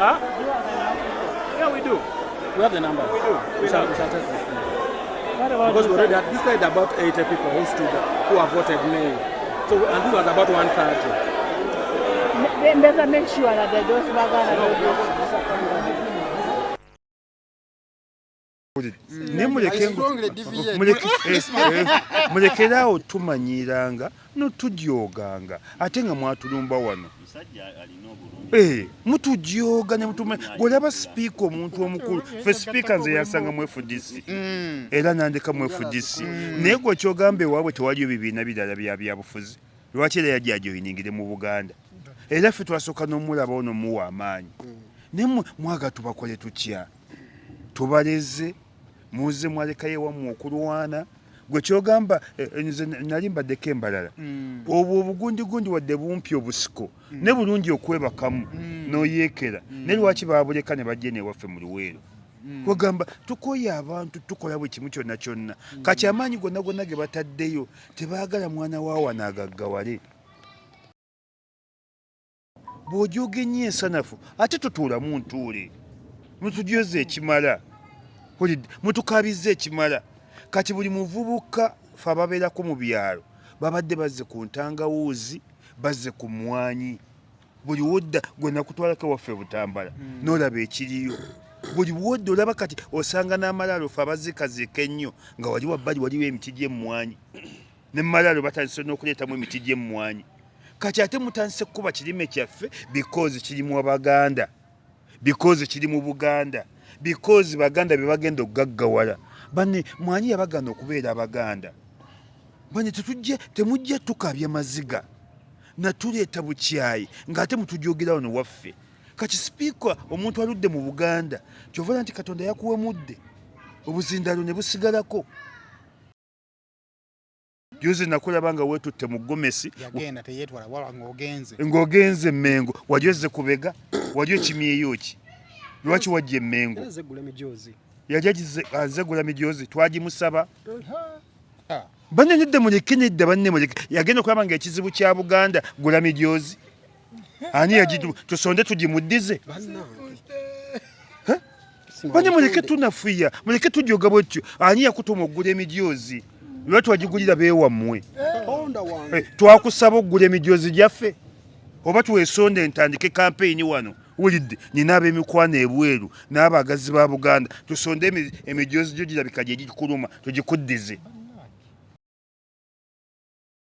Huh? Yeah, we do. We have the numbers. We do. We shall take this thing. What about Because we this already had this side about 80 people who stood up, who have voted nay. So, and this was about 130. They better make sure that they don't Baganda don't vote. Naye mulekeraawo tumanyiranga notujoganga ate nga mwatulumba wano. Mutujooga ne mutuma gwolaba sipiika omuntu omukulu. Fe sipiika nze yansanga mu FDC era nandeka mu FDC, naye gwe kyogamba ewaabwe tewaliyo bibiina birala bya byabufuzi, lwaki era yajja ajoyiningire mu Buganda? Era ffe twasooka n'omulaba ono muwa amaanyi, naye mwaga tubakole tutya? Tubaleze muze mwalekayo ewammwe okulwana. Gwe kyogamba nze nali mbaddeko embalala, obwo obugundigundi wadde bumpi obusiko ne bulungi okwebakamu n'oyeekera, naye lwaki babuleka ne bajja newaffe mu Luweero? Kwegamba tukoye abantu, tukola buli kimu kyonna kyonna. Kati amaanyi gonna gonna ge bataddeyo, tebaagala mwana wa wano agaggawale. Bw'ojooga ennyo ensanafu ate totuulamu ntuule, mutujoze ekimala. Hulidde, mutukaabizza ekimala. Kati buli muvubuka fe ababeerako mu byalo babadde bazze ku ntangawuuzi, bazze ku mmwanyi. Buli wodda gwe nakutwalako waffe Butambala n'olaba ekiriyo. Buli wodda olaba kati osanga n'amalaalo fe abaziikaziika ennyo nga wali wabbali waliwo emiti gy'emmwanyi, ne mumalaalo batandise n'okuleetamu emiti gy'emmwanyi. Kati ate mutandise kukuba kirime kyaffe because kirimu Abaganda, because kiri mu Buganda, because Baganda be bagenda okugaggawala. Banne mwanyi yabaganda okubeera Abaganda. Bane tetujja, temujja tukabya maziga natuleeta bukyayi ng'ate mutujogera wano waffe. Kati sipiika omuntu aludde mu Buganda, kyova nti Katonda yakuwemudde obuzindalo ne busigalako. Juzi nakulaba nga weetutte mu gomesi. Yagenda teyetwala wala ng'ogenze. Ng'ogenze Mengo, wali ozze kubega, wali okimyeyo ki? Lwaki wajja Emmengo? Era zeggula emijoozi. Yali aze gula mijoozi twagimusaba. Banne nedda, muleke, nedda banne muleke. Yagenda okulaba nga ekizibu kya Buganda gula mijoozi, ani yagitu tusonde tugimuddize? Banne muleke, tunafuya, muleke tujoga bwetyo. Ani yakutuma okugula emijoozi? Lwaki wagigulira beewammwe? Tonda wange. Twakusaba okugula emijoozi gyaffe oba twesonde ntandike kampeyini wano? Wulidde, nina ab'emikwano ebweru n'abaagazi ba Buganda, tusonde emijoozi gyo girabika gye gikuluma tugikuddize.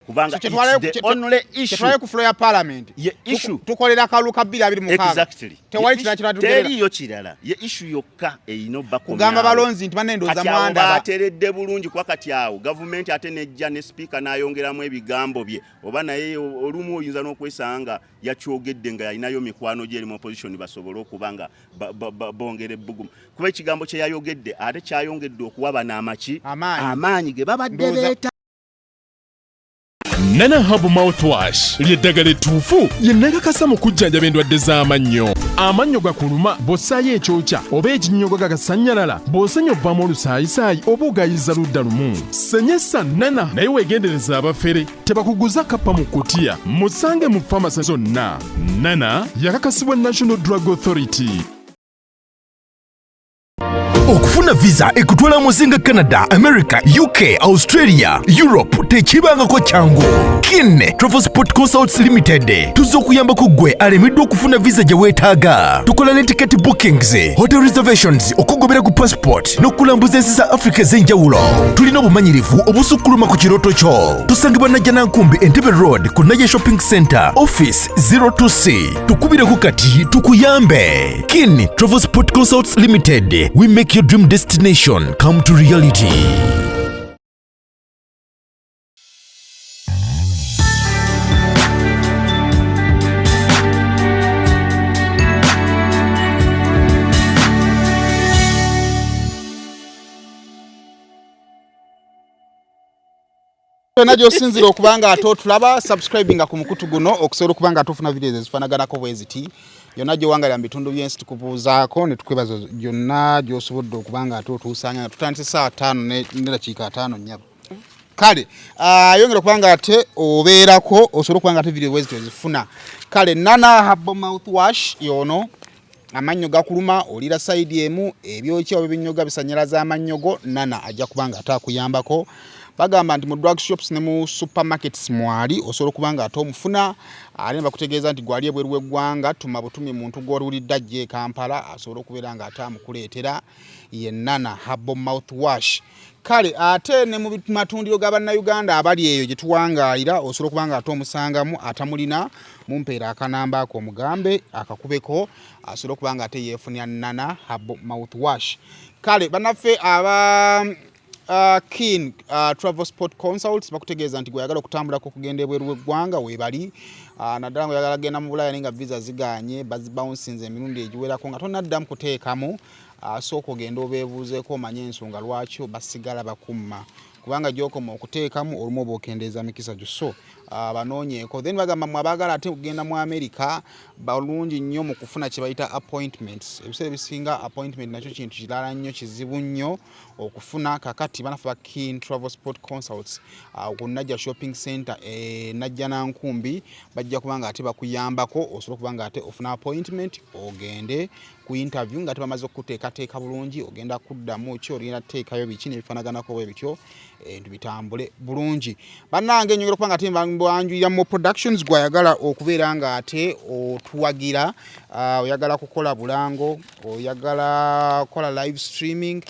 Kubanga So kyetwalayo it's the only issue. Kyetwalayo ku floor ya parliament. Ye issue. Tukolera akalulu ka 2026. Exactly. Tewali Ye kirala issue- kiratugerera. Teriyo kirala, ye issue yokka erina obbakomyawo. Kugamba balonzi nti banne ndowooza Kati awo mwandaba. bateredde bulungi, kuba kati awo gavumenti ate nejja ne sipiika n'ayongeramu ebigambo bye, oba naye olumu oyinza n'okwesanga yakyogedde nga yalinayo mikwano gye eri mu opposition basobole okuba nga bongera ebbugumu, kuba ekigambo kye yayogedde ate kyayongedde okuwa bano amaki Amaanyi. Amaanyi ge babadde Ndowooza- beeta. Nana Herbal Mouthwash ly'eddagala ettuufu lye nakakasa mu kujjanjaba endwadde z'amannyo. Amannyo gakuluma bw'ossaayo ekyokya oba ekinnyogo gagasannyalala, bw'osenya ovaamu olusaayisaayi oba ogayiza ludda lumu. Senyesa Nana, naye weegendereza abafere tebakuguza kappa mu kutiya. Musange mu famasi zonna. Nana yakakasibwa National Drug Authority. Okufuna visa ekutwala mu nsi nga Canada, America, UK, Australia, Europe tekibangako kyangu. Kin Travel Sport Consults Limited tuzza okuyambako ggwe alemeddwa okufuna visa gye weetaaga. Tukola ne ticket bookings, hotel reservations, okugobera ku passport n'okulambuza ensi za Africa ez'enjawulo. Tulina obumanyirivu obusukkuluma ku kirooto kyo. Tusangibwa Najjanankumbi, Entebbe Road, ku Naye Shopping Center, office 02C. Tukubireko kati tukuyambe. Kin Travel Sport Consults Limited, we make your dream destination come to reality. Yonna gy'osinzira okuba nga ate otulaba, subscribinga ku mukutu guno okusobola okuba nga ate ofuna videos ezifaanaganako bwe ziti. Yonna gy'owangalira mu bitundu by'ensi tukubuuzaako ne tukwebaza gyonna gy'osobodde okuba nga ate otuusanga nga tutandise saa 5 ne dakiika 54. Kale yongera okuba nga ate obeerako osobola okuba nga ate video bwe ziti ozifuna. Kale, Nana Herbal Mouthwash yono. Amannyo gakuluma, olira sayidi emu, ebyokya oba ebinnyoga bisanyalaza amannyo go, Nana ajja kuba nga ate akuyambako. Bagamba nti mu drug shops ne mu supermarkets mwali osobola okuba nga ate omufuna, ate ne bakutegeeza nti gwali ebweru w'eggwanga tuma butumi muntu gw'oliwulidde ajja e Kampala asobole okubeera nga ate amukuleetera. Ye Nana Herbal Mouthwash. Kale ate ne mu matundiro ga Bannayuganda abali eyo gye tuwangaalira osobola okuba nga ate omusangamu, atamulina mumpeera akanamba ako omugambe akakubeko asobole okuba nga ate yeefunira Nana Herbal Mouthwash. Kale bannaffe aba Keen Travel Sport Consults bakutegeeza nti gweyagala okutambulako okugenda ebweru w'eggwanga weebali, naddala nga oyagala genda mu Bulaaya naye nga visa ziganye, bazibawunsinze emirundi egiwerako nga tonaddamu kuteekamu, sooka ogende obeebuuzeeko omanye ensonga lwaki basigala bakumma, kubanga gy'okoma okuteekamu olumu oba okendeeza mikisa gyo, so banoonyeeko. Then bagamba mwe abaagala ate okugenda mu America balungi nnyo mu kufuna kye bayita appointments. Ebiseera ebisinga appointment nakyo kintu kirala nnyo, kizibu nnyo okufuna. Kakati banafe ba Keen Travel Sport Consults ku Najja Shopping Center e Najja Nankumbi bajja kuba nga ate bakuyambako osobola okuba nga ate ofuna appointment ogende ku interview nga tebamaze okukuteekateeka bulungi, ogenda kuddamu ki, ogenda kuteekayo biki n'ebifaanaganako bwe bityo, ebintu bitambule bulungi. Bannange nyongera okuba nga ate mbanjulira mu productions gw'ayagala okubeera nga ate otuwagira, oyagala kukola bulango, oyagala kukola live streaming,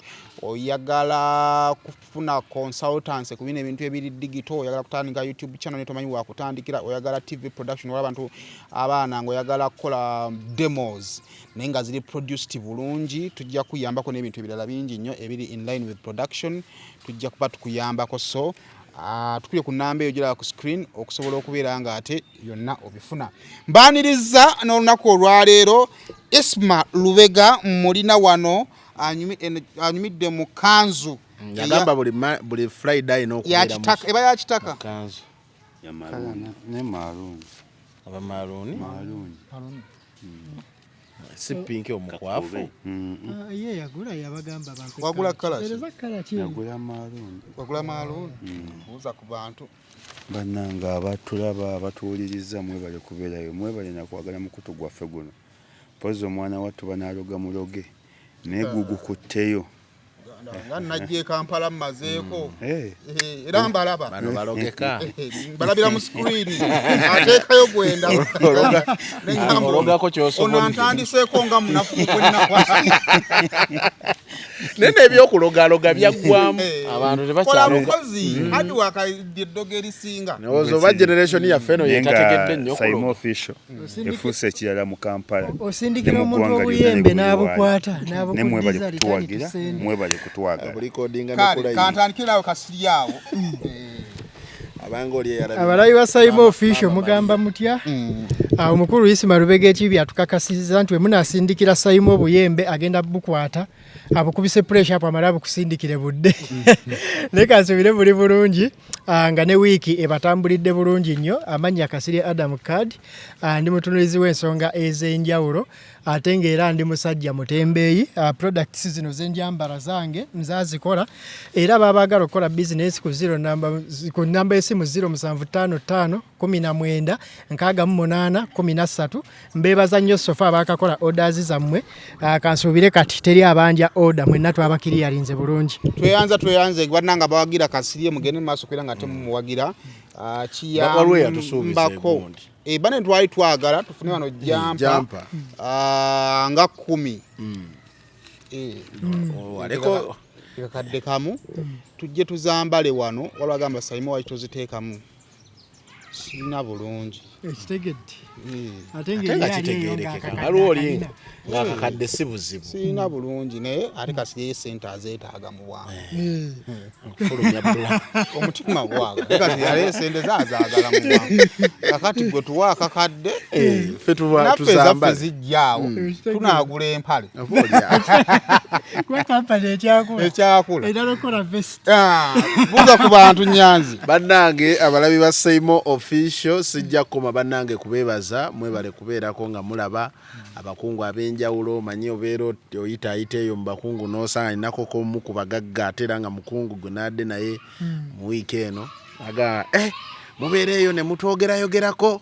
oyagala kufuna consultancy ku bino ebintu ebiri digital, oyagala kutandika YouTube channel naye tomanyi wakutandikira, oyagala TV production, wala abantu abaana ng'oyagala kukola demos naye nga ziri produced bulungi, tujja kuyambako n'ebintu ebirala bingi nnyo ebiri in line with production, tujja kuba tukuyambako. So tukubye ku namba eyo giraba ku screen okusobola okubeera nga ate yonna obifuna. Mbaaniriza n'olunaku olwaleero Isma Lubega mulina wano anyumidde mu kanzu yagamba buli Friday alina okubeera eba ya kitaka kanzu ne maroon, aba maroon, maroon si pinki omukwafu. Ye yagula yabagamba bampe. Wagula colour ki? Ereza colour ki? Yagula maroon. Wagula maroon. Buuza ku bantu. Bannange abatulaba, abatuwuliriza, mwebale kubeerayo, mwebale nakwagala mukutu gwaffe guno. Mpozi omwana wattu banaaloga muloge naye gugukutteyo. Nga najja e Kampala mmazeeko, era mbalaba. Bano balogeka. Mbalabira mu screen, ateekayo gwenda. Ologako ky'osobodde. Ono antandiseeko nga munafu gwenakwasa. Naye n'ebyokulogaloga byaggwamu, abantu kola tebakyaloga. Mukozi adi wakadde eddogo erisinga. Ndowooza oba generation yaffe eno Naye nga yetategedde nnyo Saimo okuloga. Official efuuse ekirala mu Kampala Osindikira ne mu omuntu ggwanga lyonna obuyembe ne buli n'abukwata, waali. Ne mwebale n'abukuddiza kutuwagira, litali. mwebale kutwagala. Bulikodinga ne Kale ku live. kantandikirawo kasiri awo. Abanga oli eyalabye. Abalabi ba Saimo Official mugamba mutya? Awo omukulu Isma Lubega ekibi atukakasizza nti wemunaasindikira Saimo obuyembe agenda bukwata abukubise pressure up amale abukusindikire budde. Naye kansuubire buli bulungi, nga ne wiiki ebatambulidde bulungi nnyo. Amannya Kasirye Adam Card, ndi mutunulizi w'ensonga ez'enjawulo ate ng'era ndi musajja mutembeeyi. Products zino zenjambala zange nzazikola, era babaagala okukola bizinesi ku zero namba, ku namba y'essimu 0755 19 68 13. Mbeebaza nnyo so far abaakakola orders zammwe. Kansuubire kati teri abanja order, mwenna twabakiriyalinze bulungi. Tweyanza, tweyanze bannange abawagira Kasirye, mugende mu maaso kubeera nga temumuwagira. Waliwo eyatusuubiza Kiyambako egundi. Bane twali twagala tufune wano jumper Jumper. Nga 10. Aleko Kakadde kamu tujje tuzambale wano. Waliwo agamba Saimo wali toziteekamu, sirina bulungi. Ekitegedde ate Ate nga ng'eri ali eyo kitegeerekeka. ng'akakadde Waliwo oli akalina. ng'akakadde si buzibu. Sirina bulungi naye ate Kasirye sente azeetaaga mu bwangu. Okufulumya bula. Omutima gwaga Kasirye ale sente zaazaagala mu bwangu. Kakati gwe tuwa akakadde, Ffe tuba naffe ezaffe tuzambale. zijjaawo tunaagula empale. Oba oli awo. Kuba kampani ekyakula ekyakula era nokukola vest. Ah, buuza ku bantu Nyanzi. Bannange abalabi ba Saimo Official, sijja kukoma bannange kubeebaza, mwebale kubeerako nga mulaba abakungu ab'enjawulo. Omanyi obeera oyitaayita eyo mu bakungu n'osanga ninako komu ku bagagga ate era nga mukungu gwe naadde naye mu wiiki eno, aga mubeera eyo ne mutwogerayogerako.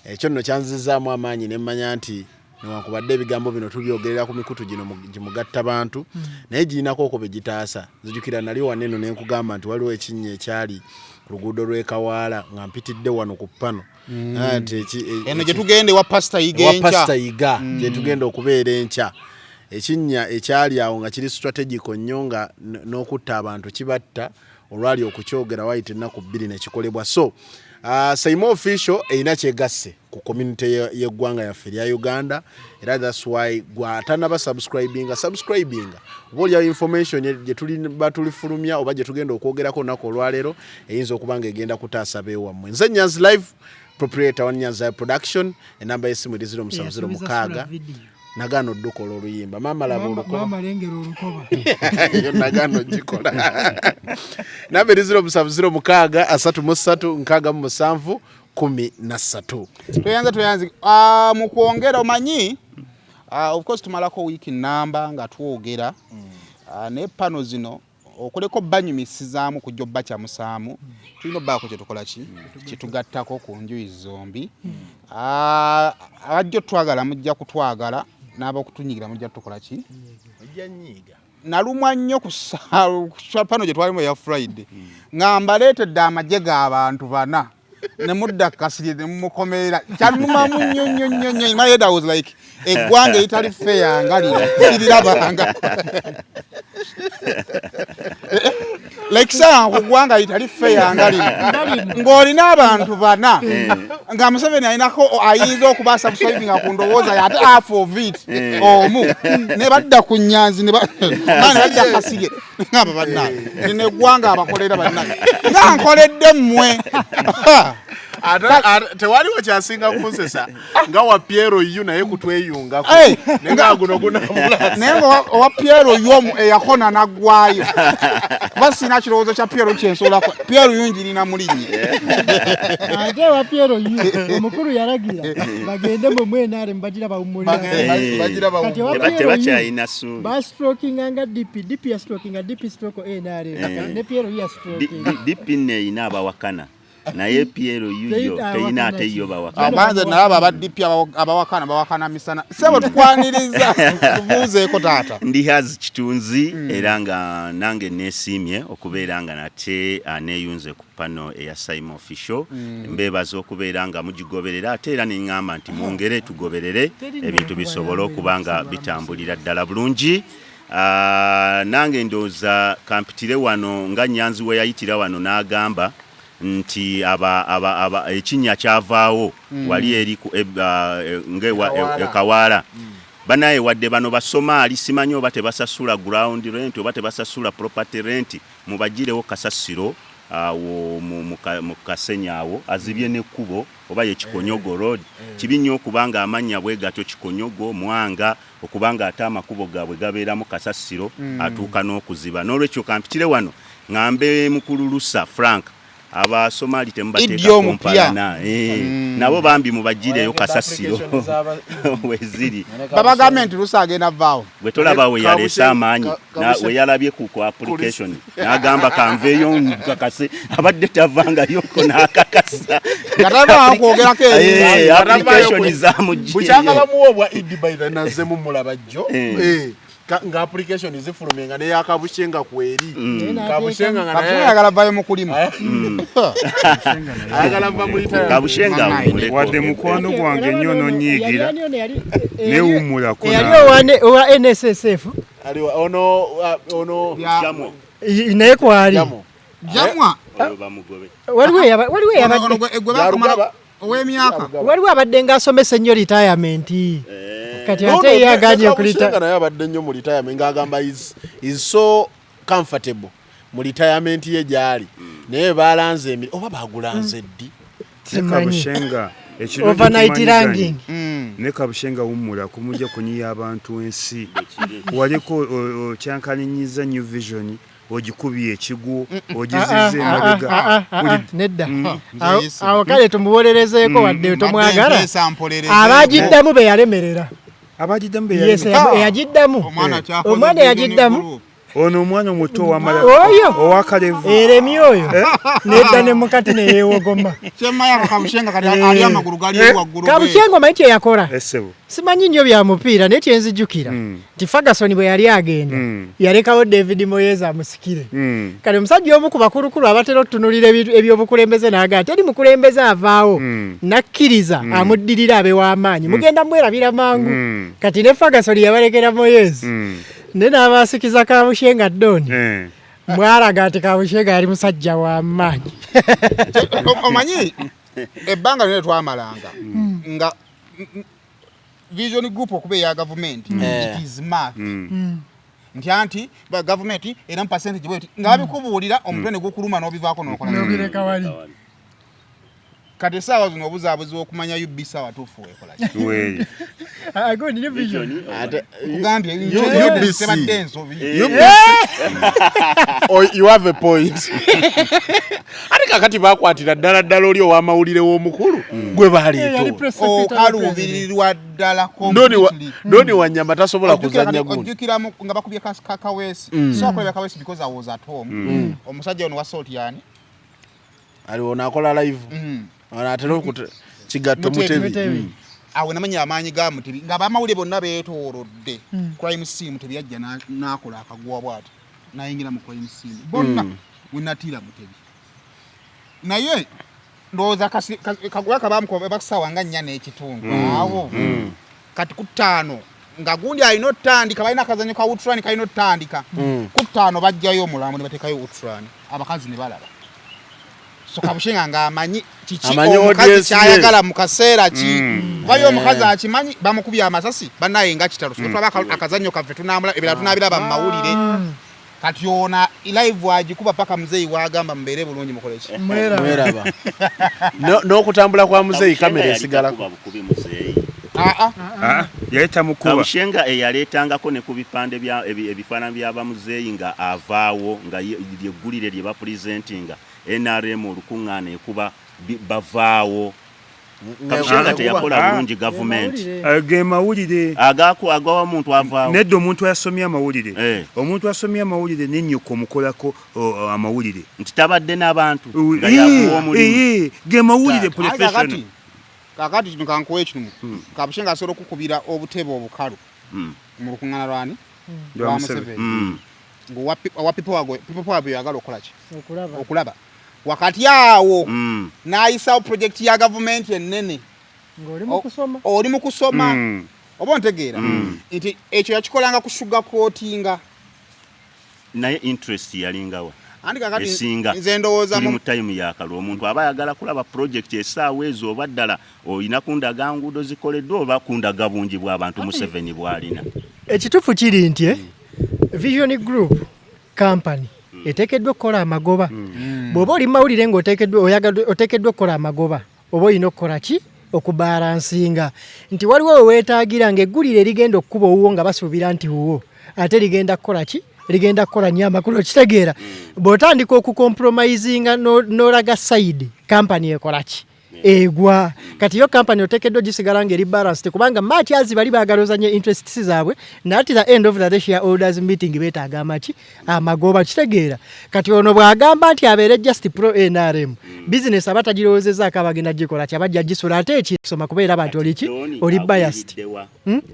Ekyo nno kyanzizaamu amaanyi ne mmanya nti Newankubadde ebigambo bino tubyogerera ku mikutu gino gimugatta bantu, naye girinako okwo be gitaasa. Nzijukira nali wano eno ne nkugamba nti waliwo ekinnya ekyali ku luguudo lw'e Kawaala nga mpitidde wano ku pano. Nti Eno gye tugenda ewa Pasita Yiga ewa enkya. Pasita Yiga gye tugenda okubeera enkya. Ekinnya ekyali awo nga kiri strategic nnyo nga n'okutta abantu kibatta, olwali okukyogera wayita ennaku 2 ne kikolebwa. So Saimo Official erina kyegasse ku community y'eggwanga yaffe erya Uganda, era that's why gwe atanaba subscribinga, subscribinga, oba olyawo information gye tuliba tulifulumya oba gye tugenda okwogerako olunaku olwaleero eyinza okuba nga egenda kutaasa beewammwe. Nze Nyanzi Live, proprietor wa Nyanzi Live Production. Enamba y'essimu eri 0706. Nagaana oddukola oluyimba, maama laba olukoba. Maama lengera olukoba. Eyo nagaana ogikola. Namba eri 0706 33 67 13. Tweyanze, tweyanze. Mu kwongera omanyi, of course tumalako wiiki namba nga twogera, naye pano zino okuleko banyumisizaamu kujja obbakyamusaamu, tulina obbaako kyetukola ki kyetugattako ku njuyi zombi. Abajja otwagala mujja kutwagala, n'abakutunyigira mujja tukola ki. Ojja nyiiga. Nalumwa nnyo ku pano gye twalimu eya Friday nga mbaleetedde amagye g'abantu bana ne mudda Kasirye ne mumukomerera. Kyalumamu nnyo nnyo nnyo nnyo. In my head I was like, eggwanga eritali fair nga lino sirirabanga. Like saa ku ggwanga litali fair nga lino ng'olina abantu bana nga Museveni alinako ayinza okuba subscribinga ku ndowooza ye ate half of it omu ne badda ku Nyanzi ne badda Kasirye ngamba bannange nina eggwanga abakolera bannange nga nkoledde mmwe. Tewaliwo kyasinga kunsesa nga wa Piero yu naye kutweyungako naye nga guno gunamula. Naye nga owa Piero yu omu eyakona naggwayo kuba sirina kirowoozo kya Piero kyensobola. Piero yu njirina mulinnya. Ate wa Piero yu omukulu yalagira bagende mu mwenare bagira bawummulira. Bagira Kati owa bawummula. Piero yu Tebakyalina ssuubi. Bastrokinga nga DP, DP yastrokinga, DP stroke NRM ne Piero yu yastrokinga. DP nno erina abawakana naye Piero yuyo teyina ate yo bawakana. Abanze nalaba aba DP abawakana bawakana misana. Sebo tukwaniriza, tubuuzeeko taata. Ndi Hazi Kitunzi, era nga nange neesiimye okubeera nga nate neeyunze ku pano eya Saimo Official. Mbeebaza okubeera nga mugigoberera, ate era neŋŋamba nti mwongere tugoberere ebintu bisobole okuba nga bitambulira ddala bulungi. Nange ndowooza kampitire wano nga Nyanzi we yayitira wano n'agamba nti aba, aba, aba, ekinnya kyavaawo wali eri ku nga Kawaala. Ekawaala banaye wadde bano Basomaali simanyi oba tebasasula ground rent oba tebasasula property rent, mubagirewo kasasiro awo mu Kasenyi awo azibye n'ekkubo oba ye Kikonyogo Road. Kibi nnyo okubanga amannya bwe gatyo, Kikonyogo, Mwanga, okubanga ate amakubo gaabwe gabeeramu kasasiro atuuka n'okuziba. N'olwekyo kampitire wano ŋŋambe mukulu Lusa Frank, Abasomaali Iddi temubateekako omupya. mpalana. Nabo bambi mubagireyo kasasiro weziri. Babagambye nti Lusa agenda vaawo. Bwe tolaba we yaleese amaanyi we yalabye ku application n'agamba kanveeyo nkakase, abadde tavangayoko n'akakasa. Nga tavaawo kwogerako eri. Application zamugyeyo. Bukyanga bamuwa obwa Idi by the nazzemu mulaba jjo. Nga application zifulumye nga neya Kabushenga kweri. Kabushenga nga Kabushenga naye ayagala vayo mu kulima. Ayagala va mu retirement. Kabushenga Mamayi. muleko. Wadde mukwano gwange nnyo nonyiigira newummulako. Eyali naawe. owa NSSF. Aliwa ono Jamwo. Naye kwali. Jamo. Jamwa. Oyo bamugobe. Waliwo Ono gwe bakamala Yarugaba. ow'emyaka. Waliwo abadde ng'asomesa ennyo retirement, kati No, ate no, ye aganye Kabushenga okulita. naye abadde nnyo mu retirement ng'agamba is so comfortable mu retirement ye gy'ali, naye balanze emiri oba bagulanze ddi? Ne Simanyi. Kabushenga ekirungi Overnight tumanyiganye. ranking. Ne Kabushenga wummula kumujja kunyiya abantu ensi waliko okyankalinyiza New Vision, ogikubye ekigwo, ogiziza emabega. Nedda. Nze Awo kale tumuwolerezeeko wadde tomwagala. Mbadde mpolereza. Abagiddamu be yalemerera. Abagiddamu Yes, be eyagiddamu. Omwana kyakoze Omwana Vision eyagiddamu. Group. Ono omwana omuto owamala Oyo. owakalevu Eremye oyo nedda ne mukati neyewogoma. Kyemmayako Kabushenga kati ali amagulu gali waggulu. Kabushenga omanyi kyeyakola? Esebo. Simanyi nnyo bya mupiira, naye kyenzijjukira nti Ferguson bwe yali agenda yalekawo David Moyes amusikire. Kale omusajja omu ku bakulukulu abatera otutunulira ebyobukulembeze n'agamba teri mukulembeze avaawo nakkiriza amuddirira abe w'amaanyi, mugenda mwerabira mangu. Kati ne Ferguson yabalekera Moyes naye n'abaasikiza Kabushenga Don, mwalaga nti Kabushenga yali musajja w'amaanyi. Omanyi ebbanga lyonna twamalanga nga Vision Group okuba eya gavumenti, it is math nti anti ba gavumenti era mu percentage bweti nga babikubuulira, omutwe ne gukuluma n'obivaako n'okola. N'obireka wali. Kati essaawa zino obuzaabuzi okumanya UBC awatuufu weekola ki. Weeri. Ago ni Vision. Ate Kugambye UBC. tebadde ensobi. Oh, you have a point. Ate kakati bakwatira ddala ddala oli ow'amawulire w'omukulu gwe baleeta. Yali press secretary wa president. Okaluubirirwa ddala Doni completely. Doni Wanyama tasobola Ojjukira kuzannya kati- gundi. Ojjukira nga bakubye Kaweesi. So akulabya Kaweesi because I was at home. Omusajja ono wa salt yani. Aliwo naakola live. Ono atera okute kigatto. Mutebi. Mutebi. Mutebi. Awo namanya amaanyi ga Mutebi nga abamawulire bonna beetoolodde crime scene. Mutebi yajja n'akola akaguwa bw'ati n'ayingira mu crime scene bonna wenatiira Mutebi, naye ndowooza kaguwa kabamukuba bakusaawa nga 4:30 awo. Kati ku 5 nga gundi alina otutandika, balina akazanyo ka utrani kalina otutandika ku 5, bajjayo omulambo ne bateekayo utrani, abakazi ne balaba. So Kabushenga ng'amanyi kiki Amanyi omukazi audience ye. kyayagala mu kaseera ki, kuba ye omukazi akimanyi bamukubye amasasi bannaye nga kitalo. So tulaba akazannyo kaffe tunamula, ebirala tunabiraba mu mawulire. Kati ona live agikuba paka muzeeyi wagamba mubeere bulungi, mukole ki. Mweraba. Mweraba. N'okutambula kwa muzeeyi kamera Kabushenga yali esigalako. takuba bukubi muzeeyi. Aa. Ah, yali tamukuba. Kabushenga eyaleetangako ne ku bipande bya ebifaananyi by'abamuzeeyi nga avaawo nga lyeggulire lye bapurezentinga NRM olukuŋŋaana ekuba bavaawo. Kabushenga teyakola bulungi gavumenti. Ge mawulire. Agaku agawa omuntu avaawo. Nedda, omuntu asomye amawulire, Eh. omuntu asomye amawulire nennyuka omukolako amawulire. Nti tabadde n'abantu nga yakuwa omulimu. Ge mawulire Aye professional. Kakati kino kankuwa ekino, Kabushenga asobola okukubira obutebe obukalu mu lukuŋŋaana lwani? Lwa Lwa Museveni. Museveni. Ng'owa owa people power bwe yagala okukola ki? Okulaba. Okulaba wakati awo n'ayisawo projekiti ya gavumenti ennene. Ng'oli mu kusoma. Oli mu kusoma oba ontegeera nti ekyo yakikolanga ku sugar coatinga. Naye interest yalingawa? Anti kakati Esinga nze ndowooza tuli mu time yakalwa, omuntu aba ayagala kulaba project essaawa ezo, oba ddala olina kundaga nguudo zikoleddwa oba kundaga bungi bw'abantu Museveni bw'alina. Ekituufu kiri nti Vision Group company eteekeddwa okukola amagoba. Bw'oba oli mawulire ng'oteekeddwa oteekeddwa okukola amagoba, oba olina okukola ki? Okubalansinga nti waliwo we weetaagira ng'eggulire erigenda okukuba owuwo nga basuubira nti wuwo ate ligenda kukola ki, ligenda kukola nnyo amakulu. Okitegeera, bw'otandika okucompromisinga n'olaga side, kampani ekola ki? Egwa. Kati yo kampani oteekeddwa gisigala ng'eri balanced, kubanga matyazi bali baagala ozanye interests zaabwe, naye at the end of the day shareholders meeting beetaaga amaki? Amagoba. Kitegeera, kati ono bw'agamba nti abeere just pro NRM, business aba tagirowoozezaako, abagenda gikola ki, abajja gisula ate ekisoma kubeera bantu oli ki? Doni Oli biased. akuyiriddewa?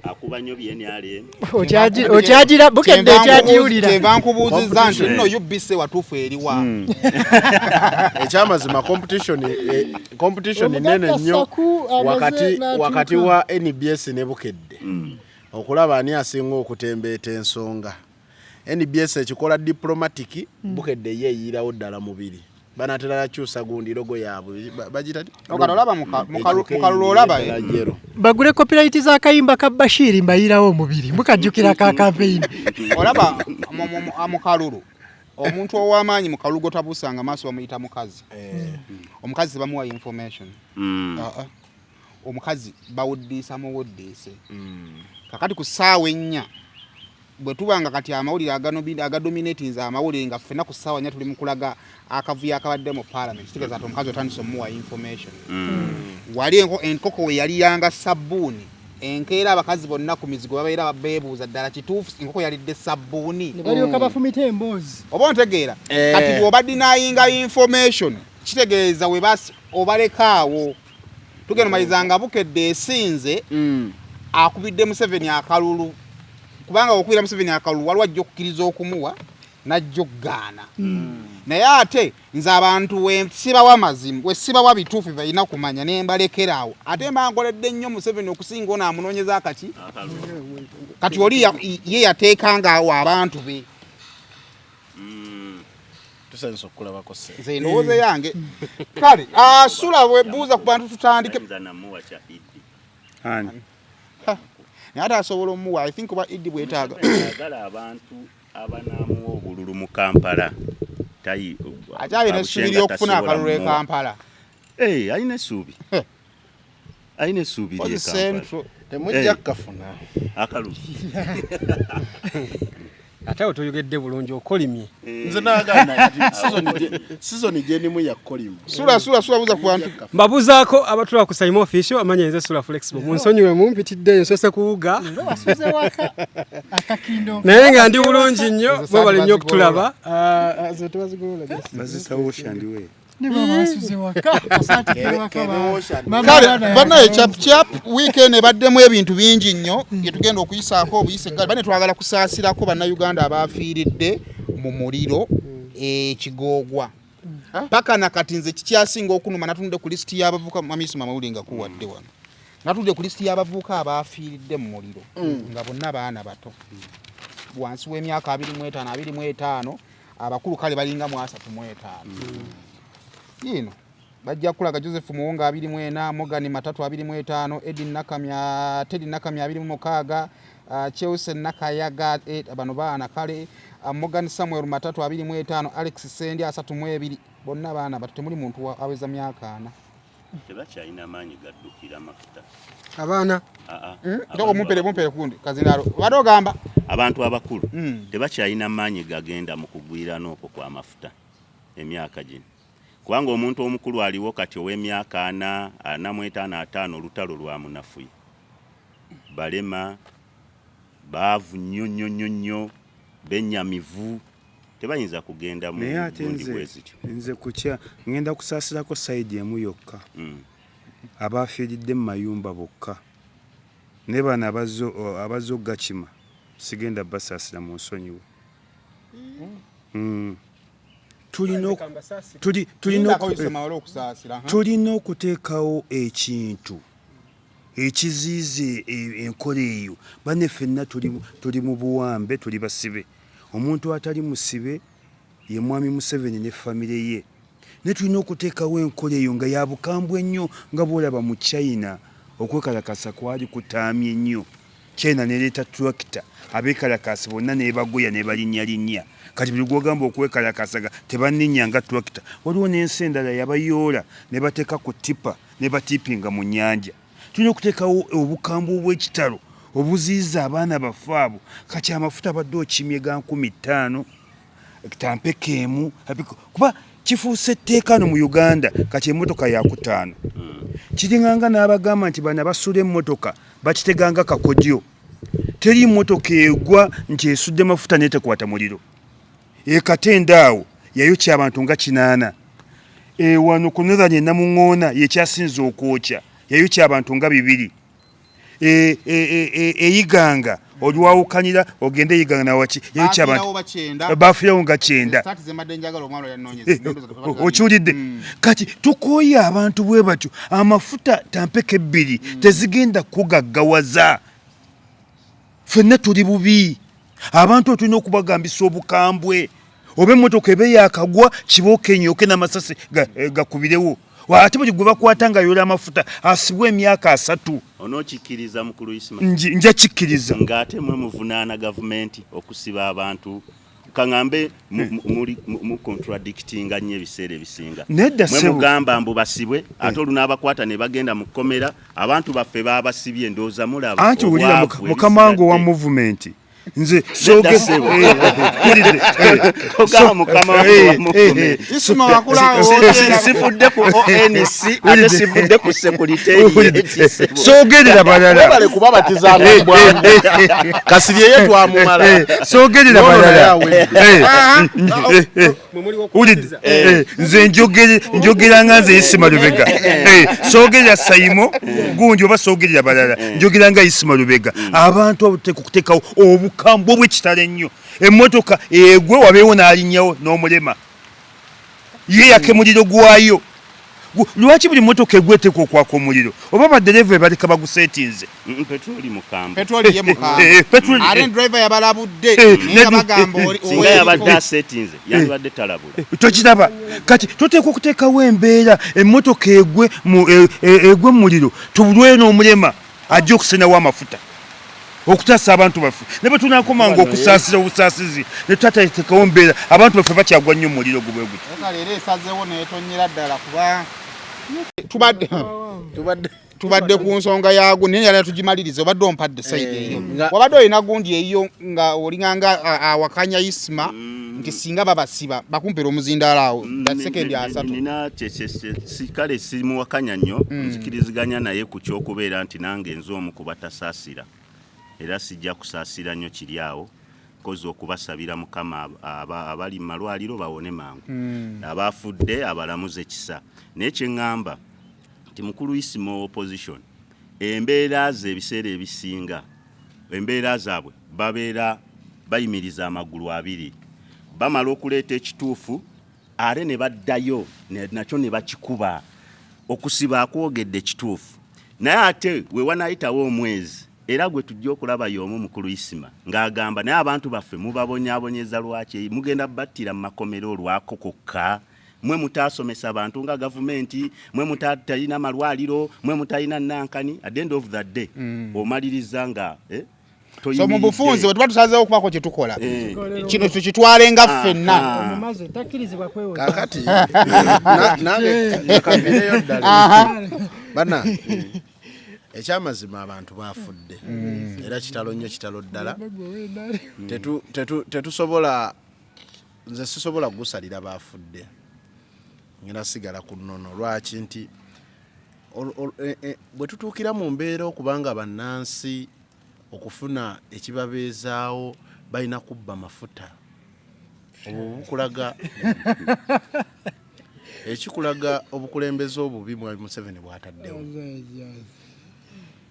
Akuba nnyo bye NRM. Okyagira Bukedde ekyagiwulira. Kyenva nkubuuzizza nti Competition. nno UBC watuufu eriwa? Ekyamazima competition Omugagga nene nnyo Saku amaze wakati n'atuuka. wakati wa NBS ne Bukedde okulaba ani asinga okutembeeta ensonga. NBS ekikola diplomatic, Bukedde ye eyirawo ddala mubiri, banatera nakyusa gundi logo yaabwe bagita Okati olaba Ekyuka mu kalulu olaba, eyingire eh? ddala yellow. Bagule copyright z'akayimba ka Bashiri mbayirawo omubiri, mukajjukira ka campaign. Olaba mu kalulu omuntu ow'amaanyi mu kalulu gotabuusanga maaso bamuyita mukazi. Omukazi tebamuwa information. Ah, ah. Omukazi bawuddiisa muwuddiise. Kakati ku ssaawa 4 bwe tuba nga kati amawulire agadominatinze amawulire nga ffenna ku ssaawa 4 tuli mu kulaga akavuyo akabadde mu parliament, kitegeeza nti omukazi otandise omuwa information. Wali enkoko we yali yanga sabbuuni. Enkeera abakazi bonna ku mizigo babeera beebuuza ddala kituufu enkoko yalidde sabbuuni. Ne balyoka bafumita emboozi. Oba ontegeera? Eh. Kati bw'oba denyinga information kitegeeza we bas obalekaawo. Tugenda omaliza nga Bukedde esinze akubidde Museveni akalulu, kubanga okubira Museveni akalulu waliwo ajja okukkiriza okumuwa n'ajja okugaana. Naye ate nze abantu we sibawa mazima, we sibawa bituufu bye balina kumanya ne mbalekera awo, ate mba nkoledde nnyo Museveni okusinga ono amunoonyeza akaki. Kati oli ye yateekanga awo abantu be. Tusanyusa okukulabako ssebo. Nze endowooza yange kale asula bwebuuza ku bantu tutandike. Ayinza namuwa kya Iddi. Ani? Naye ate asobola omuwa, I think oba Iddi bwetaaga. Ayagala abantu abanaamuwa obululu mu Kampala. Tayi Akyalina essuubi ly'okufuna akalulu e Kampala. Eh, alina essuubi. Alina essuubi ly'e Ozi Kampala. Central. Temujja Eh. kukafuna. Akalulu. Ate awo toyogedde bulungi, okolimye. Nze naagana kati season gye ndimu ya kolimu. Sula sula sula buuza ku bantu. Mbabuzaako abatula ku Saimo Official, amanya nze Sula Flexible. Munsonyiwe mumpitiddeeyo, nsoose kuwuga. Wasuze waka akakindo. Naye nga ndi bulungi nnyo, Ezo mwebale nnyo saati okutulaba. Ezo tebazigolola. Bazita wash and wear. Ne baba wasuze waka asaati kewaka. Kale bannaye chap chap, weekend ebaddemu ebintu bingi nnyo bye tugenda okuyisaako obuyisa eggali. Bane twagala kusaasirako bannayuganda abaafiiridde mu muliro ekigoogwa. Paka na kati nze kikyasinga okunuma, natunudde ku lisiti y'abavubuka. Mamiisi mawulire nga kuwadde wano, natudde ku lisiti y'abavubuka abaafiiridde mu muliro nga bonna baana bato wansi w'emyaka 25, 25, abakulu kale balinga mu 35. Yino bajja kulaga Joseph Muwonga 24, Morgan Matatu 25, Edi Nakamya, Teddy Nakamya 26, Chelsea Nakayaga, bano baana kale, Morgan Samuel Matatu 25, Alex Sendi 32, bonna baana bato, temuli muntu aweza myaka 40. Tebakyalina maanyi gaddukira mafuta. Abaana. Ah, ah. Ndoko mumpere mumpere kundi kazindalo obadde ogamba Abantu abakulu tebakyalina maanyi gagenda mu kugwirana okwo kw'amafuta emyaka gino, kubanga omuntu omukulu aliwo kati ow'emyaka 40, 45, 50, olutalo lwamunafuye. Balema, baavu nnyo nnyo nnyo nnyo, bennyamivu, tebayinza kugenda mu Naye ate gundi nze bwe zityo. Nze kukya ngenda kusaasirako side emu yokka, abafiiridde mu mayumba bokka, ne bano abazze okugakima sigenda basaasira, mu nsonyiwe. Tulina Lindako Isma wali okusaasira, ha? Tulina okuteekawo ekintu ekiziiza enkola eyo. Banne ffenna tuli mu buwambe, tuli basibe. Omuntu atali musibe ye mwami Museveni ne famire ye. Naye tulina okuteekawo enkola eyo nga ya bukambwe nnyo, nga bw'olaba mu China okwekalakasa kwali kutaamye nnyo. China nereeta tractor, abeekalakaasi bonna nebagoya nebalinnya. Kati buli gwogamba okwekalakasa nga tebanninnya nga tractor. Waliwo n'ensi endala yabayoola ne bateeka ku tipa ne batipinga mu nnyanja. Tulina okuteekawo obukambwe obw'ekitalo obuziyiza abaana baffe abo. Kati amafuta abadde okimye ga 5,000 tampeka emu, kuba kifuuse etteeka no mu Uganda. Kati emmotoka yakutaano kiringanga n'abagamba nti bano abasula emmotoka bakiteganga kakodyo. Teri mmotoka egwa nti esudde mafuta netekwata muliro. Ekatende awo yayokya abantu nga 8. Wano ku Northern enamuŋoona yekyasinze okwokya, yayokya abantu nga 2. Eyiganga olwawukanira ogende Eyiganga nawaki yayokya abantu Bafiirawo ba 90. Bafiirawo nga 90. Stats ze mbadde njagala omwana yanoonyeza. Okiwulidde? Kati tukooye abantu bwe batyo. Amafuta tampeka ebbiri tezigenda kugaggawaza. Ffenna tuli bubi. Abantu tulina okubagambisa obukambwe, oba emmotoka ebe yakagwa kibooka enyooke n'amasasi gakubirewo. Ate buli gwe bakwata nga yola amafuta asibwe emyaka 30. Onookikkiriza mukulu Isma? Nja kikkiriza. Ng'ate mwe muvunaana gavumenti okusiba abantu, kaŋŋambe mu contradictinga nnyo ebiseera ebisinga. Nedda, Mwe ssebo. mugamba mbu basibwe, ate olunaabakkwata ne bagenda mu kkomera. Abantu baffe baabasibye, ndowooza mulaba Anti wulira obwavu mukama wange owa ebisigadde. movement. Nze Nedda ssebo. Togamba mukama wange wa movement. Isma wakula awo woteera. Sivudde ku ONC ate sivudde ku secretariat. Soogerera balala. Webale kubabatiza abantu bwangu. Kasirye ye twamumala. Soogerera N'ono naye balala. awedde. Wulidde? Nze njogera nga nze Isma Lubega. Soogerera Saimo gundi oba soogerera balala, njogera nga Isma Lubega. Abantu abo tuteekwa okuteekawo obukambwe obw'ekitalo ennyo. Emmotoka egwe wabeewo n'alinnyawo n'omulema, ye yaka emuliro gwayo. Lwaki buli mmotoka egwe eteekwa okwaka omuliro? Oba badereva ebaleka baguseetinze? Petroli mukambwe. Petroli ye mukambwe. Petroli, Ate driver yabalabudde. Naye nga bagamba oli Singa oweriko. yabadde asetinze yandibadde talabula. Tokiraba? Kati tuteekwa okuteekawo embeera emmotoka egwe egwe mu muliro, tubulweyo n'omulema ajja okusenawo amafuta okutaasa abantu baffe. Ne bwe tunaakomanga okusaasira obusaasizi ne tutateekawo mbeera, abantu baffe bakyagwa nnyo mu muliro gwe bwe gutyo. Kale era esazeewo n'etonyera ddala kuba tubadde ku nsonga yaago, naye yala tugimalirize. Obadde ompadde side eyo, wabadde olina gundi eyo nga olinganga awakanya Isma nti singa babasiba bakumpera omuzindaalo awo da sekendi 30. Nina kale simuwakanya nnyo, nzikiriziganya naye ku kyokubeera nti nange nze omu ku batasaasira, era sijja kusaasira nnyo kiri awo, nkozi okubasabira Mukama abali mu malwaliro bawone mangu, abafudde abalamuze ekisa. Naye kye ŋŋamba nti mukulu Isma opposition embeera ze ebiseera ebisinga embeera zaabwe babeera bayimiriza amagulu abiri, bamala okuleeta ekituufu ate ne baddayo nakyo ne bakikuba. Okusiba akwogedde kituufu, naye ate we wanaayitawo omwezi era gwe tujja okulaba y'omu mukulu Isma ng'agamba naye abantu baffe mubabonyaabonyeza lwaki, mugenda battira mu makomera olwako kokka, mwe mutaasomesa bantu nga gavumenti, mwe mutatalina malwaliro, mwe mutalina nankani. At the end of the day omaliriza nga So mu bufunze bwe tuba tusazeewo okubaako kye tukola, kino tukitwale nga ffenna. Omumaze takkirizibwa kwewoza. Kakati nange nakavireyo ddala. Bana, ekyamazima abantu bafudde era kitalo nnyo, kitalo ddala. Tetusobola, nze sisobola kugusalira bafudde, ngenda sigala ku nnono. Lwaki? Nti bwe tutuukira mu mbeera okubanga bannansi okufuna ekibabeezaawo balina kubba mafuta, obwo bukulaga ekikulaga obukulembeze obubi Mwami Museveni bw'ataddewo.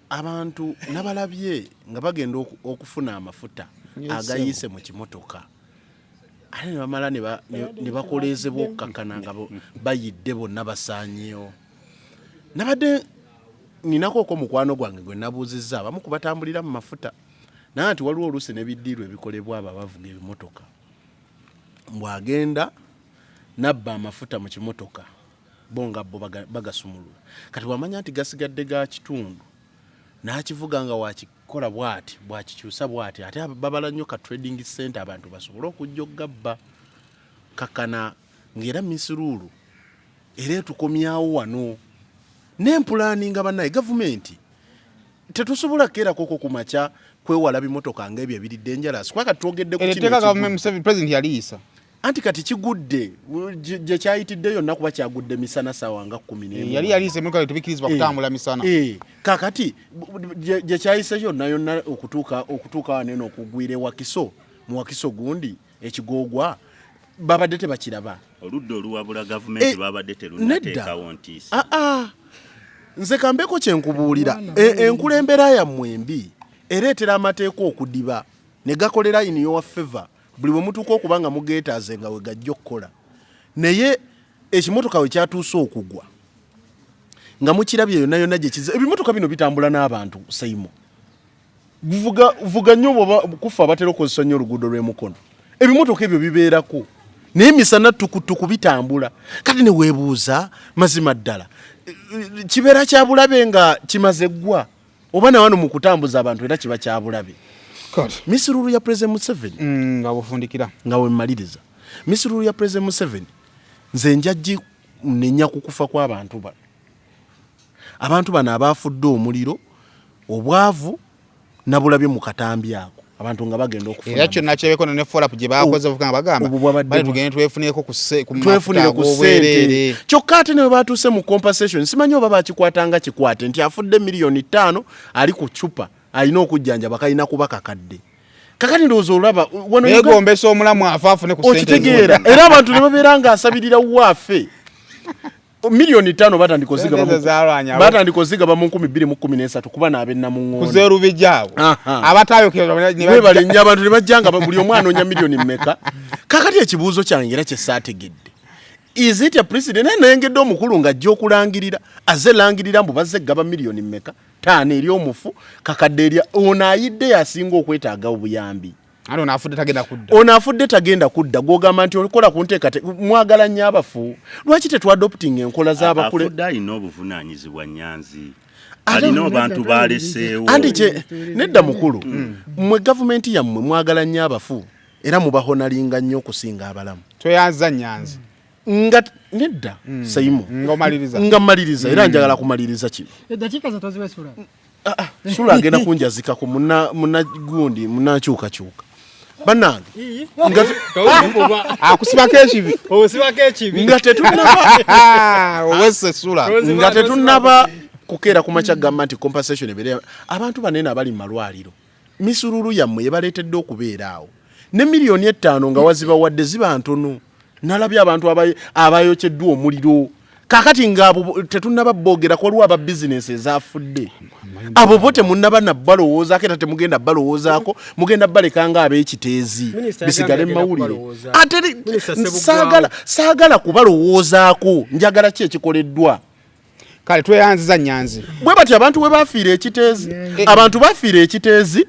Abantu nabalabye nga bagenda okufuna amafuta agayiise mu kimotoka, ate ne bamala ne bakoleezebwa okukakkana nga bayidde bonna basaanyeewo. Nabadde ninako oko mukwano gwange gwe nabuuzizza, abamu ku batambulira mu mafuta, naye nti waliwo oluusi n'ebiddiirwa ebikolebwa abo abavuga ebimotoka, mbw'agenda nabba amafuta mu kimotoka, bo nga bo bagasumulula. Kati bw'amanya nti gasigadde ga kitundu, n'akivuga nga wakikola bw'ati bw'akikyusa bw'ati, ate babala nnyo ka trading center abantu basobole okujja okugabba. Kakana ng'era misiruulu era etukomyawo wano n'empulaninga. Bannaye, gavumenti tetusobola kukeerakoko ku makya kwewala bimotoka ng'ebyo ebiri dangerous, kuba kati twogedde ku kino Etteeka ekigudde. gavumenti Museveni president yaliyisa. Anti kati kigudde gye kyayitidde yonna, kuba kyagudde misana saawa nga 11. Yali yaliyisa emmotoka tebikirizibwa kutambula misana. Kakati gye kyayise yonna yonna okutuuka wano eno okugwira ewakiso mu Wakiso gundi ekigoogwa babadde tebakiraba. Oludda oluwabula gavumenti babadde terunnateekawo ntiisa. Aa, nze kambeko kyenkubuulira, enkulembera yammwe embi ereetera amateeka okudiba ne gakolera in your favor buli bwe mutuuka okuba nga mugeetaaze nga we gajja okukola. Naye ekimotoka we kyatuuse okugwa nga mukirabye yonna yonna gye kize, ebimotoka bino bitambula n'abantu. Saimo, vuga vuga nnyo bw'oba kufa, abatera okukozesa nnyo oluguudo lw'emukono, ebimotoka ebyo bibeerako naye misana tukutuku bitambula. Kati ne weebuuza mazima ddala, kibeera kya bulabe nga kimaze ggwa oba na wano mu kutambuza abantu era kiba kya bulabe. Misirulu ya President Museveni nga bufundikira. Nga wemmaliriza, misirulu ya President Museveni nze njajji nenya ku kufa kw'abantu bano, abantu bano abaafudde omuliro, obwavu nabulabye mu katambi ako. Abantu nga bagenda okufuna Era kyonna kyebeko ne follow up gye bakoze bavuga nga bagamba Obwo bwabadde bale tugende twefunireko ku ku twefunire mafuta ku ssente. ag'obwereere. Kyokka ate ne bwe batuuse mu compensation, simanyi oba bakikwatanga kikwate nti afudde miliyoni 5 ali ku cupa alina okujjanjaba kalina kuba kakadde. Kakati ndowooza olaba wano Beegombesa omulamu afa afune ku ssente. Okitegeera? Era abantu ne babeera ng'asabirira waafe miliyoni 5 batandika Sente ezo zaalwanya batandika ozigaba mu 2013 kuba n'ab'ennamuŋŋoona. Kuzeerubijja abo abatayokera. Webale nnyo. Abantu ne bajja nga buli omu anoonya miliyoni mmeka. Kakati ekibuuzo kyange era kye saategedde, is it a precedent? Naye nayengedde omukulu ng'ajja okulangirira, azze langirira mbu bazze gaba miliyoni mmeka, 5 eri omufu, kakadde eri ono ayidde yasinga okwetaaga obuyambi. Ate ono afudde tagenda kudda. Ono afudde tagenda kudda. Gwogamba nti olikola ku nteekate mwagala nnyo abafu, lwaki tetwadoptinga enkola z'abakule? Afudde alina obuvunaanyizibwa, Nyanzi, alina abantu baleseewo. Anti kye nedda mukulu, mmwe gavumenti yammwe mwagala nnyo abafu era mubahonalinga nnyo okusinga abalamu. Tweyanza, Nyanzi. Nga nedda, Saimu. Nga omaliriza. Nga mmaliriza era njagala kumaliriza kino. Eddakiika zo toziwe Sula. Sula agenda kunjazikako muna gundi munakyukakyuka bannange. Akusibako ekibi. Osibako ekibi. Nga tetunnaba Owese Sula. Nga tetunnaba kukeera ku makya gamba nti compensation ebeere, abantu banene abali mu malwaliro, misululu yammwe yebaleetedde okubeera awo ne miliyoni 5 nga wazibawadde ziba ntono. Nalabye abantu abayokeddwa omuliro. Kakati ngaabo tetunnaba boogera, waliwo aba bizinesi ezafudde, abo bo temunnaba nabalowoozaako era temugenda balowoozaako, mugenda baleka nga ab'ekiteezi Minisita bisigale yagambye mu mawulire. agenda kubalowoozaako. Ate Minisita Ssebuggwawo. saagala kubalowoozaako, njagala ki ekikoleddwa. Kale tweyanziza, Nyanzi. Bwe batyo abantu we bafiira ekiteezi, abantu bafiira ekiteezi,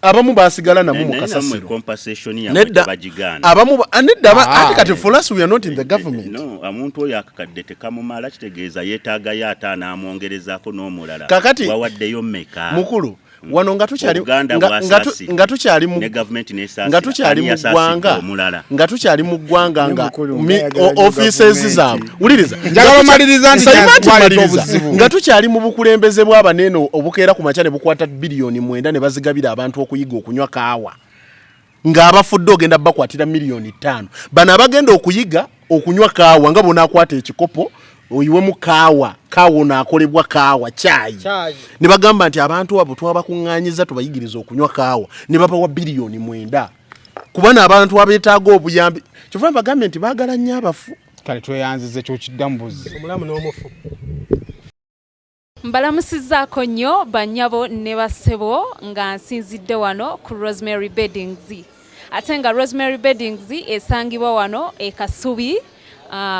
abamu basigala namu mu Naye nammwe kasasiro. Compensation yammwe Nedda. tebagigaana. Abamu nedda Ah. ate kati for us, we are not in the government. No, omuntu oyo akakadde tekamumala, kitegeeza yeetaagayo ate anaamwongerezaako n'omulala. Kakati- Wawaddeyo mmeka? Mukulu, wano nga tukyali Obuganda nga bwasaasira. tukyali mu Ne gavumenti nesaasira. Nga tukyali Ani mu yasaasidde ggwanga omulala? Nga tukyali mu ggwanga nga Mukulu, ngayagala nnyo offices gavumenti. zaabwe, wuliriza. Njagala omaliriza nti Nsayima nti twaleeta maliriza. obuzibu. Nga tukyali mu bukulembeze bw'abaneeno obukeera ku makya ne bukwata biliyoni 9 ne bazigabira abantu okuyiga okunywa kaawa, ng'abafudde ogenda bakwatira miliyoni 5. Bano abagenda okuyiga okunywa kaawa nga bonaakwata ekikopo oyiwemu kaawa, kaawa ono akolebwa kaawa kyayi, Kyayi. ne bagamba nti abantu abo twabakuŋŋaanyiza tubayigiriza okunywa kaawa ne babawa biliyoni 9 kuba abantu abeetaaga obuyambi. Kyova mbagambye nti baagala nnyo abafu. Kale tweyanzize, kyokiddamu buzzi. Omulamu n'omufu. Mbalamusizzaako nnyo bannyabo ne bassebo, nga nsinzidde wano ku Rosemary Beddings, ate nga Rosemary Beddings esangibwa wano e Kasubi,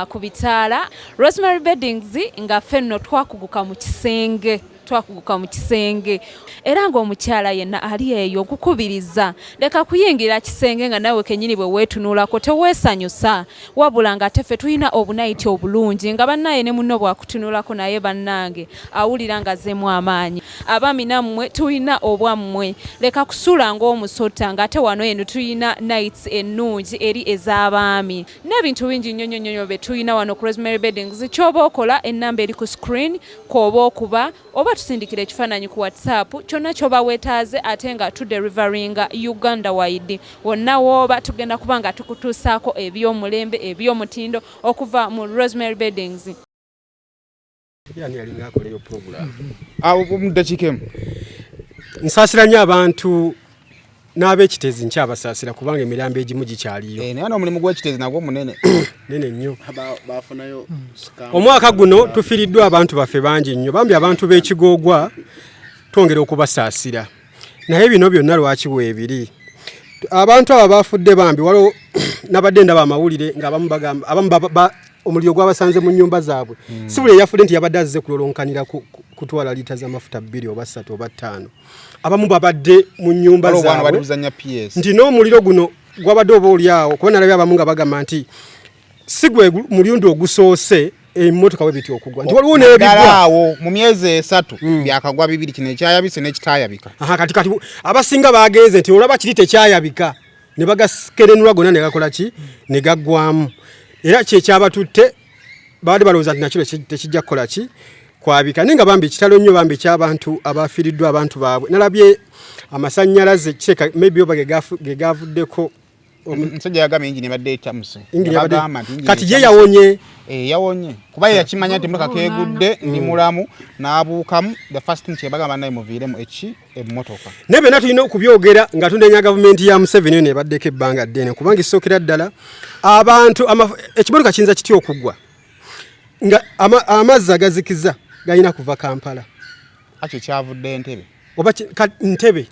ku bitaala. Rosemary Beddings nga ffe nno twakuguka mu kisenge, twakuguka mu kisenge, era ng'omukyala yenna ali eyo nkukubiriza leka kuyingira kisenge nga nawe kennyini bwe weetunulako teweesanyusa, wabula ng'ate ffe tulina obunayiti obulungi nga bannaye ne munno bwakutunulako naye bannange awulira nga azzeemu amaanyi. Abaami nammwe tulina obwammwe, leka kusula ng'omusota, ng'ate wano eno tulina nights ennungi eri ez'abaami n'ebintu bingi nnyo nnyo nnyo bye tulina wano ku Rosemary Beddings. Ky'oba okola, ennamba eri ku screen kw'oba okuba oba tusindikira ekifaananyi ku WhatsApp, kyonna ky'oba weetaaze, ate nga tudeliveringa Uganda wide. Wonna wooba tugenda kuba nga tukutuusaako ebyomulembe eby'omutindo okuva mu Rosemary Beddings. Yani yalinga akoleyo program. Awo mu ddakiika emu. Nsaasira nnyo abantu n'ab'ekiteezi, nkyabasaasira kubanga emirambo egimu gikyaliyo. Eh, naye n'omulimu gw'ekiteezi nagwo munene. Nene nnyo. Bafunayo. Omwaka guno tufiiriddwa abantu baffe bangi nnyo bambi. Abantu b'ekigoogwa twongera okubasaasira, naye bino byonna lwaki weebiri? Abantu abo bafudde bambi, waliwo nabadde ndaba amawulire ng'abamu bagamba abamu omuliro gwabasanze mu nnyumba zaabwe. Si buli eyafudde nti yabadde azze kulolonkanira kutwala liita z'amafuta 2 oba 3 oba 5. Abamu babadde mu nnyumba Waliwo obwana bali zaabwe buzannya PS. Nti n'omuliro guno gwabadde oba oli awo, kuba nalabye abamu nga bagamba nti si gwe mulundi ogusoose emmotoka we bitya okugwa, nti waliwo Naddala n'ebigwa awo mu myezi 3 byakagwa bibiri, kino ekyayabise n'ekitayabika. Aha, kati abasinga bagenze nti olaba kiri tekyayabika ne bagasikerenula gonna ne gakola ki ne gaggwamu, era kyekyabatutte babadde balowooza nti nakiro tekijja kukola ki. Kwabika naye nga bambi kitalo nnyo bambi ekyabantu abafiiriddwa abantu baabwe. Nalabye amasannyalaze kireka maybe oba ge gavuddeko. Omusajja yagambye yingini ebadde ekyamuse. Yingini yabadde- Yabagamba nti yingini Kati ye ekyamuse. yawonye? Eh, yawonye kuba ye yakimanya nti emmotoka keegudde ndi mulamu n'abuukamu. The first thing kyebagamba naye muviiremu eki emmotoka. Naye byonna tulina okubyogera nga tunenya gavumenti ya Museveni eno ebaddeko ebbanga ddene, kubanga ekisookera ddala abantu ekimotoka kiyinza kitya okugwa nga amazzi agazikiza galina kuva Kampala? Akyo kyavudde Entebe. Oba Ntebe,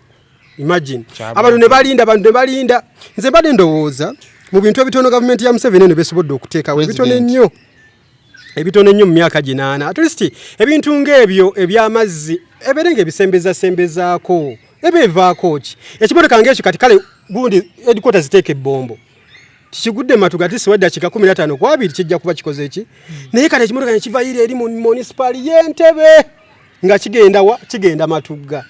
imagine. Kyavudde Abantu ne balinda, abantu ne balinda. Nze mbadde ndowooza mu bintu ebitono gavumenti ya Museveni eno besobodde okuteekawo ebitono President. ennyo, ebitono ennyo mu myaka 8, at least ebintu ng'ebyo eby'amazzi ebeere ng'ebisembezasembezaako, eba evaako ki ekimotoka ng'ekyo? Kati kale gundi headquarters ziteeka ebbombo kikigudde Matuga tisi wa ddakiika 15 ku 20 kijja kuba kikoze ki. Naye kati ekimotoka ne kiva yira eri mu munisipaali y'Entebe nga kigenda wa? Kigenda Matugga.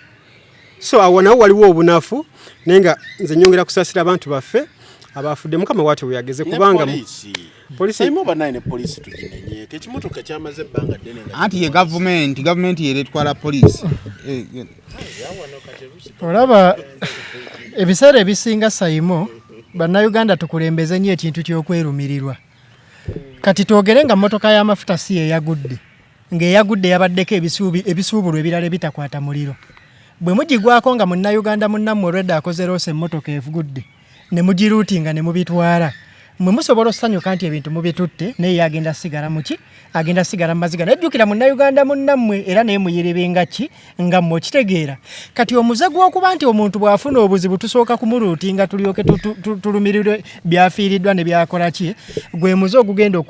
So awo nawo waliwo obunafu, naye nga nze nyongera kusaasira abantu baffe abafudde. Mukama waate weyageze Ne kubanga poliisi. Poliisi- Saimo banaye ne poliisi tuginenyeeko, ekimotoka kyamaze ebbanga ddene nga Anti ye gavumenti yera etwala poliisi. Eh, eh. Olaba ebiseera ebisinga, Saimo, Bannayuganda tukulembeze nnyo ekintu ky'okwerumirirwa. Kati twogere nga mmotoka y'amafuta si yeyagudde, ng'eyagudde yabaddeko ebisuubulwa ebirala ebitakwata muliro, bwe mugigwako nga Munnayuganda munnammwe olwedde akoze loss, emmotoka evugudde ne mugiruutinga ne mubitwala, mwe musobola osanyuka nti ebintu mubitutte, naye ye agenda sigala muki? Agenda sigala mu maziga. Naye jjukira Munnayuganda munnammwe era naye muyiribenga ki nga mmwe, okitegeera? Kati omuze gw'okuba nti omuntu bw'afuna obuzibu tusooka kumuluutinga tulyoke tulumirirwe byafiiriddwa ne byakola ki, gwe muze ogugenda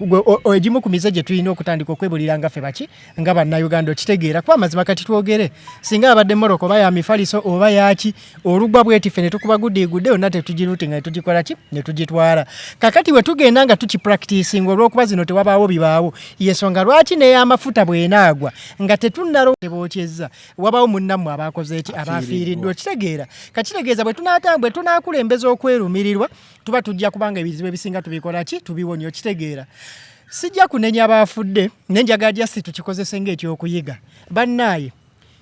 egimu ku mize gye tulina okutandika okwebulira nga ffe baki, nga Bannayuganda, okitegeera? Kuba amazima kati twogere, singa abadde mmotoka oba ya mifaliso oba yaki, olugwa bweti ffe ne tukuba gudiigudde yonna tetugiruutinga ne tugikola ki ne tugitwala. Kakati bwe tugenda nga tukipracticinga, olw'okuba zino tewabaawo bibaawo, yensonga lwaki n'ey'amafuta bw'enaagwa nga tetunnalo tebookyezza, wabaawo munnammwe abakoze eki, abafiiriddwa, okitegeera? Kakitegeeza bwe tunaatambwe tunaakulembeza okwerumirirwa, tuba tujja kubanga ebizibu ebisinga tubikola ki, tubiwonya, okitegeera? Sijja kunenya abaafudde, naye njagala just tukikozese ng'ekyokuyiga. Bannaaye,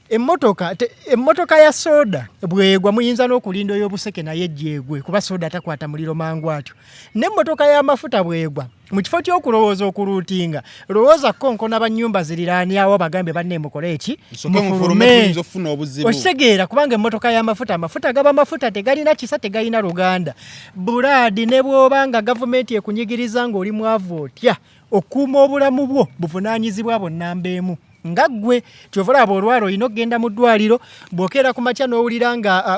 emmotoka ya soda bwegwa muyinza n'okulinda oy'obuseke naye ejja egwe, kuba soda takwata muliro mangu atyo. N'emmotoka y'amafuta bwegwa, mu kifo ky'okulowooza okuluutinga, lowooza konkona bannyumba ziriraanyawo, bagambe banne mukole eki. Musooke mufulume, tuyinza okufuna obuzibu. Okitegeera? Kubanga emmotoka y'amafuta, amafuta gaba mafuta, tegalina kisa, tegalina luganda. Bulaadi ne bw'oba nga gavumenti ekunyigiriza ng'oli mwavu otya, okuuma obulamu bwo buvunaanyizibwa bwo nnamba emu nga ggwe. Kyova olaba olwala olina okugenda mu ddwaliro, bw'okeera ku makya n'owulira nga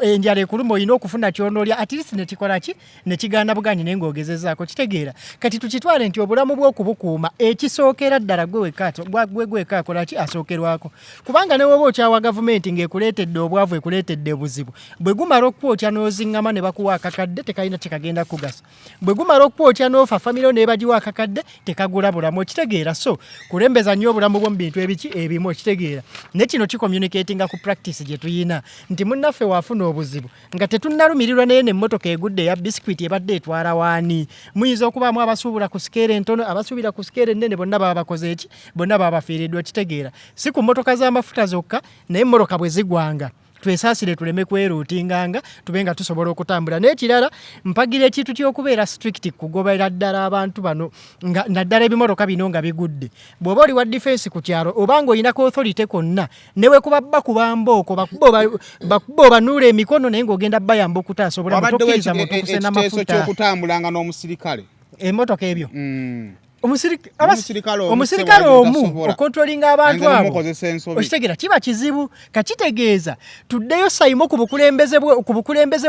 enjala ekuluma olina okufuna ky'onoolya, at least nekikola ki, nekigaana buganyi, naye ng'ogezezaako, kitegeera? Kati tukitwale nti obulamu bw'okubukuuma ekisookera ddala gwe wekka gwe gweka akola ki, asookerwako, kubanga ne woba okyawa gavumenti ng'ekuleetedde obwavu, ekuleetedde obuzibu, bwe gumala okukwokya n'oziŋŋama ne bakuwa akakadde, tekalina kyekagenda kugasa. Bwe gumala okukwokya n'ofa, famire nebagiwa akakadde, tekagula bulamu, okitegeera? So kulembeza nnyo obulamu bwo mu bintu ebiki ebimu, okitegeera? Ne kino kicommunicatinga ku practice gye tuyina nti munnaffe waafuna obuzibu nga tetunnalumirirwa, naye nemmotoka egudde eya biscuit ebadde etwala waani? Muyinza okubaamu abasuubula ku scale entono, abasuubira ku scale ennene, bonna baba bakoze eki, bonna baba bafiiriddwa, okitegeera? Si ku mmotoka z'amafuta zokka, naye emmotoka bwe zigwanga twesaasire tuleme kweruutinganga, tube nga tusobola okutambula. N'ekirala, mpagira ekintu ky'okubeera strict kugobera ddala abantu bano, nga naddala ebimotoka bino nga bigudde. Bw'oba oli wa defense ku kyalo oba ng'oyinako authority konna, ne we kuba bakuba mbooko, bakuba obanuula emikono, naye ng'ogenda bayamba okutaasa obulamu. Wabaddewo Tokkiriza muntu kusena ekiteeso mafuta. ky'okutambulanga n'omusirikale. Emmotoka ebyo Omusirikale omu omusirikale sewali omu tasobola. okontrolinga abantu Ayinza abo n'omukozesa ensobi. Okitegeera? Kiba kizibu. Kakitegeeza tuddeyo, Saimo, ku bukulembeze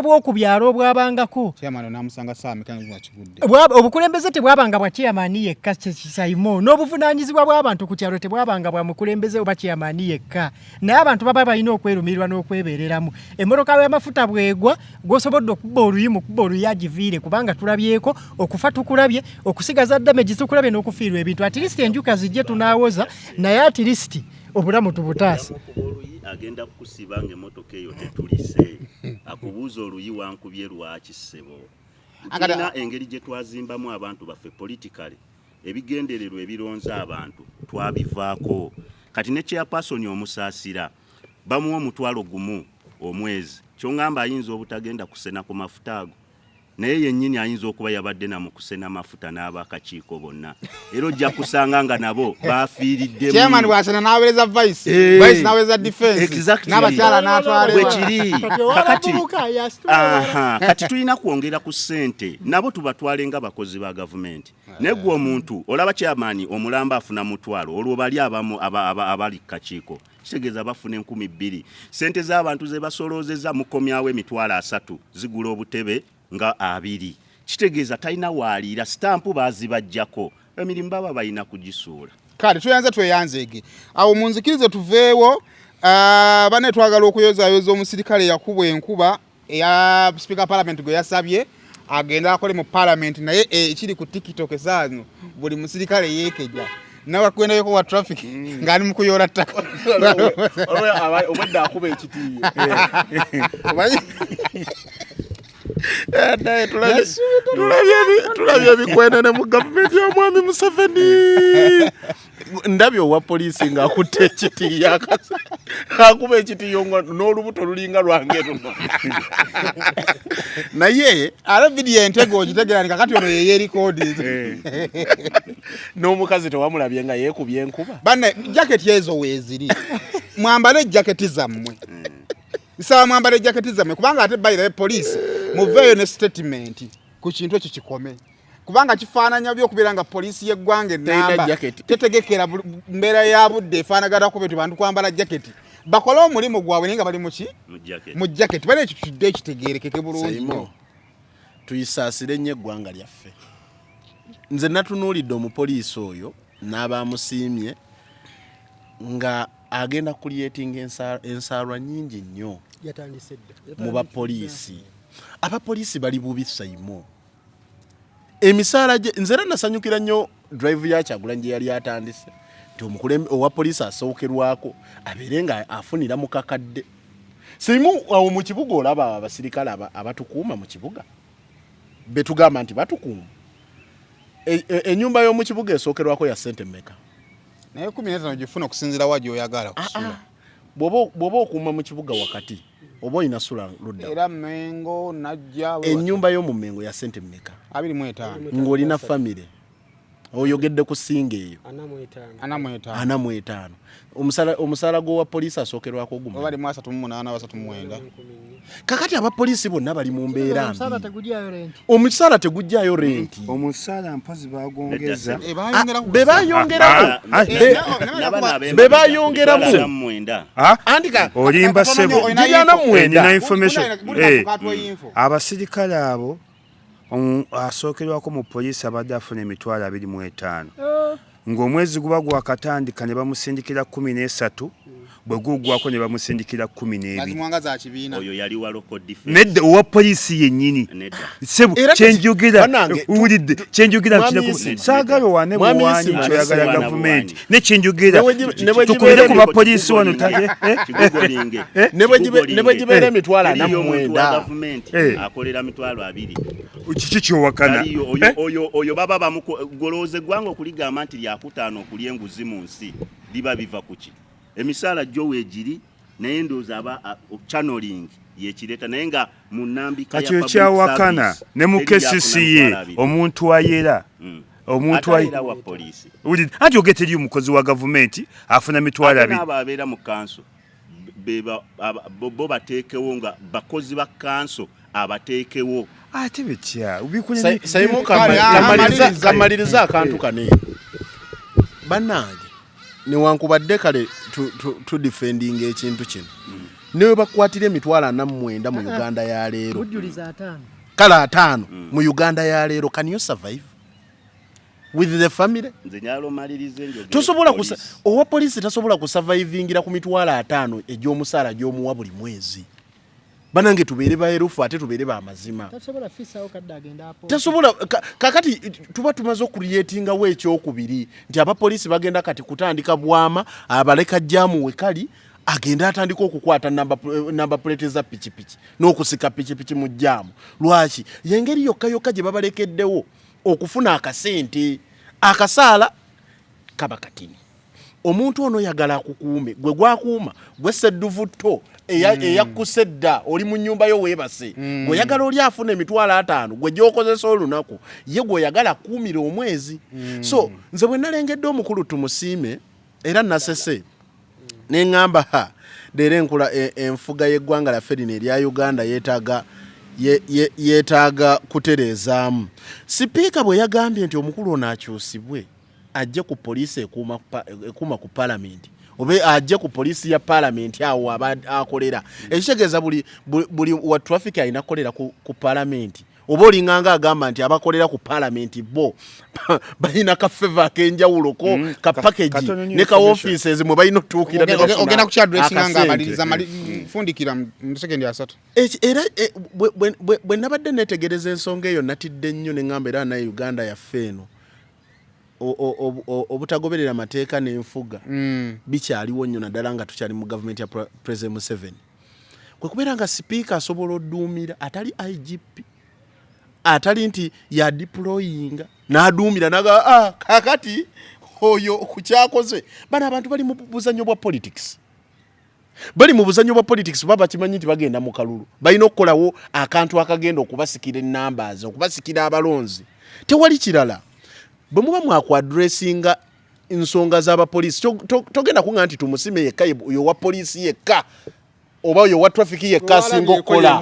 bw'oku byalo obwabangako. Chairman n'amusanga saa meka nga kigudde. Obukulembeze tebwabanga bwa chairman yekka, Saimo, n'obuvunaanyizibwa bw'abantu ku kyalo tebwabanga bwa mukulembeze oba chairman yekka, naye abantu baba balina okwerumirwa n'okwebeereramu. Emmotoka y'amafuta bwegwa, gw'osobodde okuba oluyi mukuba oluyi agiviire, kubanga tulabyeko okufa, tukulabye okusigaza damage, tukulabye n'okufiirwa ebintu. At least enjuka zijje tunaawoza, naye at least obulamu tubutaase. Oluyi agenda kukusiba ng'emmotoka eyo tetulise, akubuuza oluyi wankubye lwaki ssebo. Tulina engeri gye twazimbamu abantu baffe politically, ebigendererwa ebironza abantu twabivaako. Kati ne chairperson omusaasira bamuwa 10,000 omwezi, kyongamba ayinza obutagenda kusena ku mafuta ago, naye yennyini ayinza okuba yabadde na mu kusena mafuta n'abakakiiko bonna, era ojja kusanga nga nabo bafiiriddemu. Chairman bw'asena n'aweereza vice, vice n'aweereza defense, n'abakyala n'atwala Bwe ewala. kiri. Kati owa Kakati abavubuka yasitula aha, kati tulina kwongera ku ssente, nabo tubatwale nga bakozi ba gavumenti. Naye gwe omuntu olaba chairman omulamba afuna 10,000, olwo bali abamu abali ku kakiiko kitegeeza bafuna 2,000. Ssente z'abantu ze basoloozezza mukomyawo 30,000, zigula obutebe nga 20, kitegeeza talina waaliira, sitampu baazibajjako, emirimu baba balina kugisuula. Kale tweyanze tweyanzeege awo munzikirize tuveewo. Bane twagala okuyozaayoza omusirikale yakubwa enkuba eya speaker parliament gwe yasabye agenda akole mu parliament, naye ekiri ku TikTok esaano buli musirikale yeekeja nawakugendayoko wa traffic ng'ali mu kuyoola ttaka. Obwedda akuba ekitiiyo. Tulabye ebikwenene mu gavumenti y'omwami Museveni. Ndabye owa poliisi ng'akutte ekitiiyo, akuba ekitiiyo nga n'olubuto lulinga lwange luno, naye ate vidiyo entego ogitegera ni kakati ono yeye recording. N'omukazi tewamulabye nga yeekubye enkuba? Banne jaketi ezo weeziri, mwambale jaketi zammwe, nsaba mwambale jaketi zammwe, kubanga ate bayirayo poliisi muveeyo ne statement ku kintu ekyo kikome, kubanga kifaananya byokubeera nga poliisi y'eggwanga ennamba jaketi. Tetegekera mbeera ya budde efaanagana ku bintu bantu kwambala jaketi, bakole omulimu gwabwe naye nga bali muki? Mu jacket. Mu jaketi. Bale ekyo kidde ekitegeerekeke bulungi Saimo, nnyo. Tuyisaasire nnyo eggwanga lyaffe. Nze natunuulidde omupoliisi oyo n'abamusiimye nga agenda kucreatinga ensaalwa nnyingi nnyo Yatandise dda. mu bapoliisi. Abapoliisi bali bubi, Saimo. Emisaala gye, nze era nasanyukira nnyo drive ya Kyagulanyi gye yali atandise nti omukulembe owa poliisi asookerwako abeere nga afunira mu kakadde. Sirimu awo mu kibuga olaba abasirikale abatukuuma mu kibuga betugamba nti batukuuma. Ennyumba y'omu kibuga esookerwako ya ssente mmeka? Naye 15 gifuna okusinziira wa gy'oyagala kusula. Bw'oba okuuma mu kibuga wakati oba olina sula ludda? Era Mengo najja. Ennyumba y'omu Mengo ya ssente mmeka? 25. Ng'olina famire, oyogedde ku singa eyo. 45. 45. 45. Omusaala gw'owa poliisi asookerwako gumu oba bali mu 38, 39. Kakati abapoliisi bonna bali mu mbeera Omusaala mbi. tegugyayo renti. Omusaala tegugjayo renti. Omusaala mpozi bagongeza. Be bayongeramu. Be bayongeramu. Mwenda. Andika. Olimba ssebo. Giryana mwenda. Nina information. Abasirikale abo asookerwako mu poliisi abadde afuna 25,000, ng'omwezi guba gwakatandika ne bamusindikira 13, bwe guggwako ne bamusindikira 12. Bazimuwanga za kibiina. Oyo yali wa local defense. Nedda, owa poliisi yennyini. Nedda. Sebo, Era kyenjogera bannange, wulidde kyenjogera? Mwami Nkiraku Isma. saagala owane Mwami buwanyi Isma. kyoyagala Mwami gavumenti Buwanyi. ne kyenjogera Ne bwe tukubire gibeera ku bapoliisi wano Kigugolinge. Ne bwe gibeera emitwalo ana Eriyo mu omuntu wa mwenda. gavumenti akolera 20,000. Kiki kyowakana? Taliyo, oyo, oyo baba bamugolooza eggwanga okuligamba nti lyakutaano okulya enguzi mu nsi, liba biva ku ki? Emisaala gyo weegiri, naye ndowooza aba channeling yekireeta, naye nga mu nnambika Kati ya public okyawakana service, ne mu teri yakuna KCCA 20,000. omuntu ayera omuntu Ate era wa poliisi. Wulidde, anti ogenda eri omukozi wa gavumenti afuna mitwalo Ate abiri. n'abo abeera mu kanso bo bateekewo nga bakozi ba kanso abateekewo. Ate bitya? Saimu, kamaliriza akantu kano eno. Bannange, newankubadde kale tudefendinga ekintu kino, ne we bakwatira 49,000 mu Uganda ya leero, Mujjuliza 50. Kale 50 mu Uganda ya leero, can you survive with the family? Nze nyala omalirize njogere Tosobola ku poliisi. Owa poliisi tasobola kusurvivingira ku 50,000 egy'omusaala gy'omuwa buli mwezi. Banange, tubeere baerufu ate tubeere bamazima. Tasobola fisaawo kadde agenda apo. Tasobola. Kakati tuba tumaze okucreatingawo ekyokubiri nti abapoliisi bagenda kati kutandika bwama abaleka jam wekali agenda atandika okukwata namba plate za pikipiki n'okusika pikipiki mu jam. Lwaki? Yengeri yokka yokka gye babalekeddewo okufuna akasente. Akasaala kaba katini. Omuntu ono oyagala akukuume, gwe gwakuuma gwe sedduvutto eyakkuse edda, oli mu nnyumba yo weebase. Gweoyagala oli afuna 50,000 gwe gy'okozesa olunaku, ye gweoyagala akuumira omwezi. So nze bwe nalengedde omukulu Tumusiime era nasese ne ŋŋamba, ha, leero enkula enfuga y'eggwanga lyaffe lino erya Uganda yeetaaga yeetaaga kutereezaamu. Sipiika bwe yagambye nti omukulu ono akyusibwe ajje ku poliisi ekuuma ku palamenti, oba ajje ku poliisi ya palamenti awo aba akolera, ekitegeeza buli wa traffic alina kukolera ku palamenti, oba olinganga agamba nti abakolera ku palamenti bo balina ka favour ak'enjawulo ko ka package Katono nnyo ne ka information. Offices mwe balina otuukira ne bafuna Ogenda kukyaddressinga nga akasente. amaliriza fundikira mu sekendi 30. Era bwe nabadde netegereza ensonga eyo, natidde nnyo ne ŋŋamba, era naye Uganda yaffe eno obutagoberera mateeka n'enfuga bikyaliwo nnyo, naddala nga tukyali mu gavumenti ya President Museveni. Kwe kubeera nga sipiika asobola odduumira atali IGP, atali nti yadeployinga n'aduumira naga, ah, kakati oyo ku kyakoze. Bano abantu bali mu buzanyo bwa politics, bali mu buzanyo bwa politics. Baba bakimanyi nti bagenda mu kalulu, balina okukolawo akantu akagenda okubasikira enambers, okubasikira abalonzi, tewali kirala. Bwe muba mwakwadressinga nsonga z'abapoliisi, togenda kuŋŋa nti Tumusime yekka oyo wa poliisi yekka oba oyo wa traffic yekka asinga okukola.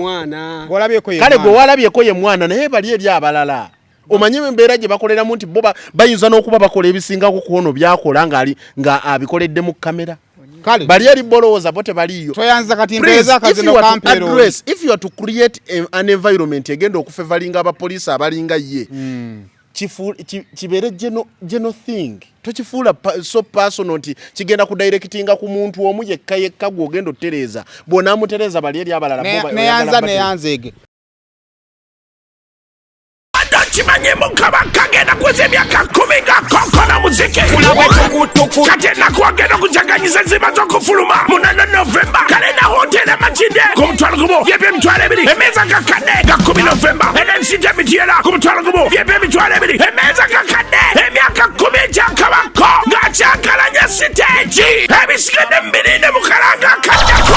Gw'olabyeko ye Kale mwana. Gwe walabyeko ye mwana, naye bali eri abalala omanye embeera gye bakoleramu nti bo bayinza n'okuba bakola ebisingako ku ono byakola ng'ali nga abikoledde mu kamera. Kale. Bali eri bolowooza bo tebaliiyo. Toyanza kati Please, mpeereza if akazino you are to kampeera oli. address, if you are to create an environment egenda okufevalinga abapoliisi abalinga ye, kibeere general thing, tokifuula so personal nti kigenda kudirectinga ku muntu omu yekka yekka gw'ogenda otereeza. Bw'onaamutereeza, bali eri abalala bo oyagala Neyanza batereeza. Neyanzeege. Kimanyi mukama kagenda kuweza emyaka 10 nga kokola muziki. Kati ennaku agenda okujaganyiza enziba z'okufuluma 8 Novemba, Kalina Hotel Emakindye ku 10,000, vyebi 20,000, emmeeza kakadde nga 10 Novemba, NNCT Emityera ku 10,000, vyebi 20,000, emmeeza kakadde. Emyaka 10 ekyakabako ng'akyankalanya siteegi, ebisigadde mubirinde mukalanga akaddako.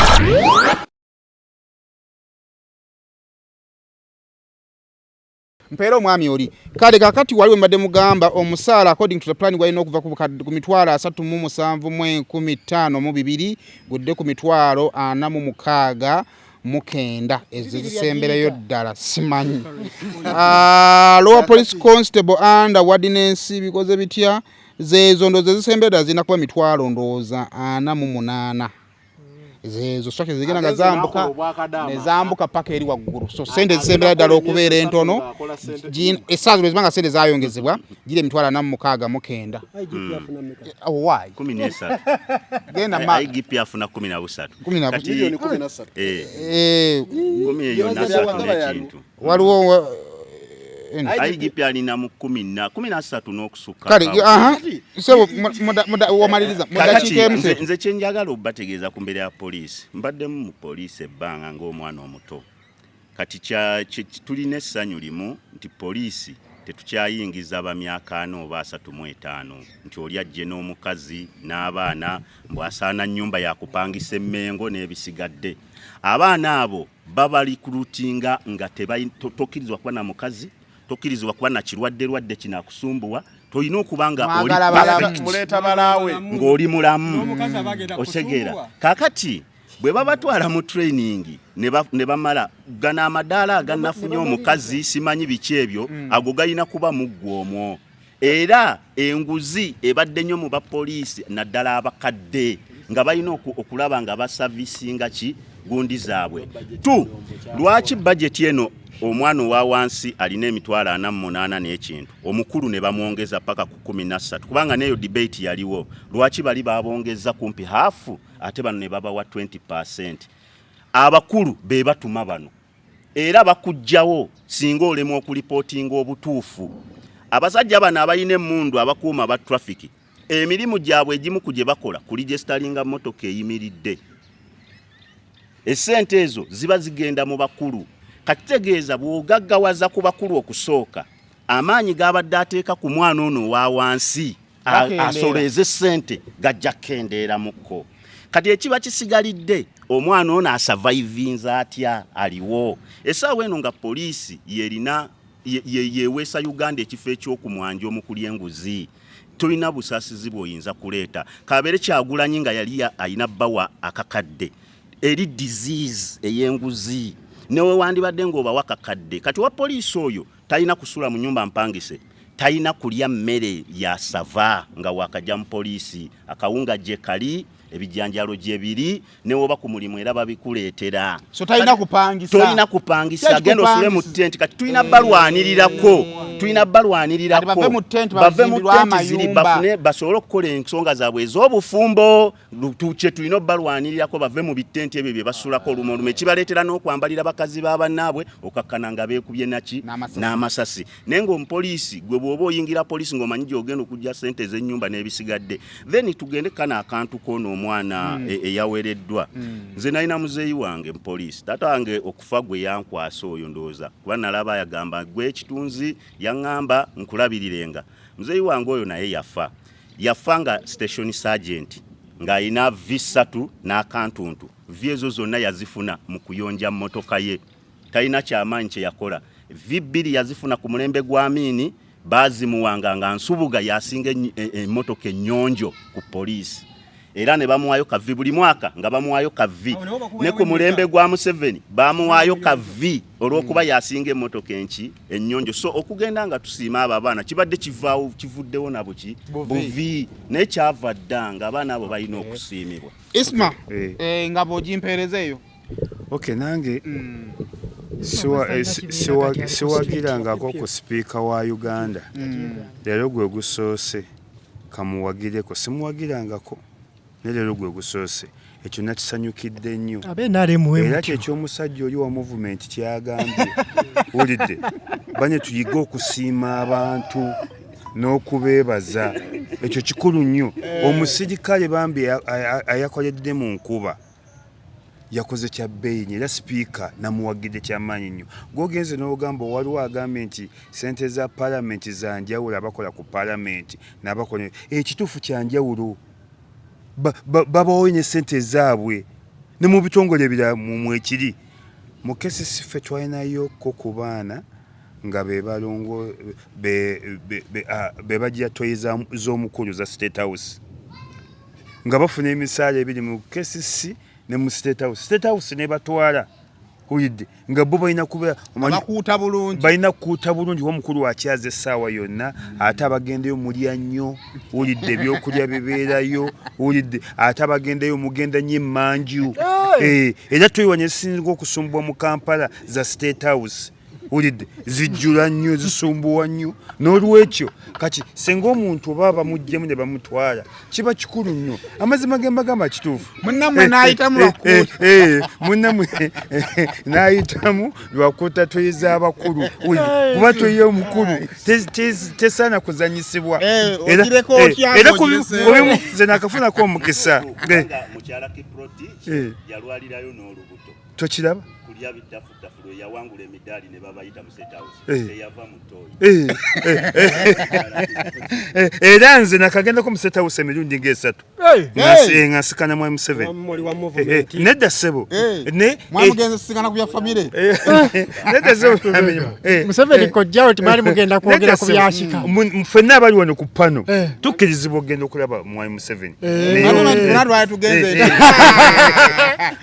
Mpeera omwami oli. Kale kakati wali wembadde mugamba omusaala according to the plan gwalina okuva ku 37,502 gudde ku 46,900, ezo zisemberayo ddala simanyi. Ah, lower police constable under ordinance bikoze bitya? Zeezo ndowooza ezisembera ddala zirina kuba mitwalo ndowooza 48, zeezo structure zigenda nga Ate zambuka zinakola obwakadaama. Ne zambuka paka eri waggulu. So sente ezisembera ddala okubeera entono Ng'akola sente essaawa zino zibanga sente zayongezebwa gira 46,900. IGP afuna mmeka? Oh, why? 13. Genda ma IGP afuna 13. Kumi na Miliyoni 13. Eh, Eh, kumi eyo nasatu n'ekintu. Waliwo eno. IGP alina mu kumi na 13 n'okusukka Kale awo. aha, sebo wamaliriza mu Kakati, dakiika emu. nze kyenjagala obategeeza ku mbeera ya poliisi, mbaddemu mu poliisi ebbanga ng'omwana omuto. Kati tulina essanyu limu nti poliisi tetukyayingiza ba myaka 40 oba 35 nti oli ajje n'omukazi n'abaana mbu asaana nnyumba yakupangisa emmengo n'ebisigadde. Abaana abo babalikrutinga nga tokkirizibwa kuba na mukazi, tokkirizibwa kuba na kirwadde lwadde kinakusumbuwa, tolina okuba nga oli Mwagala balamu. perfect. Muleeta balaawe. Ng'oli mulamu. N'omukazi aba agenda Otegeera? kusumbuwa. Kakati bwe babatwala mu training ne bamala gano amadaala aganafunye omukazi simanyi biki ebyo, ago galina kuba muggwa omwo. Era enguzi ebadde nnyo mu bapoliisi, naddala abakadde, nga balina okulaba nga basavisinga ki gundi zaabwe. Tu lwaki bajeti eno omwana owa wansi alina 48,000 n'ekintu, omukulu ne bamwongeza paka ku 13? Kubanga n'eyo debate yaliwo, lwaki bali babongeza kumpi haafu ate bano ne babawa 20? Abakulu be batuma bano era bakuggyawo singa olemwa okulipootinga obutuufu. Abasajja bano abalina emmundu abakuuma aba traffic, emirimu gyabwe egimu ku gye bakola kuligestalinga mmotoka eyimiridde. Essente ezo ziba zigenda mu bakulu. Kakitegeeza bw'ogaggawaza ku bakulu okusooka, amaanyi g'abadde ateeka ku mwana ono owa wansi Asoleeze ssente gajja kukendeeramukko. Kati ekiba kisigalidde, omwana ono asurvivinza atya aliwo essaawa eno nga poliisi yerina yeweesa Uganda ekifo ekyokumwanjo mu kulya enguzi? Tolina busaasizi bw'oyinza kuleeta. Kabeere Kyagulanyi nga yali alina bbawa akakadde eri disease ey'enguzi, newe wandibadde ng'obawa kakadde. Kati wa poliisi oyo talina kusula mu nyumba mpangise, talina kulya mmere ya sava nga wakajja mu poliisi. Akawunga gye kali, ebijanjalo gye biri, newoba ku mulimu era babikuleetera. So talina kupangisa. Tolina kupangisa, genda osule mu tenti. Kati tulina balwanirirako, tulina balwanirirako bave mu tenti, bave mu bazimbirwe tenti ziri amayumba. Bafune basobole okukola ensonga zaabwe ez'obufumbo. Kye tulina obalwaniririrako, bave mu bitenti ebyo bye basulako olumu olumu, ekibaleetera n'okwambalira bakazi ba bannaabwe, okakkana nga beekubye naki n'amasasi. Naye ng'omupoliisi gwe bw'oba oyingira poliisi ng'omanyi gy'ogenda okujja ssente ez'ennyumba n'ebisigadde. Then tugende kano akantu koono omwana eyawereddwa. Nze nalina muzeeyi wange mupoliisi, taata wange okufa gwe yankwasa oyo, ndowooza kuba nalaba yagamba gwe ekitunzi, yaŋŋamba nkulabirirenga. Muzeeyi wange oyo naye yafa, yafa nga station sergeant, ng'alina V3 n'akantuntu. V ezo zonna yazifuna mu kuyonja mmotoka ye, talina kyamaanyi kye yakola. V2 yazifuna ku mulembe gwa Amiini, baazimuwanga nga Nsubuga yasinga emmotoka ennyonjo ku poliisi, era ne bamuwaayo ka V buli mwaka, nga bamuwaayo ka V. Ne ku mulembe gwa Museveni bamuwaayo ka V olw'okuba yasinga emmotoka enki ennyonjo. So okugenda nga tusiima abo abaana kibadde kivaawo, kivuddewo na buki buvi, naye kyava dda nga abaana abo balina okusiimibwa. Isma, nga bw'ogimpeereza eyo. Okay, nange siwagirangako ku sipiika wa Uganda. Leero gwe gusoose kamuwagireko. Simuwagirangako, ne leero gwe gusoose, ekyo nakisanyukidde nnyo. Abe NRM we Era mutyo. Kyekyomusajja oli wa movement kyagambye, wulidde bane, tuyige okusiima abantu n'okubeebaza, ekyo kikulu nnyo. Omusirikale bambi ayakoledde mu nkuba, yakoze kya bbeeyi nnyo, era sipiika namuwagidde kyamaanyi nnyo. Gwogenze n'ogamba waliwo agambye nti sente za paalamenti za njawulo, abakola ku paalamenti n'abakola ekituufu kya njawulo. Babawoyo ne sente zaabwe ne mu bitongole ebirala mwekiri. Mu KCC ffe twalinayoko ku baana nga be balongo be bajja toyi z'omukulu za State House, nga bafuna emisaala ebiri mu KCC ne mu State House. State House ne batwala, wulidde, nga bo balina kubeera Bakuuta bulungi. Balina kukuuta bulungi, omukulu akyaza essaawa yonna, ate abagendeyo mulya nnyo, wulidde, ebyokulya bibeerayo, wulidde, ate abagendeyo mugenda nnyo emmanju. Era toyiwanya ezisinga okusumbwa mu Kampala za State House, wulidde, zijjula nnyo, zisumbuwa nnyo. N'olwekyo kati senga omuntu oba bamuggyemu ne bamutwala, kiba kikulu nnyo. Amazima ge mbagamba kituufu. Munnammwe n'ayitamu lwakuuta. Munnammwe n'ayitamu lwakuuta toyi z'abakulu, kuba toyi omukulu tesaana kuzanyisibwa. Ogireka otya Era ng'ogireseewo? Kubimu nze nakafunako omukisa. Kubanga mukyala Kiproti yalwalirayo n'olubuto. Tokiraba? Kulya bittafuttafu lwe yawangula emidaali ne babayita mu State House. Teyava mu ttooyi. Era nze nakagendako mu State House emirundi ng'esatu. Hey! Nga nsikana mwa Museveni. Mwali wa movement. Nedda ssebo. Mwamugenze sisikana ku bya famire. Nedda ssebo. Museveni kojjawo timali mugenda kwogera Nedda ku ssebo. byakika. Ffenna abali wano ku pano tukkirizibwa okugenda okulaba mwami Museveni. Ffenna twali tugenze.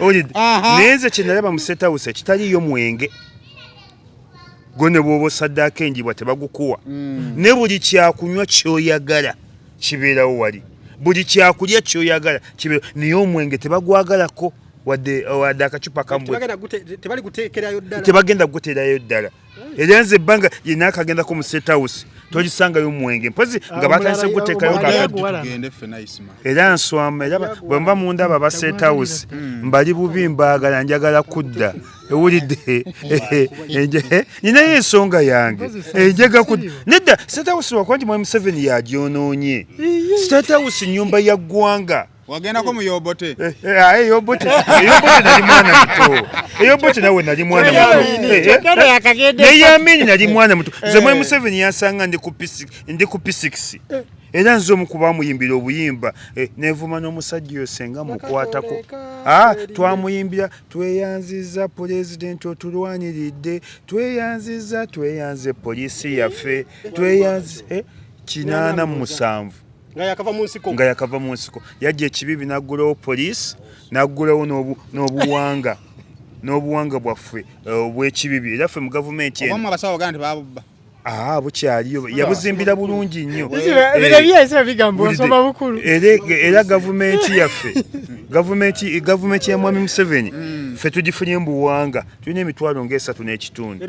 Owulidde? Naye nze kye nalaba mu State House ekitaliiyo mwenge, gwe ne bw'oba osaddaako enjibwa tebagukuwa, ne buli kyakunywa ky'oyagala kibeerawo wali, buli kyakulya ky'oyagala kibeerawo, naye omwenge tebagwagalako wadde akacupa kamwe. Tebali guteekerayo ddala. Tebagenda kuguteerayo ddala. Era nze ebbanga yenakagendako mu State House tolisangayo mwenge, mpozi nga batandise kuguteekayo Omulala kakati. yaguwala. Tugende ffenna, Isma. Era nswama, era bwe mba mundaba ba State House mbali bubi, mbaagala, njagala kudda, ewulidde, ninayo ensonga yange enjaga kudda. Nedda, State House lwakuba nti mwami Museveni yagyonoonye. State House nyumba ya ggwanga. Wagendako mu Yobote? Eyobote, eyobote nali mwana muto. Eyobote nawe nali mwana muto. Kyokka yakagenda. Neyamini nali mwana muto. Nze mwami Museveni yansanga ndi ku P6, ndi ku P6. Era nze omu ku baamuyimbira obuyimba eh, nevuma n'omusajja oyo senga mukwatako. Ah, twamuyimbira tweyanziza pulezidenti otulwaniridde, tweyanziza tweyanze poliisi yaffe, tweyanze eh, 87 nga yakava mu nsiko, nga yakava mu nsiko yajja ekibibi n'aggulawo poliisi n'aggulawo n'obuwanga n'obuwanga bwaffe eh, obw'ekibibi era ffe mu gavumenti eno Obamu abasawo bagamba nti babubba. Ah, bukyaliyo yabuzimbira bulungi nnyo. Bino byese bigambo osoma bukulu. Era gavumenti yaffe gavumenti ya Mwami Museveni ffe tugifunye mu buwanga tulina emitwalo ng'esatu n'ekitundu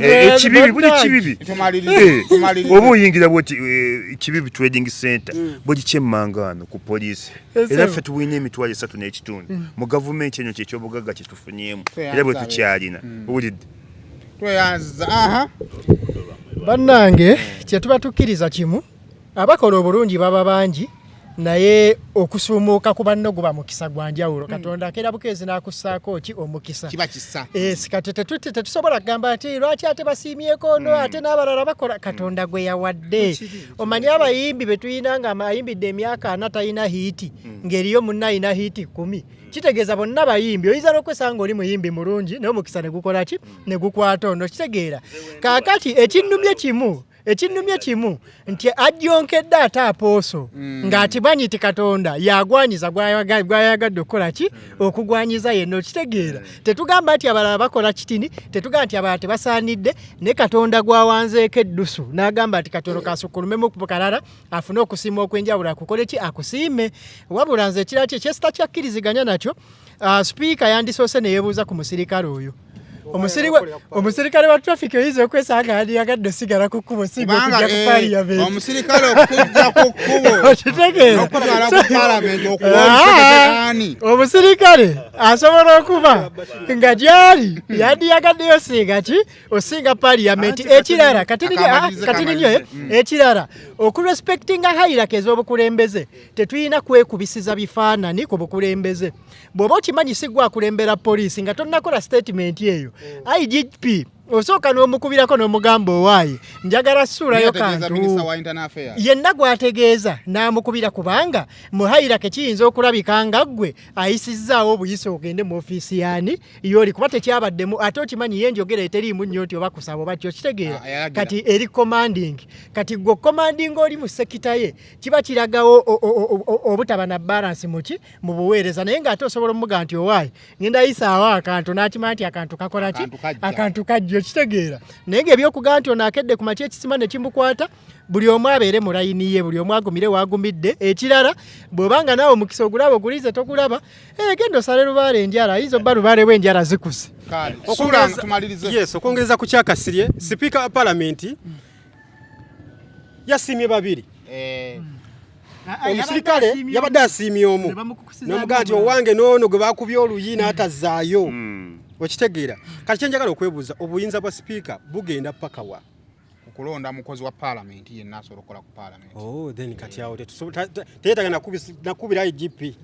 ekibibi buli kibibi oba oyingira bwoti kibibi trading center buli kyemmanga wano ku poliisi era ffe tulina emitwalo esatu n'ekitundu mu gavumenti eno kyekyobugagga kye tufunyemu era bwe tukyalina owulidde. Tweyanziza. Aha. Bannange kye tuba tukkiriza kimu, abakola obulungi baba bangi, naye okusuumuuka ku banno guba mukisa gwa njawulo. Katonda akeera bukeezi n'akussaako ki omukisa. Kiba kisa. Kati tetusobola kugamba nti lwaki ate basiimyeko ono ate n'abalala bakola. Katonda gwe yawadde. Omanyi abayimbi be tulina nga ayimbidde emyaka 40 talina hiiti, ng'eriyo munne alina hiiti 10. Kitegeeza bonna bayimbi, oyinza n'okwesanga oli muyimbi mulungi naye omukisa ne gukola ki ne gukwata ono. Kitegeera kaakati ekinnumye kimu nti ajjonkedde ate apooso ng'atimanyi nti Katonda yagwanyiza gwayagadde okukola ki okugwanyiza yenna. Okitegeera tetugamba nti abalala bakola kitini, tetugamba nti abalala tebasaanidde, ne Katonda gwawanzeeko eddusu n'agamba nti katono kasukkulumemu ku kalala afune okusiima okw'enjawulo akukole ki akusiime. Wabula nze ekirala kye kyesitakyakiriziganya nakyo, sipiika yandisoose ne yeebuuza ku musirikale oyo. Omusirikale wa traffic oyinza okwesanga yandiyagadde osigala ku kkubo singa okujja ku parliament. Omusirikale okujja ku kkubo okitegeera n'okutwala ku parliament okuwa omutegekani. Omusirikale asobola okuba nga gyali yandiyagaddeyo singa ki osinga parliament. Ekirala katini nnyo ekirala okurespectinga hierarchy ez'obukulembeze, tetulina kwekubisiza bifaanani ku bukulembeze. Bw'oba okimanyi si gwe akulembera poliisi nga tonnakola statement eyo, IGP osooka n'omukubirako n'omugamba owaaye njagala ssuulayo kantu, yenna gw'ategeeza n'amukubira, kubanga mu hierarchy kiyinza okulabika nga ggwe ayisizzaawo obuyisa ogende mu ofiisi yaani yoli, kuba tekyabaddemu. Ate okimanyi ye enjogera eteriimu nnyo nti oba kusaba oba kyo kitegeera kati eri commanding. Kati gwe commanding oli mu sector ye kiba kiragawo obutaba na balance muki mu buweereza, naye ng'ate osobola omuga nti owaayi ngenda yisaawo akantu n'akimanya nti akantu kakola ki akantu kajja okitegeera. Naye ng'ebyokugamba nti ono akedde ku makya ekisima ne kimukwata, buli omu abeere mu layini ye, buli omu agumire waagumidde. Ekirala bw'obanga naawe omukisa ogulaba ogulize togulaba, genda osale lubaale enjala, ayinza obba lubaale bw'enjala zikuse. Yes, okwongereza ku kyakasirye, sipiika wa palamenti yasiimye babiri. Omusirikale yabadde asiimye omu n'omugaa nti owange n'ono gwe bakubye oluyi n'atazzaayo. Okitegeera? Kati kyenjagala okwebuuza, obuyinza bwa sipiika bugenda paka wa? Okulonda mukozi wa paalamenti yenna asobola okukola ku paalamenti. Oh, then kati awo teyeetaaga nakubira IGP,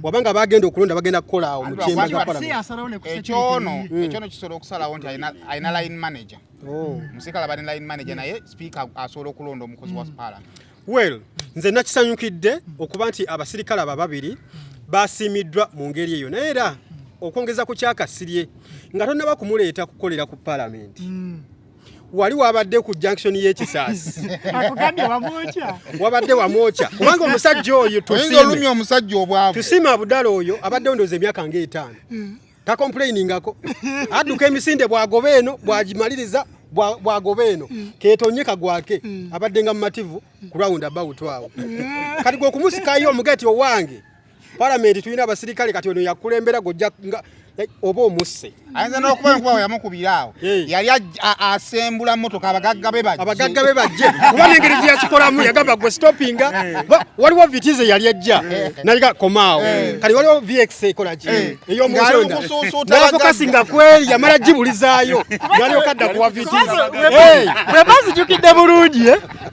wabanga bagenda okulonda bagenda kukola awo mu chamber za paalamenti. Ekyono kisobola okusalawo nti alina line manager, omusirikale aba ne line manager, naye sipiika asobola okulonda omukozi wa paalamenti. Well, nze nakisanyukidde okuba nti abasirikale abo ababiri basiimiddwa mu ngeri eyo, naye era okwongeza ku kyakasirye, nga tonnaba kumuleeta kukolera ku paalamenti, wali wabadde ku junction y'ekisaasi. Akugambye wamwokya. Wabadde wamwokya, kubanga omusajja oyo oyinza olumya omusajja obwavu. Tusiime Abudala oyo abaddewo ndowooza emyaka ng'etaano takomplainingako, adduka emisinde bw'agoba eno bw'agimaliriza bw'agoba eno keetonye kagwake, abadde nga mumativu ku round about awo. Kati gwe okumusikayo omugeti owange palamenti tulina abasirikale, kati ono yakulembera gojja nga oba omusse. Ayinza n'okuba enkuba we yamukubira awo yali asembula mmotoka abagagga be bajje. Abagagga be bajje, kuba n'engeri gye yakikolamu yagamba gwe stopinga. Waliwo Vitz yali ejja nayiga komaawo, kati waliwo VX ekola ki ey'omunsonda Ng'ali mu kusuusuuta n'afokasinga kweri yamala gibulizaayo n'alyoka adda kuwa Vitz. Bwe bulungi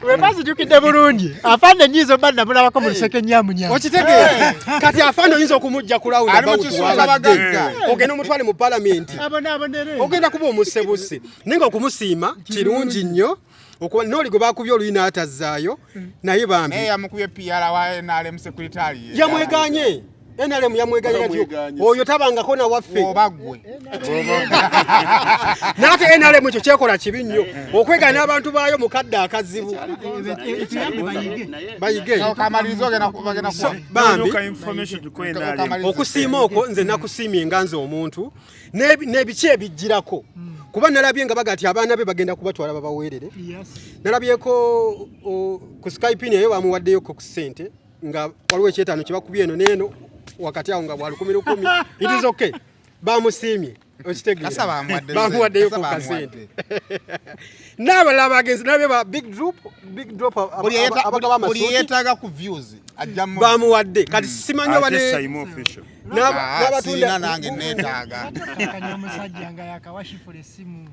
bwe nzijukidde bulungi, afande nyiiza obba namulabako mu luseke nyamunyamu. Okitegeera? Kati afande oyinza okumujja ku Ali mu roundabout kisuuta wabadde bagagga. ogenda omutwale mu palamenti abonaabonere ogenda kuba omusebusi, naye nga okumusiima kirungi nnyo. Okuba n'oli gwe bakubye oluyi n'atazzaayo, naye bambi. Naye yamukubye PR wa NRM secretary. Yamweganye. NRM yamweganye nti Yamweganye. oyo tabangako na waffe. Oba ggwe. N'ate NRM ekyo kyekola kibi nnyo okwegaana abantu baayo mu kadde akazibu. Bayige. Kamaliriza ogenda bagenda So, kuwa. bambi NRM. okusiima okwo nze nakusiimye nga nze omuntu n'ebiki ebijjirako, kuba nalabye nga baga nti abaana be bagenda kubatwala babaweerere. Nalabyeko ku Skype naye bamuwaddeyoko ku ssente nga waliwo ekyetaano kyebakubye eno n'eno wakati awo nga bwa lukumi lukumi. It is okay, bamusiimye, okitegeera? Kasa bamuwadde Bamuwaddeyo kasa ku kasente. bamuwadde. N'abalala bagenzi nalabye ba Big Drop, Big Drop abagaba Buli amasuuti yeetaaga ku views ajja mu bamuwadde. Kati simanyi oba Ate Saimo official. Ah, sirina nange neetaaga. Kanya omusajja nga yakawashifula essimu.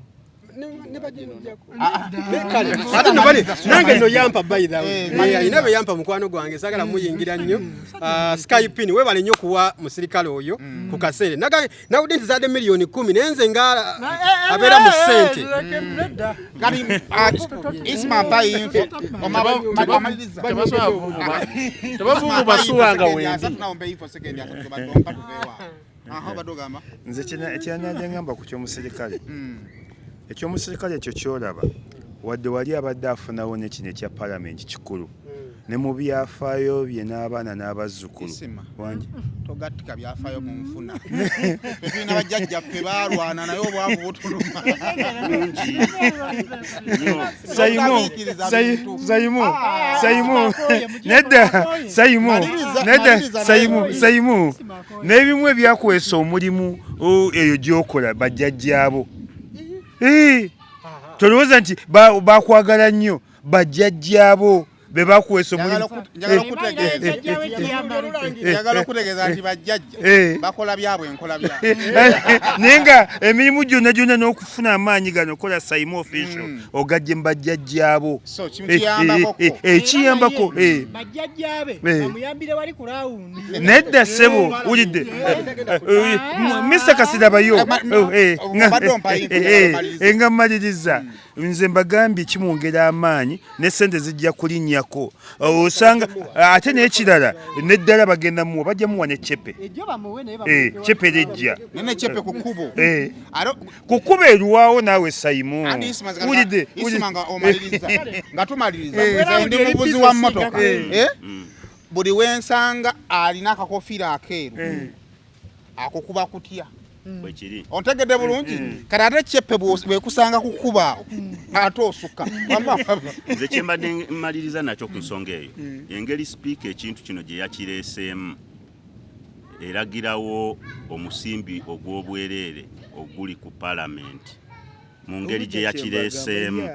Kale ate no bali nange no yampa, by the way. Alina be yampa, mukwano gwange, sagala muyingira nnyo. Ah, Skype webale nnyo kuwa musirikale oyo ku kaseere. Nawudde nti zaadde miliyoni 10, naye nze nga abeera mu ssente. Kati Isma mpa info. Amaliriza. Tebavuvu basuwa nga wendi. Asatu nawo mpe info sekendi 30 obadde ompa tuveewo awo. Aha, obadde ogamba? Nze ekyanadde ngamba ku kyomusirikale, ekyomusirikale ekyo kyolaba wadde wali abadde afunawo ne kino ekya palamenti kikulu ne mu byafaayo bye n'abaana n'abazzukulu. Isima. Wangi. Togattika byafaayo mu nfuna. Ffe tulina bajjajjaffe baalwana naye obwavu butuluma. Sayimu, Totabiikiriza bintu. Sayimu, Sayimu, nedda, Sayimu, nedda, Maliriza. Sayimu, Sayimu, n'ebimu ebyakuweesa omulimu eyo gy'okola bajjajjaabo. Tolowooza nti bakwagala nnyo, bajjajjaabo be bakuweesa omulimu. Njagala okutegeeza nti bajjajja bakola byabwe, enkola byabwe. Naye nga emirimu gyonna gyonna n'okufuna amaanyi gano okola Sayimu official ogajje mu bajjajjaabo. So, kiyambako ko. Kiyambako. Bajjajjaabe bamuyambire wali ku rawundi. Nedda ssebo, wulidde Mr Kasirabayo Obadde ompa info, maliriza. nga mmaliriza, nze mbagambye kimwongera amaanyi ne sente zijja kulinnyako osanga ate n'ekirala neddala bagenda muwa, bajja muwa ne cepe. Ejjo bamuwe naye. Cepe lejja. Nene cepe ku kkubo. Ku kkubo erwawo naawe Sayimu. Andi Isma Wulidde. Isma nga omaliriza, nga tumaliriza, Eh. nze ndi muvuzi wa mmotoka. Eh. Eh? Buli wensanga alina akakofiira akeeru, ako kuba kutya. Bwekiri. Ontegedde bulungi? Kati ate cepe bwekusanga ku kkubo awo ate osuka. Nze kyembadde mmaliriza nakyo ku nsonga eyo, engeri sipiika ekintu kino gye yakireeseemu eragirawo omusimbi ogw'obwereere oguli ku palamenti mu ngeri gye yakireeseemu.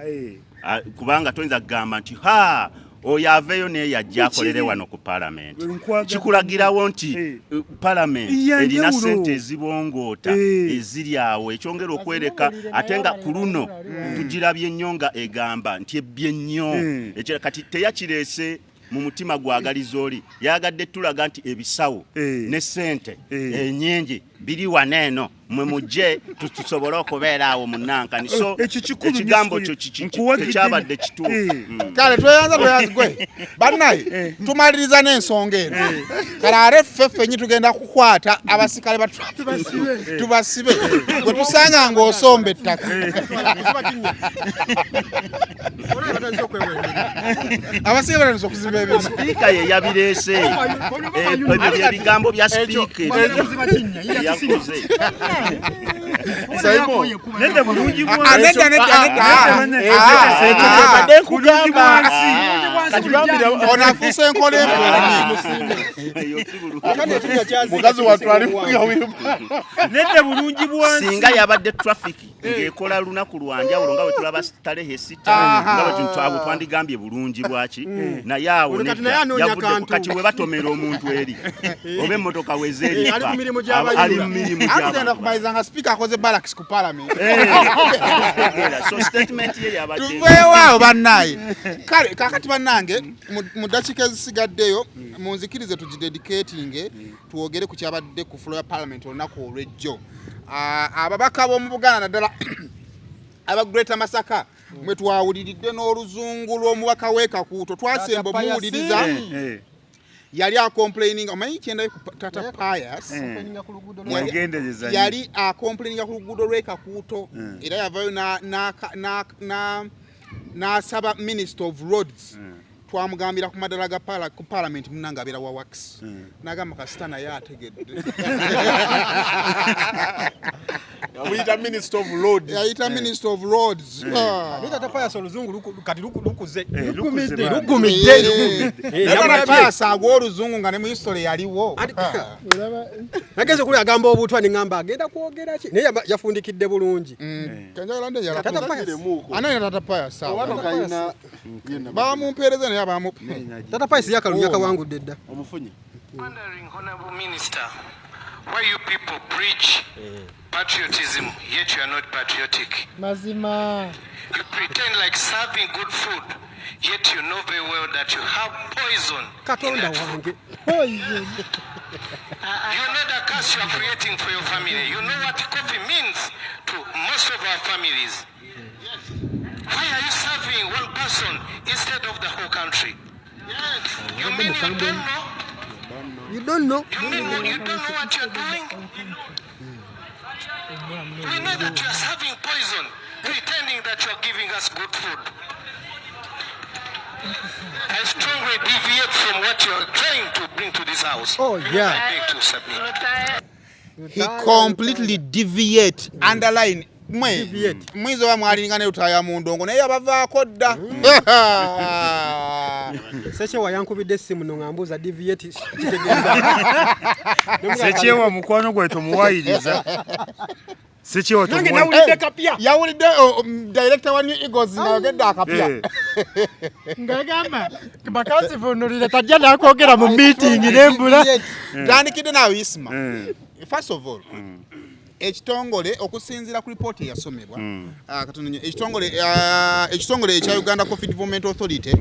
Ah, kubanga toyinza kugamba nti ha oyo aveeyo naye yajja akolere wano ku palamenti. Kikulagirawo nti palamenti Ya erina njawulo. sente ezibongoota eziri awo, ekyongera okwereka ate nga ku luno tugirabye nnyo nga egamba nti ebbye nnyo. Ekira kati teyakireese mu mutima gwagaliza oli, yayagadde tulaga nti ebisawo ne sente ennyingi biri wano eno, mwe mujje tusobole okubeera awo munankani. So Ekyo kikulu nnyo, ekigambo kikulu. kyo Nkuwagidde. tekyabadde kituufu. Kale tweyanza, tweyanza gwe bannaye. Tumaliriza n'ensonga eno. Kale ate ffe ffenyi tugenda kukwata abasikale ba traffic tubasibe gwe tusanga ng'osomba ettaka. Abasikale batandise okuziba ebintu. Sipiika ye yabireese. Ebyo byebigambo bya sipiika yakoze. Nedda, bulungi. Ah, nedda, nedda, nedda. Ah, Ekyo ah. kyembadde nkugamba. Kati bambira Ono afuuse enkola empoonyi. mukazi wattu alifuga. Nedda, bulungi bwansi. Singa yabadde traffic ng'ekola lunaku lwanjawulo nga bwe tulaba tarehe 6, nga bwe tuntu abo twandigambye bulungi bwaki, naye awo Olwo kati nedda, naye anoonya yavudde kantu. kati we batomera omuntu eri oba emmotoka Ali wezeeripa ku mirimu gy'abayula. ali mu mirimu Ate tugenda gy'abantu. kumaliza nga sipiika akoze barracks ku parliament. So statement ye yabadde Tuveewo awo bannaye. Kale kakati bannange, mu ddakiika ezisigaddeyo munzikirize tugidedicatinge twogere ku kyabadde ku floor ya parliament olunaku olw'ejjo. Ah, ababaka b'omu Buganda naddala aba Greater Masaka Mwe twawuliridde n'oluzungu lw'omubaka w'e Kakuuto, twasemba Tata Pius. omuwuliriza. Yali acomplaininga, omanyi kyendayo ku Tata Pius. Mwegendereza nnyo. Yali acomplaininga ku luguudo lw'e Kakuuto era yavayo n'asaba Minister of Roads. Twamugambira ku madala ga ku parliament, munange abeera wa wax, n'agamba kasita naye ategedde. Yamuyita Minister of Roads. Yayita Minister of Roads. Ah. Naye Tata Pius oluzungu kati lukuze. Lukuze bambi. Lugumidde. Naye Tata Pius agwa oluzungu nga ne mu history yaliwo. Ah. Nagenze okuli agamba obutwa ne ŋŋamba agenda kwogera ki, naye yafundikidde bulungi. Kanjagala nde yala. Tata Pius. Ana Tata Pius awo. Obano kalina Bamumpeereza naye abamu. Tata Pius yakalungi yakawangudde dda. Omufunye. Wondering, Honorable Minister, why you people preach patriotism, yet you are not patriotic. Mazima. You pretend like serving good food, yet you know very well that you have poison. Katonda wange. Poison. You know the curse you are creating for your family. You know what coffee means to most of our families. Why are you serving one person instead of the whole country? You mean you don't know? You don't know. You mean you don't know what you're doing? We know that you are serving poison, pretending that you are giving us good food. I strongly deviate from what you are trying to bring to this house. Oh, yeah. I beg to submit. He completely deviate, underline. Mwe mwizo wa mwalinga ne Lutaaya mu ndongo, naye yabavaako dda. Sekyewa yankubidde essimu no ng'ambuuza deviate kitegeeza. Sekyewa mukwano gwe tomuwayiriza. Sekyewa Nange tomuwayi- nawulidde kapya. Yawulidde director wa New Eagles ng'ayogedde akapya. Ngagamba bakanzivunulire tajja nakwogera mu meeting nembula. Tandikidde naawe Isma. First of all, ekitongole okusinziira ku ripooti eyasomebwa, katono nnyo, ekitongole ekya Uganda Coffee Development Authority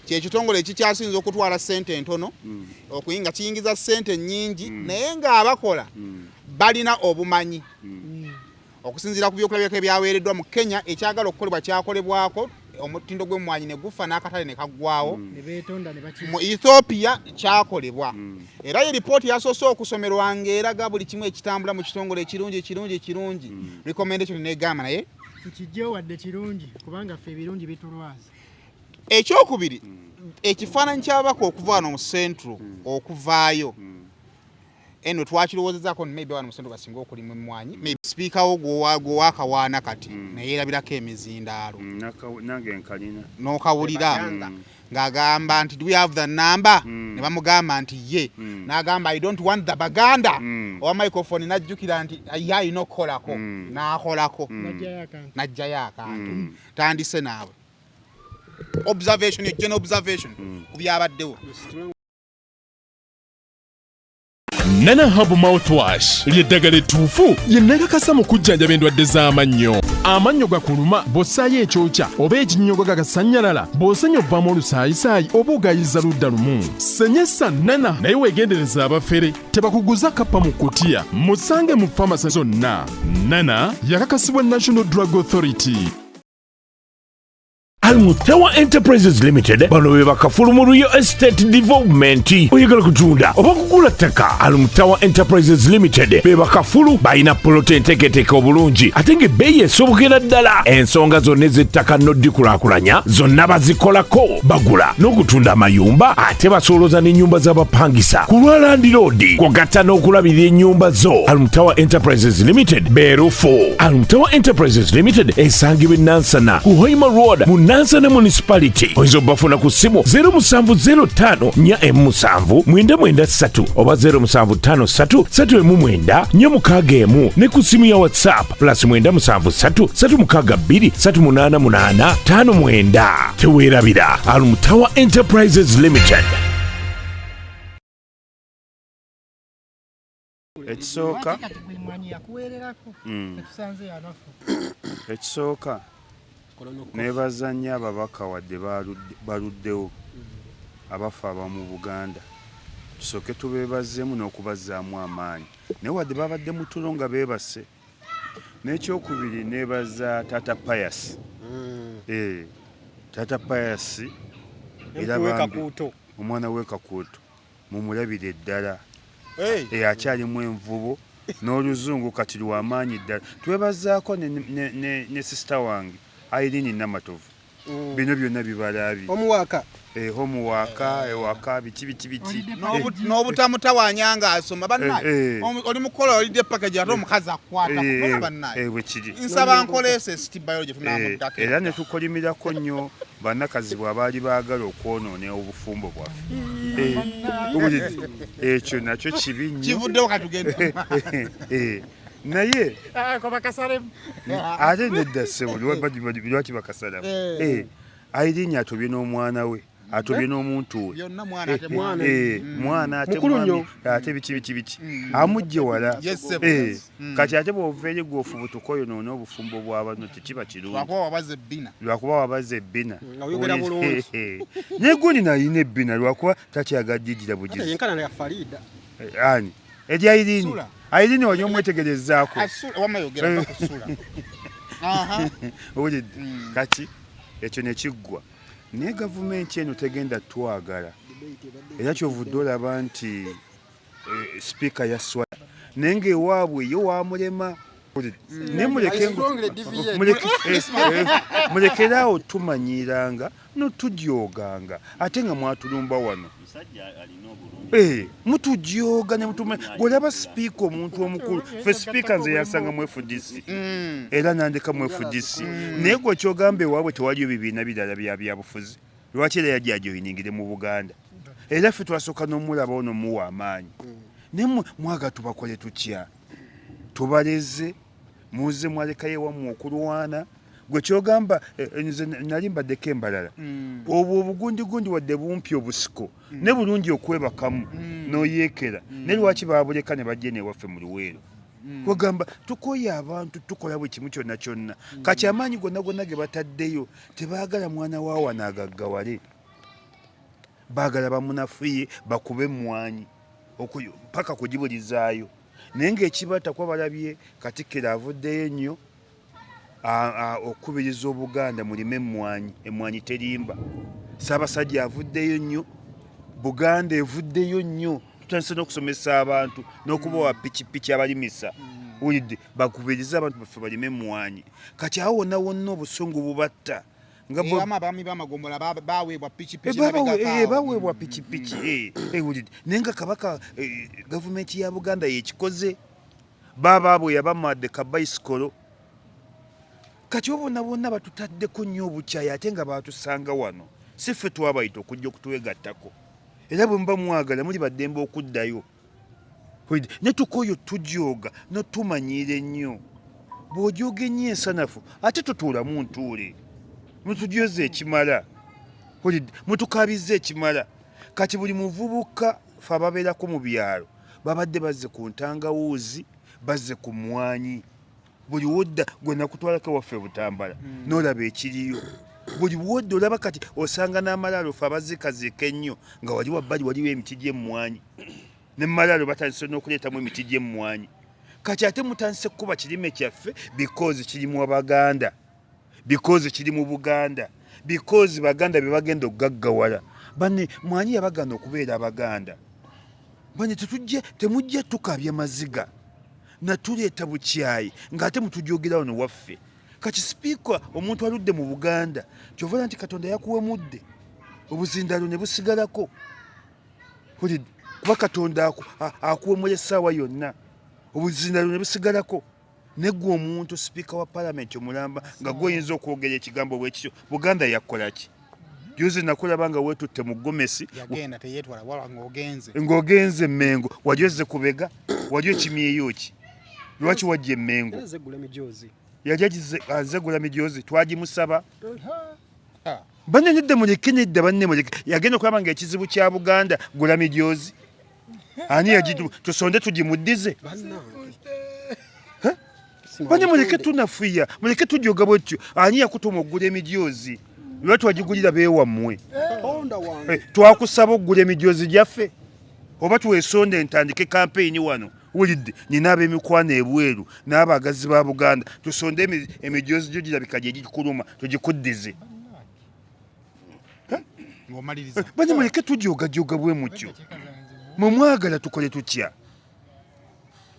kyekitongole ekikyasinza okutwala ssente entono okuyinga kiyingiza ssente nnyingi, naye ng'abakola balina obumanyi. Okusinziira ku byokulabirako ebyaweereddwa mu Kenya, ekyagala okukolebwa kyakolebwako, omutindo gw'emmwanyi ne gufa n'akatale ne kaggwawo. Ne beetonda ne baki. Mu Ethiopia kyakolebwa, era ye ripooti yasoose okusomerwa ng'eraga buli kimu ekitambula mu kitongole ekirungi ekirungi ekirungi, recommendation negamba naye Tukijjewo wadde kirungi, kubanga ffe ebirungi bitulwaza. Ekyokubiri, ekifaananyi ky'ababaka okuva wano mu Central okuvaayo eno, twakirowoozezaako maybe wano mu Central basinga okulima emmwanyi, maybe sipiika wo gw'owakawaana kati naye erabirako emizindaalo. Nange nkalina. N'okawulira ng'agamba nti, "Do we have the number?" Ne bamugamba nti ye, n'agamba, "I don't want the Baganda." Owa microphone n'ajjukira nti ye alina okukolako, n'akolako. N'aggyayo akantu. N'aggyayo akantu. Tandise naawe observation, your general observation ku byabaddewo. Nana Hab mouthwash ly'eddagala ettuufu lye nakakasa mu kujjanjaba endwadde z'amannyo. Amannyo gakuluma bw'ossaayo ekyokya oba ekinnyogo gagasannyalala, bw'osenya ovaamu olusaayisaayi oba ogayiza ludda lumu. Senyesa Nana, naye weegendereza abafere tebakuguza kappa mu kutiya. Musange mu famasi zonna. Nana yakakasibwa National Drug Authority. Almutawa Enterprises Limited, bano be bakafulu mu real estate development. Oyagala kutunda oba kugula ttaka? Almutawa Enterprises Limited be bakafulu, balina polota enteeketeeke obulungi ate ng'ebbeeyi esobokera ddala. Ensonga zonna ez'ettaka n'oddikulaakulanya zonna bazikolako. Bagula n'okutunda amayumba, ate basooloza n'ennyumba z'abapangisa ku lwa landiroodi, kwogatta n'okulabirira ennyumba zo. Almutawa Enterprises Limited beerufu. Almutawa Enterprises Limited esangibwa e Nansana ku Hoima Road mu Nansana Municipality. Oyinza obafuna ku ssimu 0705 417 993 oba 0753 319 461, ne ku ssimu ya WhatsApp +973 362 388 59. Teweerabira Almutawa Enterprises Limited. Ekisooka Kati buli mwanyi yakuweererako tetusanze yanafu. Ekisooka, nebaza nnyo ababaka wadde baluddewo abafa abamu Buganda. Tusooke tubeebazeemu n'okubazzaamu amaanyi, naye wadde babadde mu tulo nga beebase. N'ekyokubiri, nebaza Taata Pius. Eh, Taata Pius era MP w'e bambi, Kakuuto. omwana w'e Kakuuto mumulabire ddala. Hey. Eh, akyalimu envubo n'oluzungu kati lwamaanyi ddala. Twebazaako ne sister wange Irene Namatovu. Bino byonna bibalabye. Omuwaaka. Eh, homework, ewaka, biki biki biki. N'obutamutawaanya ng'asoma bannaye. Oli mukola olidde package ate omukazi akukwata kubona bannaye. Bwe kiri. Nsaba nkola SST biology tunamuddako. Era ne tukolimirako nnyo bannakazi bwe abaali baagala okwonoona obufumbo bwaffe. Owulidde? Ekyo nakyo kibi nnyo. Kivuddewo katugende. Naye Ako bakasalemu. Ate nedda ssebo, lwaki bakasalamu? Irene atobye n'omwana we, atobye n'omuntu we. Byonna mwana ate mwana. Mwana ate Mukulu mwami, nnyo. Ate biki biki biki. Amujje wala. Yes, sir. Kati ate bw'ova eri gw'ofubutuka oyonoona obufumbo bwa banno tekiba kirungi. Lwakuba wabaza ebbina. Lwakuba wabaza ebbina. Nga oyogera bulungi. Naye gundi nalina ebbina lwakuba takyagaddigira Ate bugizi. yenkana ya Farida. Ani? Erya Irene. Sula. Irene wali omwetegerezaako. Asula wamma yogera va ku Sula. Aha. Owulidde? Kati ekyo ne kiggwa. Naye gavumenti eno tegenda twagala. Era kyovudde olaba nti sipiika yaswa naye ng'ewaabwe yo waamulema. Naye I strongly deviate. Mulekeraawo tumanyiranga n'otujyooganga ate nga mwatulumba wano. Musajja alina obulungi. Mutujooga ne mutuma gw'olaba sipiika omuntu omukulu. Ffe sipiika nze yansanga mu FDC era nandeka mu FDC. Naye gwe kyogamba ewaabwe tewaliyo bibiina birala bya byabufuzi, lwaki era yajja ajoyiningire mu Buganda? Era ffe twasooka n'omulaba ono muwa amaanyi. Naye mwaga tubakole tutya? Tubaleze muze mwalekayo ewammwe okulwana. Gwe kyogamba, nze nali mbaddeko embalala. Obwo obugundigundi wadde bumpi obusiko ne bulungi okwebakamu n'oyeekera. Naye lwaki baabuleka ne bajja eno ewaffe mu Luweero? Kwegamba tukooye abantu, tukola buli kimu kyonna kyonna. Kati amaanyi gonna gonna ge bataddeyo tebaagala mwana wa wano agaggawale, baagala bamunafuye bakube emmwanyi paka kugibulizaayo. Naye ng'ekibata kuba balabye Katikkiro avuddeyo nnyo okukubiriza Obuganda mulime emmwanyi, emmwanyi terimba. Ssaabasajja avuddeyo nnyo, Buganda evuddeyo nnyo, tutandise n'okusomesa abantu n'okubawa pikipiki abalimisa. Wulidde, bakubirize abantu baffe balime emmwanyi. Kati awo wonna wonna obusungu bubatta. Nga Abamu abaami b'amagombola baweebwa pikipiki mabegako awo. Baweebwa pikipiki, wulidde. Naye nga Kabaka, gavumenti ya Buganda yekikoze. Baaba bwe yabamadde ka bicycle. Kati bo bonna bonna batutaddeko nnyo obukyayi ate nga baatusanga wano. Si ffe twabayita okujja okutwegattako. Era bwe muba mwagala muli baddembe okuddayo. Wulidde, ne tukooyo tujooga n'otumanyiira ennyo. Bw'ojooga ennyo ensanafu ate totuulamu ntuule. Mutujooze ekimala. Wulidde, mutukaabizza ekimala. Kati buli muvubuka ffe ababeerako mu byalo babadde bazze ku ntangawuuzi, bazze ku mmwanyi. Buli wodda gwe nakutwalako ewaffe Butambala n'olaba ekiriyo. Buli wodda olaba kati osanga n'amalaalo ffe abaziikaziika ennyo nga wali wabbali waliwo emiti gy'emmwanyi. Ne mu malaalo batandise n'okuleetamu emiti gy'emmwanyi. Kati ate mutandise kukuba kirime kyaffe because kiri mu Abaganda, because kiri mu Buganda, because Baganda be bagenda okugaggawala. Banne mwanyi yabagaana okubeera Abaganda. Banne temujja tukaabya maziga natuleeta bukyayi ng'ate mutujoogira wano waffe. Kati sipiika omuntu aludde mu Buganda kyova olaba nti Katonda yakuwemudde obuzindaalo ne busigalako. Mpulidde, kuba Katonda akuwemula essaawa yonna obuzindaalo ne busigalako. Ne ggwe omuntu sipiika wa palamenti omulamba nga gwe oyinza okwogera ekigambo bwe kityo, Buganda yakola ki? Juzi nakulaba nga weetutte mu gomesi. Yagenda teyeetwala wala ng'ogenze. Ng'ogenze Mmengo, wali ozze kubega, wali okimyeyo ki? Lwaki wajja e Mmengo? Yali azze gula mijoozi. Yali azze gula mijoozi, twagimusaba. Banne nedda muleke, nedda banne muleke. Yagenda okulaba ng'ekizibu kya Buganda gula mijoozi. Ani yagitu tusonde tugimuddize? Banne muleke tunafuya, muleke tujoga bwetyo. Ani yakutuma okugula emijoozi? Lwaki twagigulira beewammwe? Twakusaba okugula emijoozi gyaffe? Oba twesonde ntandike kampeyini wano Wulidde, nina ab'emikwano ebweru n'abaagazi ba Buganda, tusonde emijoozi gyo girabika gye gikuluma tugikuddize. Bane muleke tujoogajoga bwe mutyo, mwe mwagala tukole tutya?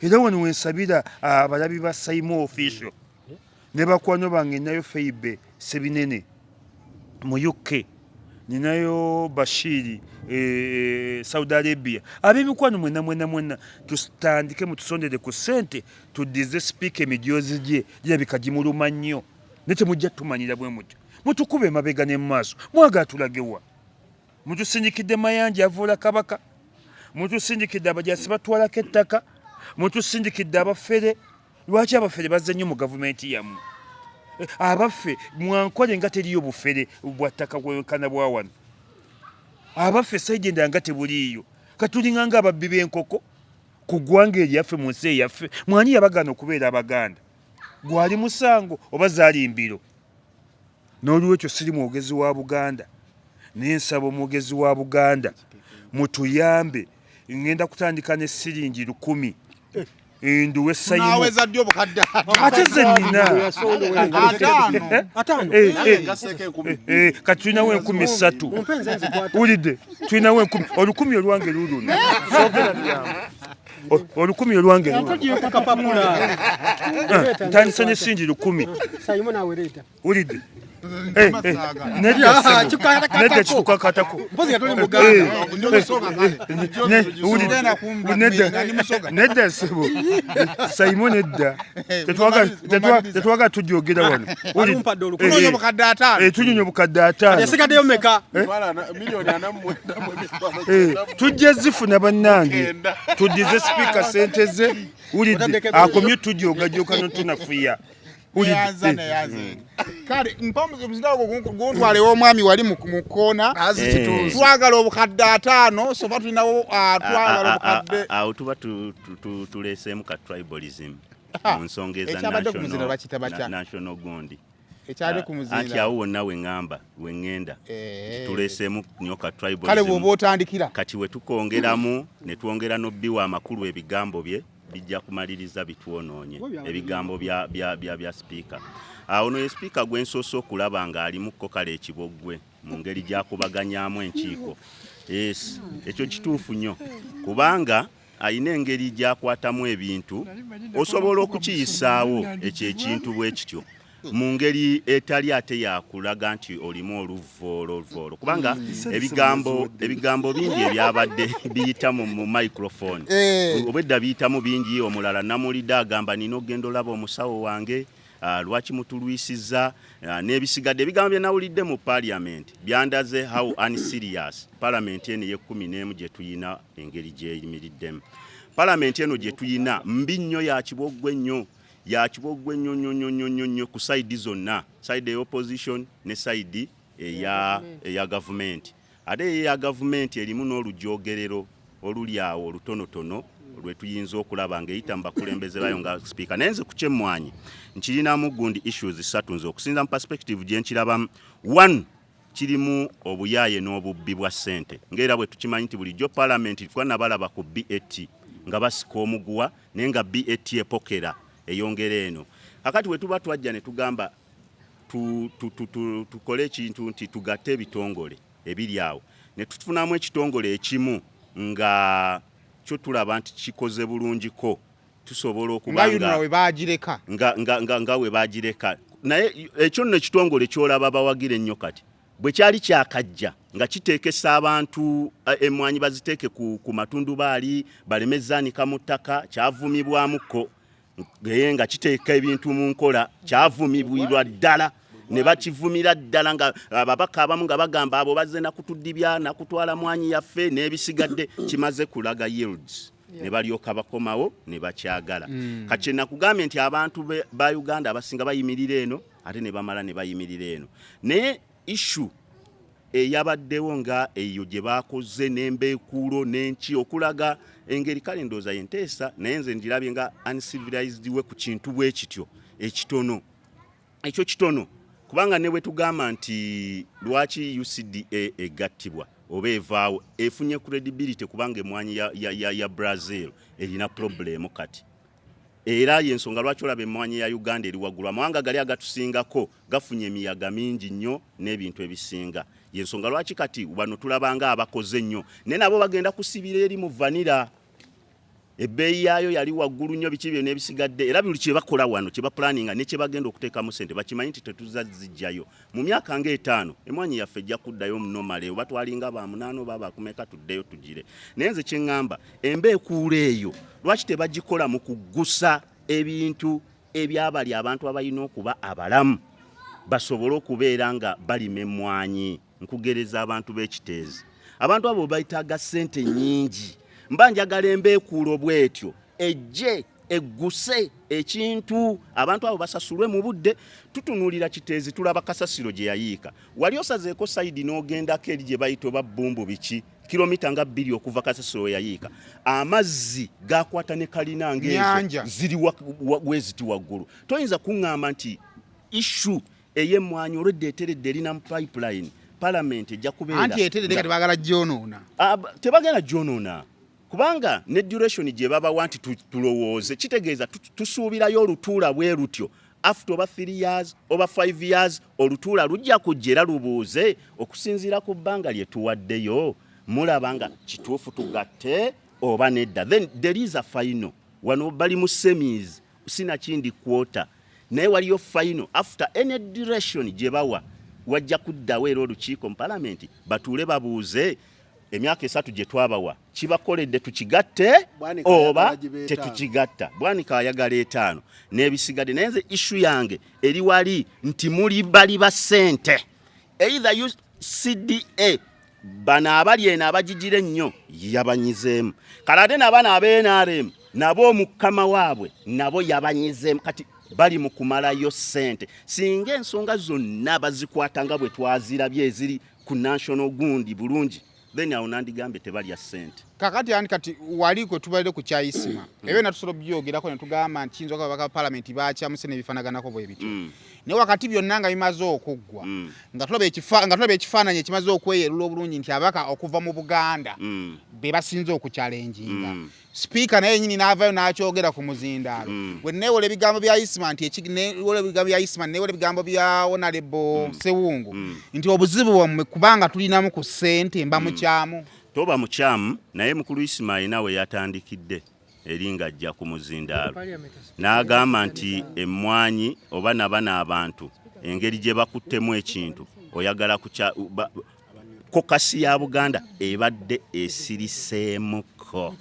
Era wano wensabira abalabi ba Saimo Official ne bakwano bange, ninayo Feibe Sebinene mu UK, ninayo Bashiri Saudi Arabia, ab'emikwano mwena mwena mwena, tutandike mutusondere ku ssente tuddize sipiika emijoozi gye girabika gimuluma nnyo, ne temujja tumanyira bwe mutyo, mutukuba emabega ne mu maaso, mwagala tulagewa? Mutusindikidde Mayanja avuula Kabaka, mutusindikidde abajasi batwalako ettaka, mutusindikidde abafere. Lwaki abafere bazze nnyo mu gavumenti yammwe? Abaffe mwankole nga teriyo bufere bwa ttaka bwenkana bwa wano, abaffe saidi endala nga tebuliiyo. Katulinga nga ababbi b'enkoko ku ggwanga eryaffe, mu nsi eyaffe. Mwani yabagaana okubeera Abaganda? Gwali musango oba zaali mbiro? N'olwekyo siri mwogezi wa Buganda, naye nsaba omwogezi wa Buganda mutuyambe. Ngenda kutandika ne siringi 1000 nduwe Sayimu. Naweza ddi obukadde? Ate ze nina 5. Kati tulinawo 3000, wulidde? Tulinawo 1000, 1000 olwange luluno, soogera byangu, 1000 olwange luno. Ntandise ne singi 1000, wulidde? Nedda, kitukakatako. Nedda sebo Saimo, nedda, tetwagala tujogera wano. Tunyonya obukadde 50. Yasigaddeyo meka? Tujja zifuna bannange, tuddize sipiika sente ze, wulidde? Akomye tujogajoka notunafuya. Kale mpa omuzira ogwo guntwale ew'omwami wali mu kkoona. Twagala obukadde 50, so far tulinawo, twagala obukadde. Awo tuba tuleeseemu ka tribalism mu nsonga eza Ekyabadde ku muzinda bakiyita batya? national gundi. Ekyali ku muzinda. Anti awo wonna weŋŋamba weŋŋenda, tuleeseemu nnyo ka tribalism. Kale bw'oba otandikira. Kati we tukongeramu ne twongera n'obbiwa amakulu, ebigambo bye bijja kumaliriza bitwonoonye ebigambo bya sipiika. Ono ye sipiika gwe nsoose okulaba ng'alimukko kale ekiboggwe mu ngeri gy'akubaganyaamu enkiiko. Yes, ekyo kituufu nnyo, kubanga alina engeri gy'akwatamu ebintu, osobola okukiyisaawo ekyo ekintu bwe kityo mu ngeri etali ate yakulaga nti olimu oluvoolo oluvoolo, kubanga ebigambo bingi ebyabadde biyita mu microphone obwedda biyitamu bingi. Omulala namulidde agamba, "Nina ogenda olaba omusawo wange, lwaki mutulwisiza?" N'ebisigadde ebigambo bye nawulidde mu parliament byandaze how unserious parliament eno ey'e11 gye tuyina, engeri gyeyimiriddemu. Parliament eno gye tuyina mbi nnyo, ya kiboggwe nnyo, ya kiboggwe nnyo nnyo nnyo nnyo nnyo nnyo ku side zonna, side eya opposition ne side eya gavumenti. Ate eya gavumenti erimu n'olujogerero oluli awo olutonotono lwe tuyinza okulaba ng'eyita mu bakulembeze bayo nga sipiika. Naye nze ku kyemmwanyi nkirinamu gundi issues ssatu, nze okusinza mu perspective gye nkirabamu. One, kirimu obuyaaye n'obubbi bwa ssente, ng'era bwe tukimanyi nti bulijjo palamenti twanabalaba ku BAT nga basika omuguwa, naye nga BAT epokera eyongera eno. Kakati bwe tuba twajja ne tugamba tukole ekintu nti tugatte ebitongole ebiri awo ne tufunamu ekitongole ekimu nga kyo tulaba nti kikoze bulungiko, tusobola okuba nga UNRA we baagireka. Nga we baagireka. Naye ekyo nno ekitongole kyolaba bawagira ennyo kati bwe kyali kyakajja nga kiteekesa abantu emmwanyi baziteeke ku matundubaali baleme zaanika mu ttaka, kyavumibwamukko naye nga kiteeka ebintu mu nkola, kyavumibwirwa ddala ne bakivumira ddala, nga ababaka abamu nga bagamba abo bazze nakutudibya nakutwala mwanyi yaffe n'ebisigadde. Kimaze kulaga yields ne balyoka bakomawo ne bakyagala. Kati nakugambye nti abantu ba Uganda abasinga bayimirira eno, ate ne bamala ne bayimirira eno, naye issue eyabaddewo nga eyo gye bakoze n'embeekuulo n'enki okulaga engeri, kale ndowooza yenteesa, naye nze ngirabye nga uncivilized we ku kintu bwe kityo ekitono. Ekyo kitono, kubanga ne bwe tugamba nti lwaki UCDA egattibwa. Oba evaawo efunye credibility, kubanga emwanyi ya Brazil erina problemu kati. Era yensonga lwaki olaba emmwanyi ya Uganda eri waggulu. Amawanga gali agatusingako gafunye emiyaga mingi nnyo n'ebintu ebisinga. Yensonga lwaki kati wano tulabanga abakoze ennyo, naye nabo bagenda kusibira eri mu vanilla. Ebbeeyi yaayo yali waggulu nnyo, biki byo n'ebisigadde. Era buli kye bakola wano, kye bapulaninga ne kye bagenda okuteekamu sente, bakimanyi nti tetuza zijjayo mu myaka ng'etaano. Emwanyi yaffe ejja kuddayo normally, oba twalinga ba munaana oba bakumeka, tuddeyo tugire. Naye nze kye ŋŋamba, embeekuula eyo lwaki tebagikola mu kuggusa ebintu ebyabali abantu abalina okuba abalamu basobole okubeera nga balima emmwanyi? Nkugereza abantu b'Ekiteezi, abantu abo bayitaaga ssente nnyingi. Mba njagala embeekuulo bw'etyo ejje egguse ekintu, abantu abo basasulwe mu budde. Tutunuulira Kiteezi, tulaba kasasiro gye yayiika. Wali osazeeko side n'ogendako eri gye bayita oba Bbumbu biki, kilomita nga 2 okuva kasasiro we yayiika, amazzi gakwata ne kalina ng'ezo Nnyanja. ziri weziti waggulu. Toyinza kuŋŋamba nti issue ey'emmwanyi olwedde eteredde, erina mu pipeline, palamenti ejja kubeera Anti eteredde, kati baagala gyonoona. Ah, tebagenda gyonoona, kubanga ne duration gye babawa nti tulowooze, kitegeeza tusuubirayo olutuula bwe lutyo after oba 3 years oba 5 years. Olutuula lujja kujja era lubuuze okusinziira ku bbanga lye tuwaddeyo, mulaba nga kituufu tugatte oba nedda? Then there is a final. Wano bali mu semis, sinakindi quarter, naye waliyo final. After any duration gye bawa, wajja kuddawo era olukiiko mu palamenti, batuule babuuze emyaka 3 gye twabawa kibakoledde, tukigatte Bwanika oba ayagala gibe 5. Tetukigatta. Bwanika ayagala 5 n'ebisigadde. Naye nze issue yange eri wali nti muli bali ba ssente, either UCDA bano abali eno abagigira ennyo yabanyizeemu kale, ate nabano abe NRM nabo omukama waabwe nabo yabanyizeemu. Kati bali mu kumalayo ssente. Singa ensonga zonna bazikwata nga bwe twazirabye eziri ku national gundi bulungi, then awo nandigambye tebalya ssente. Kakati ani kati wali kwe tubalire ku kya Isima, ebyo na tusobola obyogerako ne tugamba nti kiyinza okuba ababaka ba palamenti bakyamuse n'ebifaanaganako bwe bityo. Naye wakati byonna nga bimaze okuggwa, nga tulaba ekifaananyi ekimaze okweyerula obulungi nti ababaka okuva mu Buganda be basinze okukyalenjinga. Sipiika naye yenyini n'avaayo n'akyogera ku muzindaalo. Bwe neewola ebigambo bya Isima nti neewola ebigambo bya Isima, neewola ebigambo bya Honorable Sewungu nti obuzibu bwammwe kubanga tulinamu ku ssente, mba mukyamu? Toba mukyamu, naye mukulu Isima alina we yatandikidde eri ng'ajja ku muzindaalo n'agamba nti emmwanyi oba nabano abantu engeri gye bakuttemu ekintu oyagala kukya caucus ya Buganda ebadde esiriseemuko.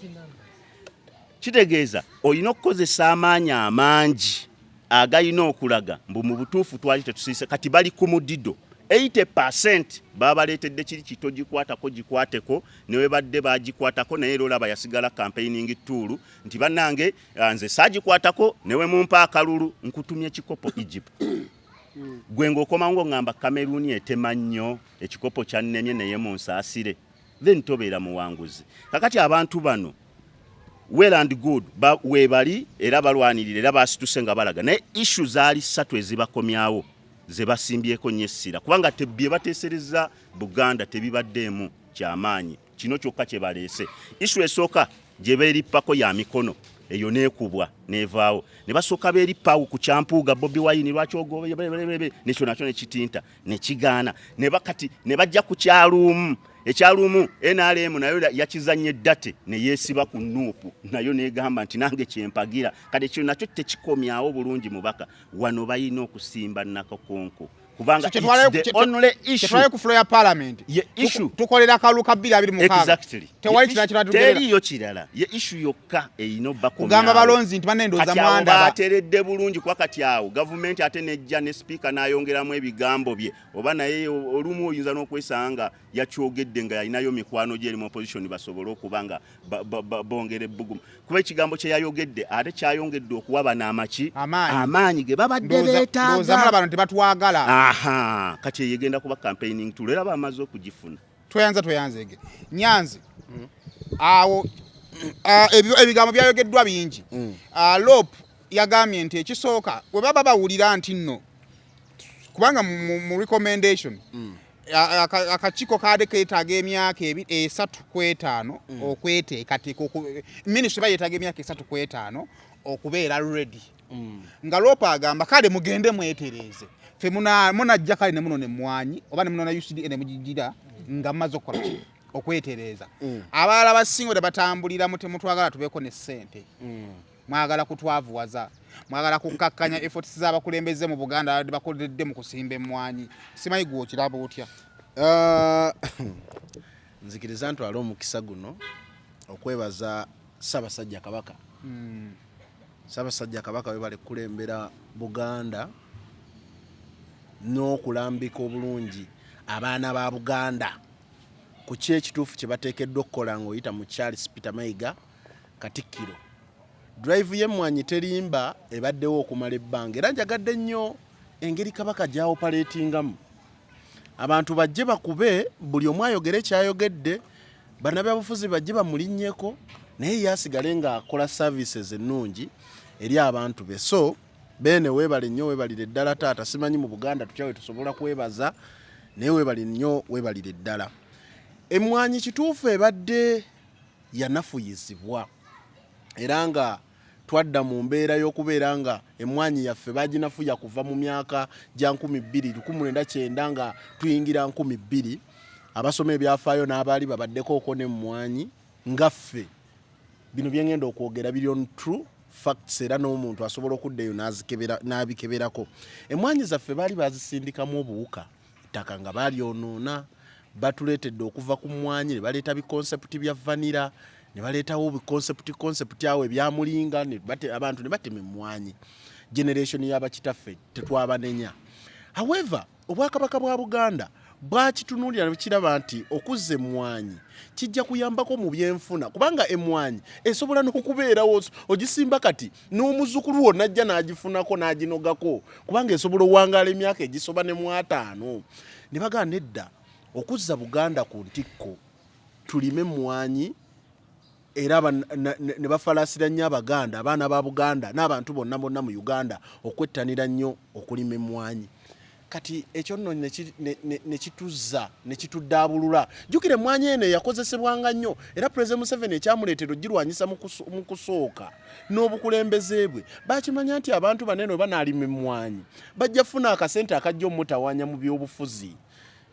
Kitegeeza olina okukozesa amaanyi amangi agalina okulaga mbu mu butuufu twali tetusirise. Kati bali ku mudido 80, babaleetedde kiri kito, gikwatako gikwateko, ne badde bagikwatako, naye era olaba yasigala campaigning tool nti bannange, nze saagikwatako, newe mumpa akalulu nkutumye kikopo Egypt. Gwe ng'okomawo ng'oŋŋamba Cameroon etema nnyo, ekikopo kyannemye, naye munsaasire, then tobeera muwanguzi. Kakati abantu bano, well and good, weebali era balwanirira era basituse nga balaga, naye issue zaali ssatu ezibakomyawo ze basimbyeko nnyo essira, kubanga bye bateesereza Buganda tebibaddeemu kyamaanyi. Kino kyokka kye baleese. Issue esooka gye beerippako ya mikono, eyo neekubwa nevaawo, ne basooka beerippaawo ku kyampuuga Bobi Wine, lwaki ogobe, nekyo nakyo nekitinta nekigaana. Ne bakati ne bajja ku kyaluumu. Ekyaluumu NRM nayo yakizanye eddate ne yeesiba ku NUP, nayo negamba nti nange kyempagira. Kati ekyo nakyo tekikomyawo bulungi mubaka. Wano balina okusimba nakakonko, kubanga So it's the only issue. Kyetwalayo ku floor ya parliament. Ye issue. Tukolera akalu ka 2026. Exactly. Tewali Ye kirala issue- kyatugerera. Teriyo kirala, ye issue yokka erina obbakomyawo. Kugamba balonzi nti banne ndowooza Kati awo mwandaba. bateredde bulungi, kuba kati awo gavumenti ate nejja ne sipiika n'ayongeramu ebigambo bye, oba naye olumu oyinza n'okwesanga yakyogedde nga yalinayo mikwano gye eri mu opposition, basobole okuba nga bongera ebbugumu, kuba ekigambo kye yayogedde ate kyayongedde okuwa bano amaki amaanyi ge babadde Ndowooza mulaba beetaaga. Bano tebatwagala. Aha, kati eyo egenda kuba campaigning tool era bamaze okugifuna. Tweyanza, tweyanzege Nyanzi. Awo ebigambo byayogeddwa bingi. LOP yagambye nti ekisooka bwe baba bawulira nti nno kubanga mu recommendation. Akakiiko kaadde keetaaga emyaka 3 ku 5 okweteekateeka. Minisitule ba yeetaaga emyaka 3 ku 5 okubeera ready, nga LOP agamba kale mugende mwetereeze, ffe munajja kale ne munona emmwanyi oba ne munona UCDA ne mugigira nga mumaze okukola ki? Okwetereeza. Abalala basinga tebatambuliramu, temutwagala tubeeko ne ssente, mwagala kutwavuwaza, mwagala kukkakkanya efforts z'abakulembeze mu Buganda abadde bakoledde mu kusimba emmwanyi. Simanyi gwe okiraba otya? Ah, nzikiriza ntwale omukisa guno okwebaza Ssaabasajja Kabaka. Ssaabasajja Kabaka, webale kukulembera Buganda n'okulambika obulungi abaana ba Buganda ku ki ekituufu kye bateekeddwa okukola ng'oyita mu Charles Peter Mayiga, Katikkiro. Drive y'emmwanyi terimba ebaddewo okumala ebbanga, era njagadde nnyo engeri Kabaka gy'aoperatingamu. Abantu bajje bakube, buli omu ayogere kyayogedde, bannabyabufuzi bajje bamulinnyeko, naye ye asigale ng'akola services ennungi eri abantu be. So beene weebale nnyo, weebalire ddala taata. Simanyi mu Buganda tutya we tusobola kwebaza, naye weebale nnyo, weebalire ddala. Emmwanyi kituufu ebadde yanafuyizibwa, era nga twadda mu mbeera y'okubeera nga emmwanyi yaffe baginafuya kuva mu myaka gya 2000, 1990 nga tuyingira 2000. Abasoma ebyafaayo n'abaali babaddeko okwo n'emmwanyi nga ffe, bino byengenda okwogera biri on true facts, era n'omuntu asobola okudda eyo n'abikeberako. Emmwanyi zaffe baali bazisindikamu obuwuka, ettaka nga balyonoona. Batuleetedde okuva ku mmwanyi ne baleeta biconcept bya vanilla, ne baleetawo biconcept concept awo ebyamulinga, abantu ne batema emmwanyi. Generation y'abakitaffe tetwabanenya. However, Obwakabaka bwa Buganda bwakitunuulira ne kiraba nti okuzza emmwanyi kijja kuyambako mu byenfuna, kubanga emmwanyi esobola n'okubeerawo ogisimba kati n'omuzzukulu wo najja n'agifunako n'aginogako, kubanga esobola owangaala emyaka egisoba ne mu 50. Ne bagamba nedda, okuzza Buganda ku ntikko tulime emmwanyi, era ne bafalaasira nnyo Abaganda, abaana ba Buganda n'abantu bonna bonna mu Uganda okwettanira nnyo okulima emmwanyi. Kati ekyo nno ne kituzza ne kituddaabulula. Jjukira emmwanyi eno eyakozesebwanga nnyo, era Pulezidenti Museveni ekyamuleetera ogirwanyisa mu kusooka n'obukulembeze bwe, bakimanya nti abantu banene bwe banaalima emmwanyi bajja kufuna akasente akajja omutawaanya mu byobufuzi.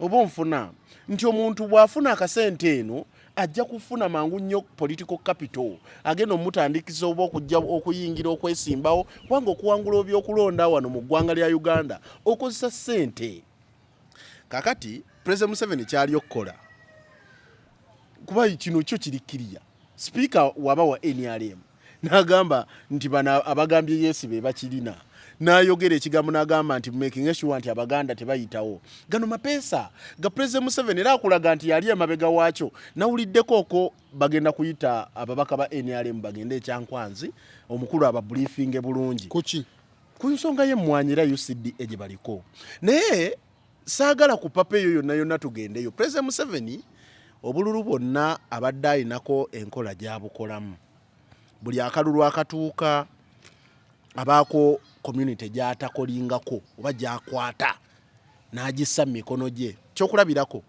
Oba onfuna nti omuntu bw'afuna akasente eno ajja kufuna mangu nnyo political capital agenda omutandikiza oba okujja okuyingira okwesimbawo, kubanga okuwangula ebyokulonda wano mu ggwanga lya Uganda okozesa ssente. Kakati President Museveni kyali okukola, kuba kino kyo kiri kiriya, sipiika waba wa NRM n'agamba nti bano abagambye yes be bakirina, n'ayogera ekigambo n'agamba nti making sure nti Abaganda tebayitawo. Gano mapeesa ga President Museveni, era akulaga nti yali emabega waakyo. Nawuliddeko okwo bagenda kuyita ababaka ba NRM bagende ekyankwanzi, omukulu ababriefinge bulungi. Kuki? Ku nsonga y'emmwanyi era UCDA gye baliko. Naye saagala ku papa eyo yonna yonna tugendeyo. President Museveni obululu bwonna abadde alinako enkola gy'abukolamu. Buli akalulu akatuuka abaako community gy'atakolingako oba gy'akwata n'agissa mu mikono gye. Kyokulabirako,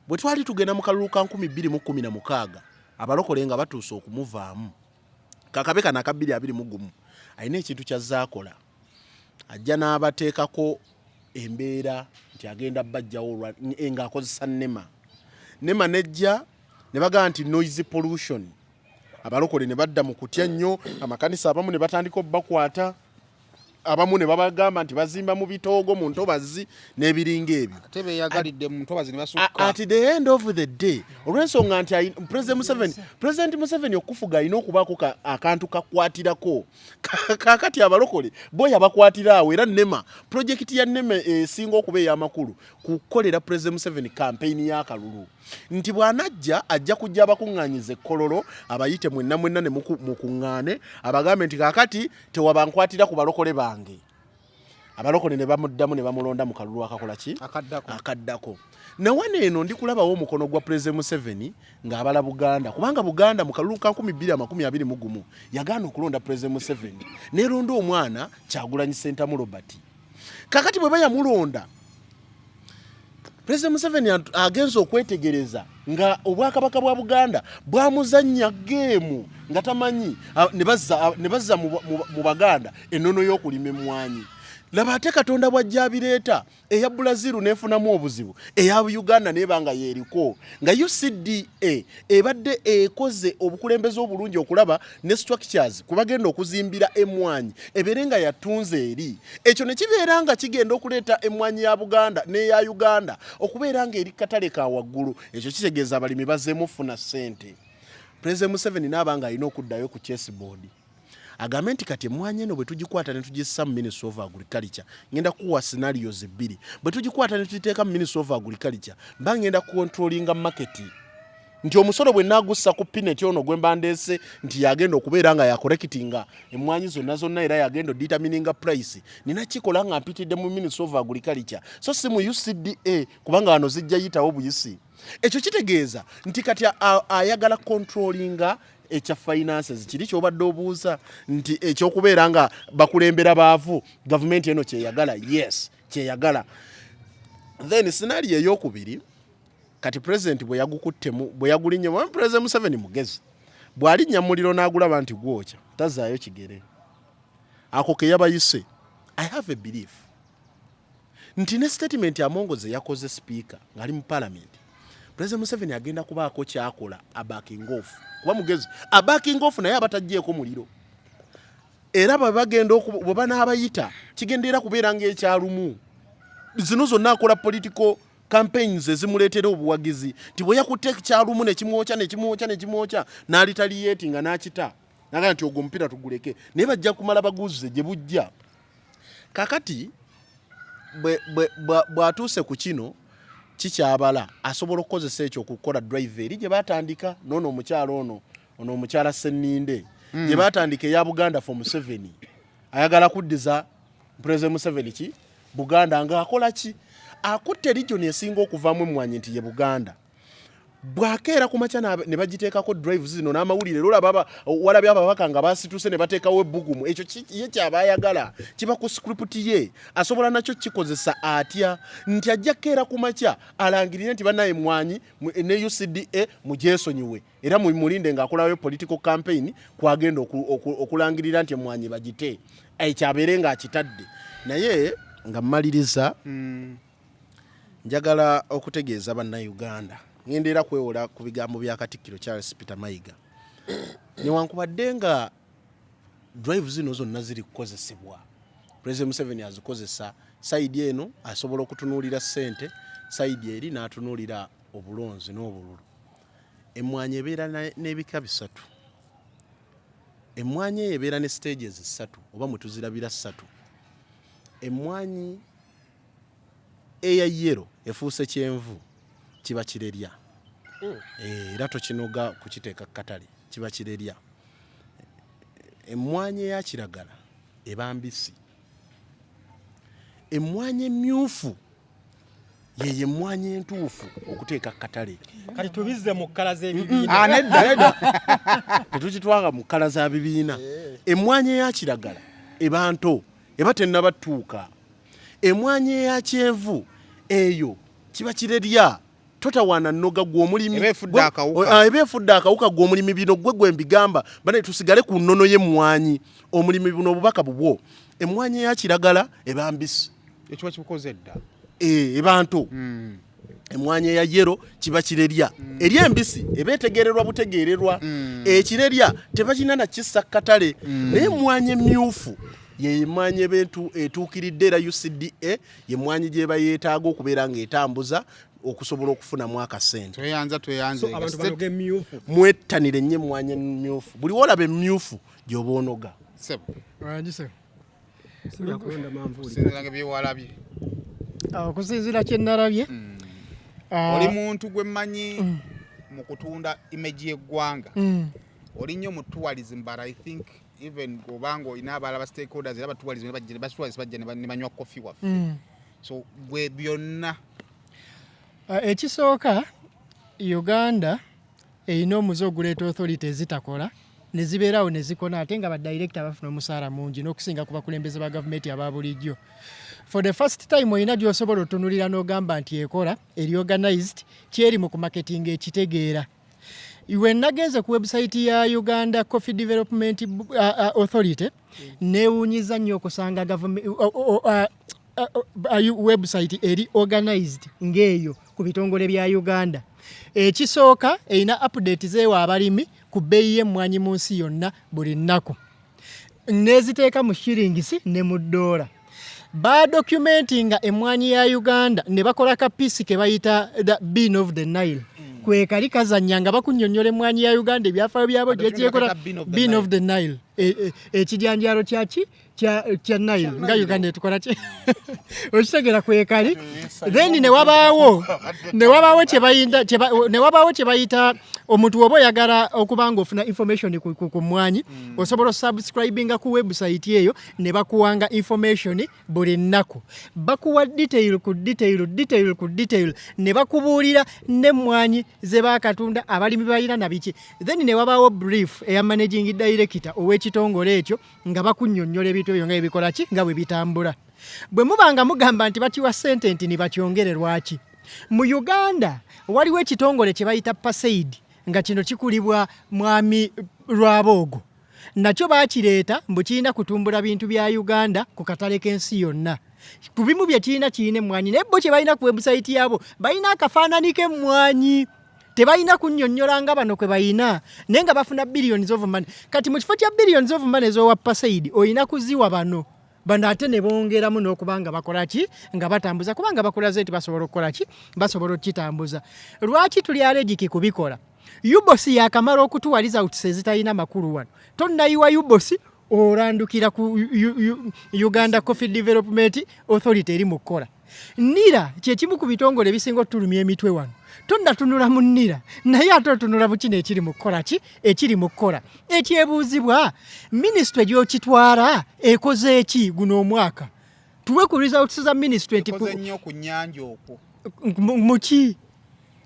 bwe twali tugenda mu kalulu ka 2016, abalokole nga batuuse okumuvaamu, kakabe kano aka 2021, alina ekintu ky'azze akola, ajja n'abateekako embeera nti agenda bajjawo ng'akozesa NEMA. NEMA nejja ne bagamba nti noise pollution, abalokole ne badda mu kutya nnyo, amakanisa abamu ne batandika obbakwata, abamu ne babagamba nti bazimba mu bitoogo, mu ntobazi n'ebiringa ebyo. Ate beeyagalidde mu ntobazi ne basukka. At the end of the day, olw'ensonga nti President Museveni okufuga alina okubaako akantu kakwatirako. Kaakati abalokole bo yabakwatira awo, era NEMA, projekiti ya NEMA esinga okuba ey'amakulu kukolera President Museveni kampeyini y'akalulu, nti bw'anajja ajja kujja abakuŋŋaanyiza ekkololo, abayite mwenna mwenna ne mukuŋŋaane, abagambe nti kaakati tewabankwatira ku balokole bange. Abalokole ne bamuddamu ne bamulonda mu kalulu akakola ki? Akaddako. Akaddako. Nawano eno ndi kulabawo omukono gwa President Museveni ng'abala Buganda, kubanga Buganda mu kalulu ka 2021 yagaana okulonda President Museveni, neronda omwana Kyagulanyi Ssentamu Robert. Kakati bwe bayamulonda, President Museveni agenze okwetegereza nga obwakabaka bwa Buganda bwamuzannya geemu nga tamanyi, ne bazza mu Baganda ennono y'okulima emmwanyi. Laba ate Katonda bw'ajja abireeta, eya Brazil neefunamu obuzibu, eya Uganda neeba nga yeeriko, nga UCDA ebadde ekoze obukulembeze obulungi okulaba ne structures kubagenda okuzimbira emmwanyi ebeere nga yatunze eri. Ekyo ne kibeera nga kigenda okuleeta emmwanyi ya Buganda n'eya Uganda okubeera nga eri katale ka waggulu. Ekyo kitegeeza abalimi bazzeemu okufuna ssente. President Museveni n'aba nga alina okuddayo ku chessboard agambe nti kati emmwanyi eno bwe tugikwata ne tugissa mu Ministry of Agriculture, ngenda kuwa scenarios bbiri. Bwe tugikwata ne tugiteeka mu Ministry of Agriculture, mba ngenda controllinga market, nti omusolo bwe naagussa ku peanut ono gwe mba ndeese nti yagenda okubeera nga yacollectinga emmwanyi zonna zonna era yagenda odetermininga price, nina kikola nga mpitidde mu Ministry of Agriculture, so si mu UCDA, kubanga wano zijja yitawo buyisi. Ekyo kitegeeza nti kati ayagala controllinga ekya finances, kiri kyobadde obuuza nti ekyokubeera nga bakulembera baavu, gavumenti eno kyeyagala. Yes, kyeyagala. Then scenario eyokubiri, kati president bwe yagukuttemu, bwe yagulinnye, President Museveni mugezi, bw'alinnya muliro n'agulaba nti gwokya, tazaayo kigere. Ako ke yabayise. I have a belief nti ne statement Amongo ze yakoze, speaker ng'ali mu parliament, President Museveni agenda kubaako kyakola abacking off, kuba mugezi, abacking off, naye abataggyeko muliro. Era bwe bagenda bwe banaabayita, kigenda era kubeera ng'ekyalumu. Zino zonna akola political campaigns ezimuleetera obuwagizi, nti bwe yakutte ekyalumu nekimwokya, nekimwokya, nekimwokya, n'alitaliyeeti nga n'akita, nagaa nti ogwo omupiira tuguleke, naye bajja kumala baguze gye bujja. Kakati bw'atuuse ku kino kikyabala, asobola okukozesa ekyo okukola drive eri gye batandika noono omukyalo ono, ono omukyala Senninde gye batandika eya Buganda for Museveni. Ayagala kuddiza President Museveni ki Buganda, ng'akola ki? Akutte region esinga okuvaamu emmwanyi nti ye Buganda. Bwakeera ku makya ne bagiteekako drives zino n'amawulire, era olaba walabye ababaka nga basituse ne bateekawo ebbugumu. Ekyo ye kyaba ayagala, kiba ku script ye. Asobola nakyo kikozesa atya? Nti ajja kukeera ku makya alangirire nti bannaye, emmwanyi ne UCDA mugyesonyiwe, era mulinde ng'akolayo political campaign kwagenda okulangirira nti emmwanyi bagite. Ekyo abeere ng'akitadde. Naye nga mmaliriza, njagala okutegeeza Bannayuganda, ngenda era kwewola ku bigambo bya Katikkiro Charles Peter Mayiga, newankubadde nga drive zino zonna ziri kukozesebwa, President Museveni azikozesa side eno asobola okutunuulira ssente, side eri n'atunuulira obulonzi n'obululu. Emmwanyi ebeera n'ebika bisatu. Emmwanyi eyo ebeera ne stages ssatu, oba mwe tuzirabira ssatu. Emmwanyi eya yellow efuuse kyenvu, kiba kirerya. Era tokinoga kukiteeka ku katale, kiba kirerya. Emmwanyi eya kiragala eba mbisi. Emmwanyi emmyufu yeyo emmwanyi entuufu okuteeka ku katale. Kati tubizze mu kkala z'ebibiina? Ah, nedda, nedda. Tetukitwanga mu kkala za bibiina. Emmwanyi eya kiragala eba nto, eba tennaba ttuuka. Emmwanyi eya kyenvu eyo kiba kirerya, totawaana nnoga gwe omulimi. Eba efudde akawuka. Ah, eba efudde akawuka. Gwe omulimi, bino gwe gwe mbigamba, bane tusigale ku nnono y'emmwanyi. Omulimi, buno obubaka bubwo. Emmwanyi eya kiragala eba mbisi. Ekiba kibukoze dda. Eba nto. Emmwanyi eya yellow kiba kirerya. Eri embisi eba etegererwa butegererwa. Ekirerya tebakina na kissa katale. Naye emmwanyi emmyufu ye emmwanyi eba etuukiridde, era UCDA ye mmwanyi gy'eba yeetaaga okubeera ng'etambuza okusobola okufunamu akasente. Tweyanza, tweyanze. So abantu banoga emyufu. Mwettanire nnyo emmwanyi emmyufu. Buli woolaba emmyufu gy'oba onoga. Sebo. Wangi sebo. Sibyakulonda manvuuli. Okusinziira nga byewalabye. Ah, okusinziira kye nalabye, Oli muntu gwe mmanyi mu kutunda image y'eggwanga. Oli nnyo mu tourism, but I think even obanga olina abalala ba stakeholders, era ba tourism ba tourism bajja ne banywa coffee waffe. So gwe byonna. Ekisooka, Uganda erina omuze oguleeta authority ezitakola ne zibeerawo ne zikona, ate nga badirekita bafuna omusaala mungi n'okusinga ku bakulembeze ba gavumenti aba bulijjo. For the first time olina gy'osobola otunulira n'ogamba nti ekola, eri organized, kyeri mu kumaketinga ekitegeera. We nagenze ku website ya Uganda Coffee Development Authority, neewuunyiza nnyo okusanga website eri organized ng'eyo ku bitongole bya Uganda. Ekisooka, erina update zeewa abalimi ku bbeeyi y'emmwanyi mu nsi yonna buli nnaku, neziteeka mu shillings ne mu ddoola. Badocumentinga emmwanyi ya Uganda ne bakola ka piece ke bayita The Bean of the Nile. Kwekali kazannya nga bakunnyonnyola emmwanyi ya Uganda, ebyafaayo byabo, gyekyekola. Bean of the Nile, ekijanjaalo kyaki kya Nile, nga Uganda etukola ki, okitegeera? Kwekali. Then ne wabaawo kye bayita, omuntu woba oyagala okuba nga ofuna information ku mmwanyi, osobola osubscribinga ku website eyo ne bakuwanga information buli nnaku. Bakuwa detail ku detail, detail ku detail, ne bakubuulira n'emmwanyi ze bakatunda, abalimi balina na biki. Then ne wabaawo brief eya managing director ow'ekitongole ekyo nga bakunnyonnyola ebintu ebyo nga ebikola ki, nga bwe bitambula. Bwe muba nga mugamba nti bakiwa ssente nti nibakyongere, lwaki mu Uganda waliwo ekitongole kye bayita PACEID, nga kino kikulibwa mwami Rwaboogo? Nakyo bakireeta mbu kirina kutumbula bintu bya Uganda ku katale k'ensi yonna. Ku bimu bye kirina, kirina emmwanyi, naye bo kye balina ku website yaabo, balina akafaanani k'emmwanyi, tebalina kunnyonnyola nga bano kwe balina, naye nga bafuna billions of money. Kati mu kifo kya billions of money ez'owa PACEID, olina kuziwa bano. Bano ate ne bongeramu n'okuba nga bakola ki, nga batambuza, kubanga bakulaze nti basobola okukola ki, basobola okukitambuza. Lwaki tuli allergic kubikola? UBOS yakamala okutuwa results ezitalina makulu wano. Tonnayiwa UBOS, olandukira ku Uganda Coffee Development Authority eri mu kukola. NIRA kyekimu ku bitongole ebisinga otulumya emitwe wano. Tonnatunula mu NIRA, naye ate otunula mu kino ekiri mu kukola ki, ekiri mu kukola. Ekyebuuzibwa, minisitule gy'okitwala ekoze eki guno omwaka? Tuwe ku results za minisitule nti Ekoze nnyo ku nnyanja okwo. Muki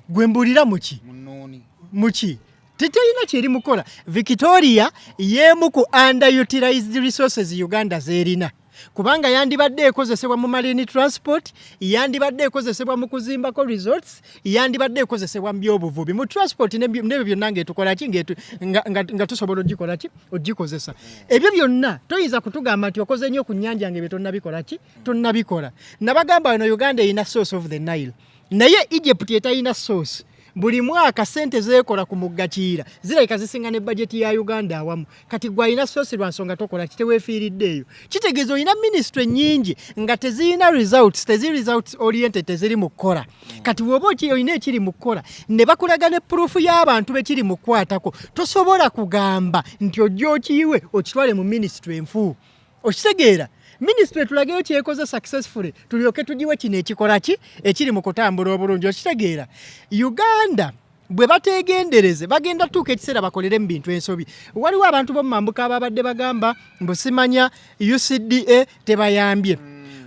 gwe mbulira, muki? Mu nnuuni. Muki? Teterina kyeri mukola. Victoria y'emu ku underutilized resources Uganda zerina, kubanga yandibadde ekozesebwa mu marine transport, yandibadde ekozesebwa mu kuzimbako resorts, yandibadde ekozesebwa mu byobuvubi, mu transport n'ebyo byonna ng'etukola ki, nga tusobola ogikola ki, ogikozesa. Ebyo byonna toyinza kutugamba nti okoze nnyo ku nnyanja nga ebyo tonnabikola ki, tonnabikola. Nabagamba wano, Uganda erina source of the Nile, naye Egypt etalina source, buli mwaka sente zeekola ku mugga Kiyira zirabika zisinga ne bajeti ya Uganda awamu. Kati gwe alina source, lwa nsonga tokola kiteweefiiridde eyo. Kitegeeza olina minisitule nnyingi nga tezirina results, teziri results oriented, teziri mu kukola. Kati bw'oba olina ekiri mu kukola ne bakulaga ne proof y'abantu bekiri mu kukwatako, tosobola kugamba nti ojja okiyiwe okitwale mu minisitule enfu. Okitegeera? Minisitule tulageyo kyekoze successfully, tulyoke tugiwe kino ekikola ki, ekiri mu kutambula obulungi. Okitegeera? Uganda bwe bateegendereze, bagenda tuuka ekiseera bakolere mu bintu ensobi. Waliwo abantu b'omumambuka ababadde bagamba mbu simanya UCDA tebayambye.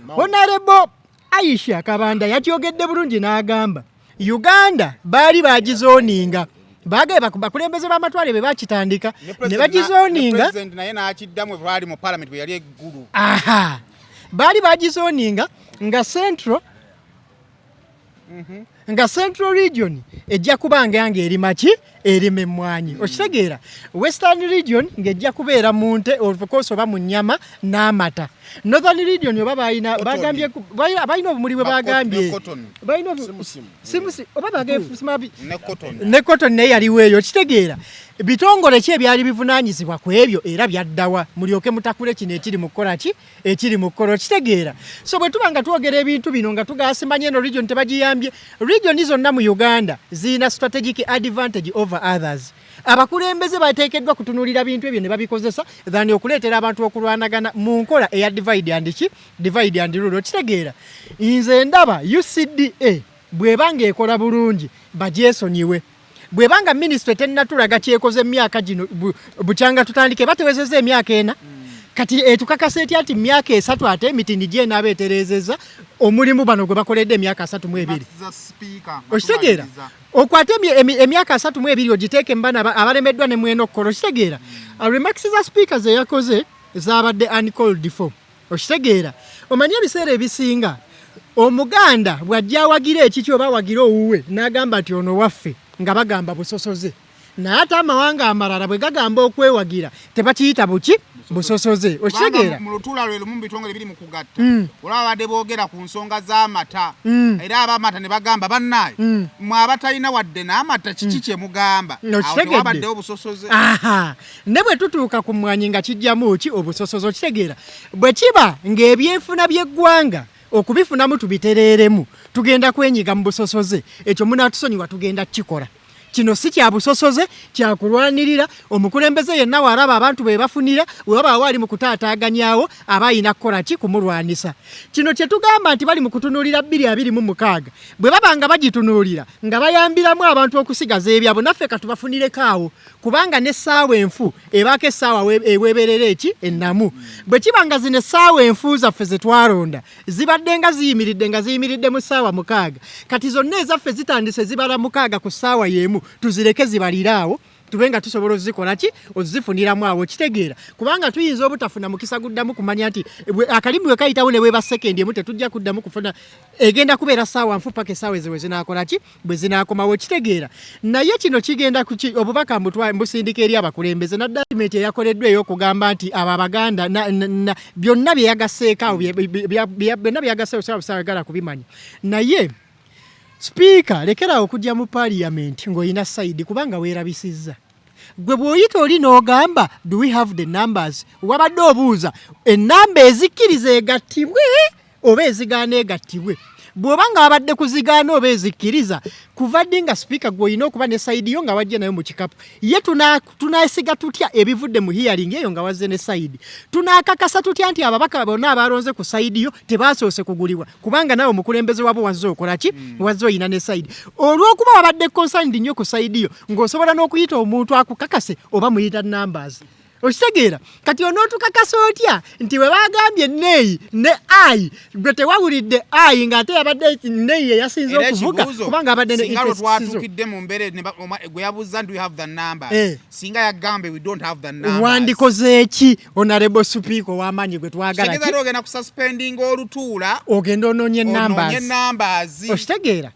Honorable Aisha Kabanda yakyogedde bulungi n'agamba Uganda baali bagizoninga, baagaye bakulembeze b'amatwale be bakitandika ne bagizoninga. President naye n'akiddamu bwe bwali mu parliament bwe yali eggulu. Aha, baali bagizoninga nga central region ejja kuba nga erima ki, erima emmwanyi. Okitegeera? Western region ng'ejja kubeera mu nte, of course, oba mu nnyama n'amata. Northern region oba balina bagambye balina obumuli bwe bagambye Ne cotton. Balina simusi oba bagambye simabi Ne cotton. Ne cotton naye yaliwo eyo. Okitegeera? Bitongole ki ebyali bivunaanyizibwa ku ebyo era byaddawa, mulyoke mutakule kino ekiri mu kukola ki, ekiri mu kukola? Okitegeera? So bwe tuba nga twogera ebintu bino nga tugasimanya eno region tebagiyambye, region zonna mu Uganda zirina strategic advantage over others. Abakulembeze bateekeddwa kutunuulira bintu ebyo ne babikozesa than okuleetera abantu okulwanagana mu nkola eya divide and ki, divide and rule. Okitegeera? Nze ndaba UCDA bw'eba ng'ekola bulungi, bagyesonyiwe. Bw'eba nga minisitule tennatulaga kyekoze emyaka gino bukyanga tutandike, batewezezza emyaka 4, kati etukakasa etya nti myaka 3 ate emitindi gyenaaba etereezezza omulimu bano gwe bakoledde emyaka 32? Za speaker. Okitegeera? Okwate emyaka 32 ogiteeke mu bano abalemeddwa ne mwena okukola. Okitegeera? Remarks za speaker ze yakoze zabadde uncalled for. Okitegeera? Omanyi ebiseera ebisinga Omuganda bw'ajja awagira ekiki oba awagira owuwe n'agamba nti ono waffe, nga bagamba busosoze. Naye ate amawanga amalala bwe gagamba okwewagira tebakiyita buki busosoze. Okitegeera? Mu lutuula lwe lumu mu bitongole biri mu kugatta olaba babadde boogera ku nsonga z'amata era ab'amata ne bagamba bannaaye mwe abatalina wadde n'amata kiki kye mugamba? Awo tewabaddewo busosoze. Aha. Ne bwe tutuuka ku mmwanyi nga kijjamu ki obusosoze. Okitegeera? Bwe kiba ng'ebyenfuna by'eggwanga okubifunamu tubitereeremu tugenda kwenyiga mu busosoze, ekyo munaatusonyiwa tugenda kukikola. Kino si kya busosoze, kya kulwanirira. Omukulembeze yenna w'alaba abantu be bafunira, we wabaawo ali mu kutaataaganyawo, aba alina kukola ki? Kumulwanisa. Kino kye tugamba nti bali mu kutunuulira 2026. Bwe baba nga bagitunuulira nga bayambiramu abantu okusigaza ebyabwe, naffe katubafunireko awo, kubanga n'essaawa enfu ebaako essaawa eweeberera eki ennamu. Bwe kiba nga zino essaawa enfu zaffe ze twalonda zibadde nga ziyimiridde, nga ziyimiridde mu ssaawa 6, kati zonna ezaffe zitandise zibala 6 ku ssaawa y'emu, tuzireke zibalire awo, tube nga tusobola ozikola ki, ozifuniramu awo. Okitegeera? Kubanga tuyinza obutafuna mukisa guddamu kumanya nti akalimi bwe kayitawo ne bweba sekendi emu tetujja kuddamu kufuna, egenda kubeera ssaawa nfu paka essaawa ezo bwe zinaakola ki, bwe zinaakomawo. Okitegeera? Naye kino kigenda kuki, obubaka mbusindika eri abakulembeze naddala gavumenti eyakoleddwa ey'okugamba nti abo Abaganda byonna bye yagasseeko awo, byonna bye yagasseeko saagala kubimanya. Naye sipiika, lekerawo okujja mu parliament ng'olina side, kubanga weerabisizza. Gwe bw'oyita oli n'ogamba do we have the numbers, wabadde obuuza ennamba ezikkiriza egattibwe oba ezigaana egattibwe. Bw'oba nga wabadde kuzigaana oba ezikkiriza, kuva ddi nga sipiika gwe olina okuba ne side yo nga wajja nayo mu kikapu? Ye tunaasiga tutya ebivudde mu hearing eyo nga wazze ne side? Tunaakakasa tutya nti ababaka bonna abalonze ku side yo tebasoose kugulibwa, kubanga naawe omukulembeze wabo wazze okola ki? Wazze oyina ne side. Olw'okuba wabadde concerned nnyo ku side yo, ng'osobola n'okuyita omuntu akukakase oba muyita numbers. Okitegeera? Kati onootukakasa otya nti bwe bagambye neeyi ne ayi, gwe tewawulidde ayi ng'ate yabadde neeyi eyasinze okuvuga, kubanga abadde ne Singa lwe twatuukidde mu mbeera gwe yabuuza do we have the numbers, singa yagambe we don't have the numbers, wandikoze eki, honorable speaker ow'amaanyi gwe twagala? Ki ogenda kususpendinga olutuula ogenda onoonye numbers? Numbers. Okitegeera?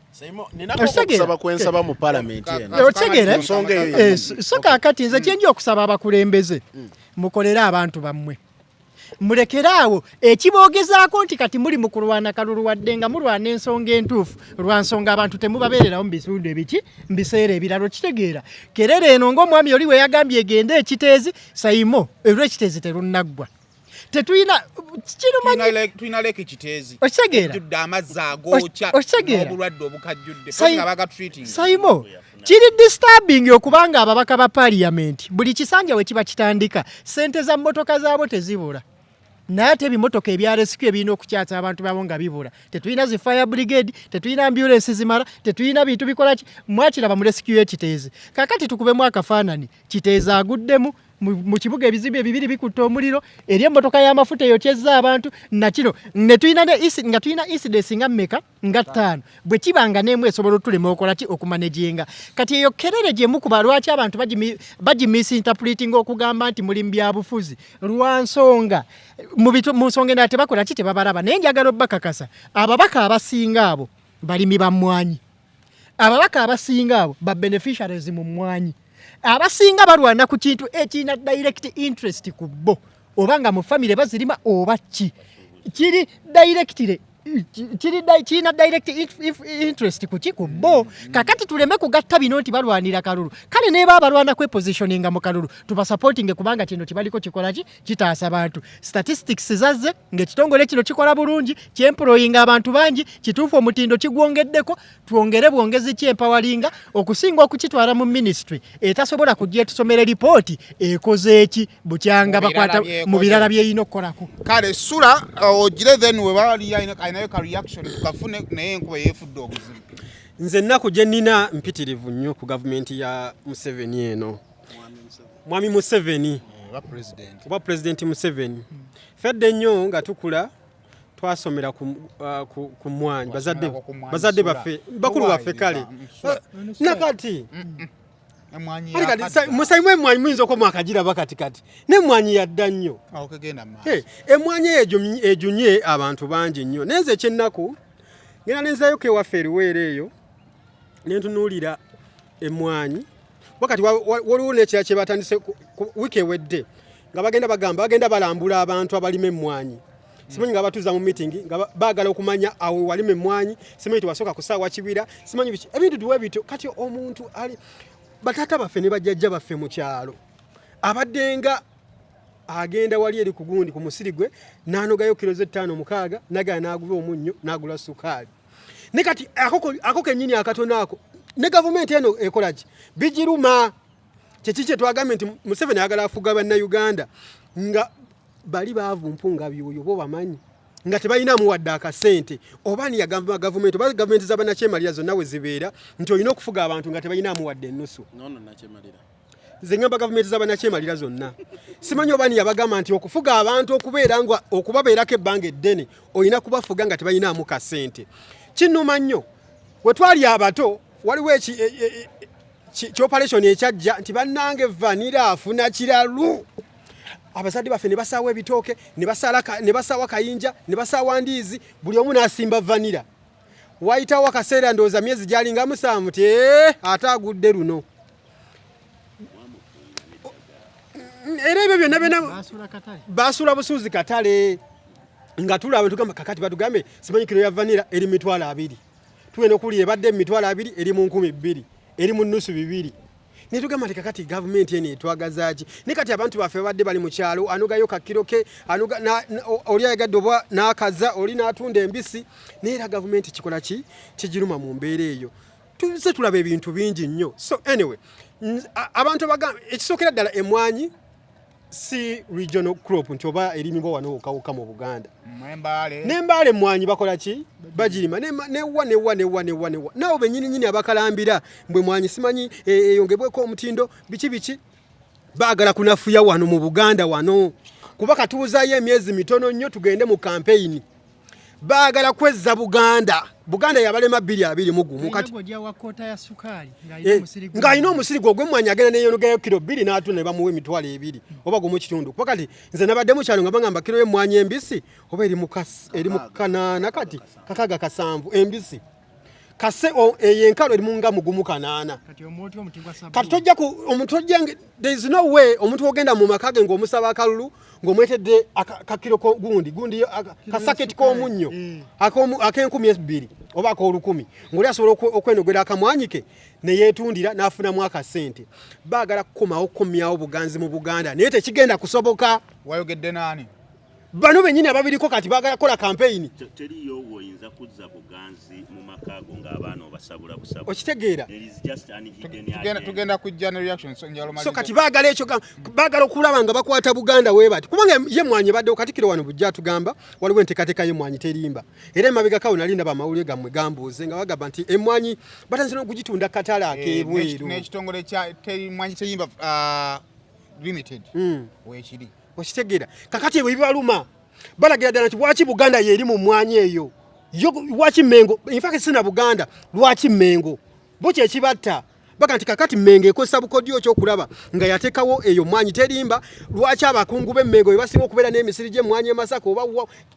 Okusaba kwensaba mu palamenti eno. Okitegeera? So kaakati nze kyenja okusaba abakulembeze, mukolere abantu bammwe, mulekere awo ekiboogezaako nti kati muli mu kulwana kalulu, wadde nga mulwana ensonga entuufu, lwa nsonga abantu temubabeererawo mu bitundu ebiki mu biseera ebirala. Okitegeera? Kerere eno ng'omwami oli we yagambye egende ekiteezi saimo, olw'ekiteezi terunnaggwa, tetulina kirumanyi. Tulina lake Kiteezi. Okitegeera? Ejjudde amazzi agookya. Okitegeera? N'obulwadde obukajjudde nga bagatreating. Saimo, kiri disturbing okubanga ababaka ba parliament buli kisanja we kiba kitandika sente za mmotoka zaabo tezibula, naye ate ebimotoka ebya rescue ebirina okukyatsa abantu babo nga bibula. Tetulina zi fire brigade, tetulina ambulance zimala, tetulina bintu bikola ki. Mwakiraba mu rescue y'Ekiteezi. Kakati tukubemu akafaanani, Kiteezi aguddemu mu kibuga, ebizimbe bibiri bikutte omuliro, eri emmotoka y'amafuta eyokyezza abantu nakino ne tulina ne nga tulina incidents nga mmeka, nga ttaano. Bwe kiba nga n'emu esobola otulema okola ki, okumanaginga. Kati eyo kerere gye mukuba, lwaki abantu bagimisinterpreting okugamba nti muli mu byabufuzi? Lwa nsonga mu nsonga endala tebakola ki, tebabalaba. Naye njagala obbakakasa, ababaka abasinga abo balimi ba mmwanyi, ababaka abasinga abo ba beneficiaries mu mmwanyi, abasinga balwana ku kintu ekirina direct interest ku bo, oba nga mu famire bazirima oba ki, kiri directly kirina direct interest ku ki, ku bo. Kakati tuleme kugatta bino nti balwanira kalulu. Kale neba balwana kwepositioninga mu kalulu, tubasupportinge, kubanga kino kibaliko kikola ki, kitaasa bantu. Statistics zazze ng'ekitongole kino kikola bulungi, kyemployinga abantu bangi. Kituufu omutindo kigwongeddeko, twongere bwongezi kyempoweringa okusinga okukitwala mu ministry etasobola kujja etusomera lipooti ekoze eki bukyanga bakwata mu birala byeyina okukolako. Kale sula ogire, then webali alinayo ka reaction tukafune, naye enkuba yeefudde obuzibu. Nze ennaku gye nnina mpitirivu nnyo ku gavumenti ya Museveni eno, mwami Museveni oba Pulezidenti Museveni. Fedde nnyo nga tukula twasomera ku mwanyi, bazadde baffe, bakulu baffe, kale nakati Musayimu emwanyi muyinza okuba mwakagiraba kati kati n'emmwanyi yadda nnyo. Emmwanyi eyo ejunye abantu bangi nnyo. Naye nze ekyennaku ngenda nenzayoko ewaffe eriweero eyo nentunuulira emmwanyi wakati waliwo n'ekirala kye batandise wiiki ewedde nga bagenda bagamba bagenda balambula abantu abalima emmwanyi. Simanyi nga batuuza mu meeting nga baagala okumanya awo walima emmwanyi, simanyi tewasooka kusaawa kibira, simanyi biki, ebintu tuwe bityo. Kati omuntu ali bataata baffe ne bajjajja baffe mu kyalo abadde nga agenda wali eri ku gundi ku musiri gwe n'anogayo kiro z'ettaano mukaaga nagala n'agula omunnyo n'agula sukaali. Ne kati ako kennyini akatono ako ne gavumenti eno ekola ki? Bigiruma. Kyeki kye twagambye nti Museveni ayagala afuga Bannayuganda nga bali baavu mpunga byoyo bo bamanyi nga tebalinamu wadde akasente. Oba ni yagamba gavumenti oba gavumenti za bannakyemalira zonna we zibeera nti olina okufuga abantu nga tebalinamu wadde ennusu. Nze ngamba gavumenti za bannakyemalira zonna simanyi oba ni yabagamba nti okufuga abantu okubeera nga okubabeerako ebbanga eddene olina kubafuga nga tebalinamu kasente. Kinnuma nnyo. We twali abato waliwo kyoperation ekyajja nti bannange vanira afuna kiralu. Abazadde baffe ne basaawa ebitooke ne basaawa kayinja ne basaawa ndiizi buli omu n'asimba vanira. Wayitawo akaseera ndowooza myezi gyalinga musanvu ti ate agudde luno. Era ebyo byonna byonna baasuula busuuzi katale nga tulaba tugamba kakati batugambe simanyi kiro ya vanira eri 20,000. Tugenda okuwulira ebadde 20,000 eri mu 2,000 eri mu 2.5. Ne tugamba nti kakati gavumenti eno etwagaza ki? Ne kati abantu baffe babadde bali mu kyalo anogayo kakiro ke oli ayagadde oba n'akaza oli n'atunda embisi naye era gavumenti kikola ki? Kigiruma mu mbeera eyo. Tuzze tulaba ebintu bingi nnyo. So anyway, abantu abagamba ekisookera ddala emmwanyi si regional crop nti oba erimibwa wano wokka mu Buganda. N'embaale emmwanyi bakola ki? Bagirima newa newa newa newa newa. Naawe bennyini nnyini abakalambira mbwe mwanyi simanyi eyongebweko omutindo biki biki baagala kunafuya wano mu Buganda wano kuba katuwuzaayo emyezi mitono nnyo tugende mu kampeyini. Baagala kwezza Buganda. Buganda yabalema 2021 kati ng'alina omusiri gwe ogw'emmwanyi agenda neeyonogayo kiro 2 n'atunda ne bamuwa 20,000 oba gumu kitundu. Kuba kati nze nabadde mu kyalo nga bagamba kiro y'emmwanyi embisi oba eri mu 8 kati 6 7 embisi kase eyo enkalo erimu nga mugumu 8. Kati tojja omuntu ojja there is no way omuntu ogenda mu maka ge ng'omusaba akalulu ng'omwetedde kakiro gundi gundi kasaketi k'omunnyo ak'enkumi ebbiri oba ak'olukumi ng'oli asobola okwenogera akamwanyi ke ne yeetundira n'afunamu akasente. Baagala kukomawo kukomyawo buganzi mu Buganda naye tekigenda kusoboka. Wayogedde naani? Bano bennyini ababiriko kati baagala kukola kampeyini. Teriyo woyinza kuzza buganzi mu maka go ng'abaana obasabula busabula. Okitegeera? Tugenda kujja ne reaction so kati baagala ekyo baagala okulaba nga bakwata Buganda we bati kubanga ye mmwanyi ebaddewo. Katikkiro wano bujja atugamba waliwo enteekateeka y'emmwanyi terimba. Era emabega kawo nali ndaba amawulire gammwe gambuuze nga bagamba nti emmwanyi batandise n'okugitunda katale ak'ebweru. N'ekitongole kya Emmwanyi Terimba Limited weekiri. Okitegeera? Kakati ebyo bibaluma balagira ddala nti lwaki Buganda yeeri mu mmwanyi eyo, lwaki Mmengo, in fact si na Buganda, lwaki Mmengo bo kyekibatta baga nti kakati Mmengo ekozesa bukodyo kyokulaba nga yateekawo eyo mmwanyi terimba. Lwaki abakungu b'Emmengo be basinga okubeera n'emisiri gy'emmwanyi e Masaka oba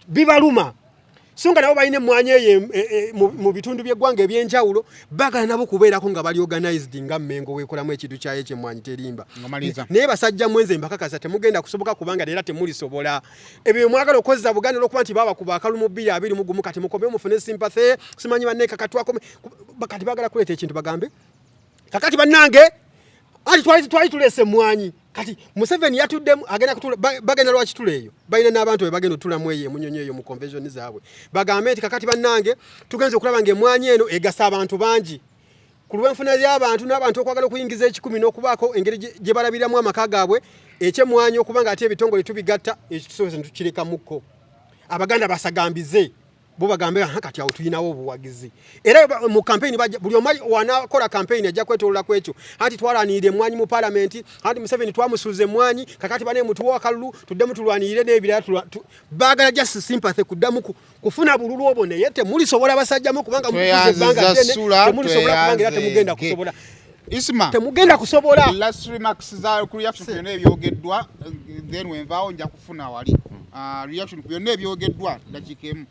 bibaluma. So nga nabo balina emmwanyi eyo mu bitundu by'eggwanga eby'enjawulo baagala nabo kubeerako nga bali organized nga Mmengo weekolamu ekintu kyayo eky'emmwanyi terimba. Naye basajja mwenze mbakakasa temugenda kusoboka kubanga leera temulisobola. Ebyo mwagala okukozesa Buganda olw'okuba nti baabakuba akalulu mu 2021 kati mukome mufune sympathy simanyi banne kakatwakome kati baagala kuleeta ekintu bagambe kakati bannange anti twali tuleese emmwanyi kati Museveni yatuddemu agenda kutula bagenda lwaki tula eyo balina n'abantu be bagenda otulamu eyo emunyonyo eyo mu convention zaabwe bagambe nti kakati bannange tugenze okulaba ng'emmwanyi eno egasa abantu bangi ku lw'enfuna y'abantu n'abantu okwagala okuyingiza ekikumi n'okubaako engeri gye balabiriramu amaka gaabwe eky'emmwanyi okuba nga ate ebitongole tubigatta ekyo tusobola ne tukirekamuko Abaganda basagambize bo bagambe kati awo tulinawo obuwagizi. Era mu campaign buli omu wanakola campaign ajja kwetolola ku ekyo anti twalwanirira emmwanyi mu palamenti anti Museveni twamusuuza emmwanyi kakati bane mutuwa akalulu tuddemu tulwanirire n'ebirala baagala just sympathy kuddamu kufuna bululu obwo naye temulisobola basajjamu kubanga mufuze ebbanga ddene temulisobola kubanga era temugenda kusobola. Isma temugenda kusobola. Last remarks za ku reaction ku byonna ebyogeddwa, then wenvaawo nja kufuna wali reaction ku byonna ebyogeddwa, dakiika emu.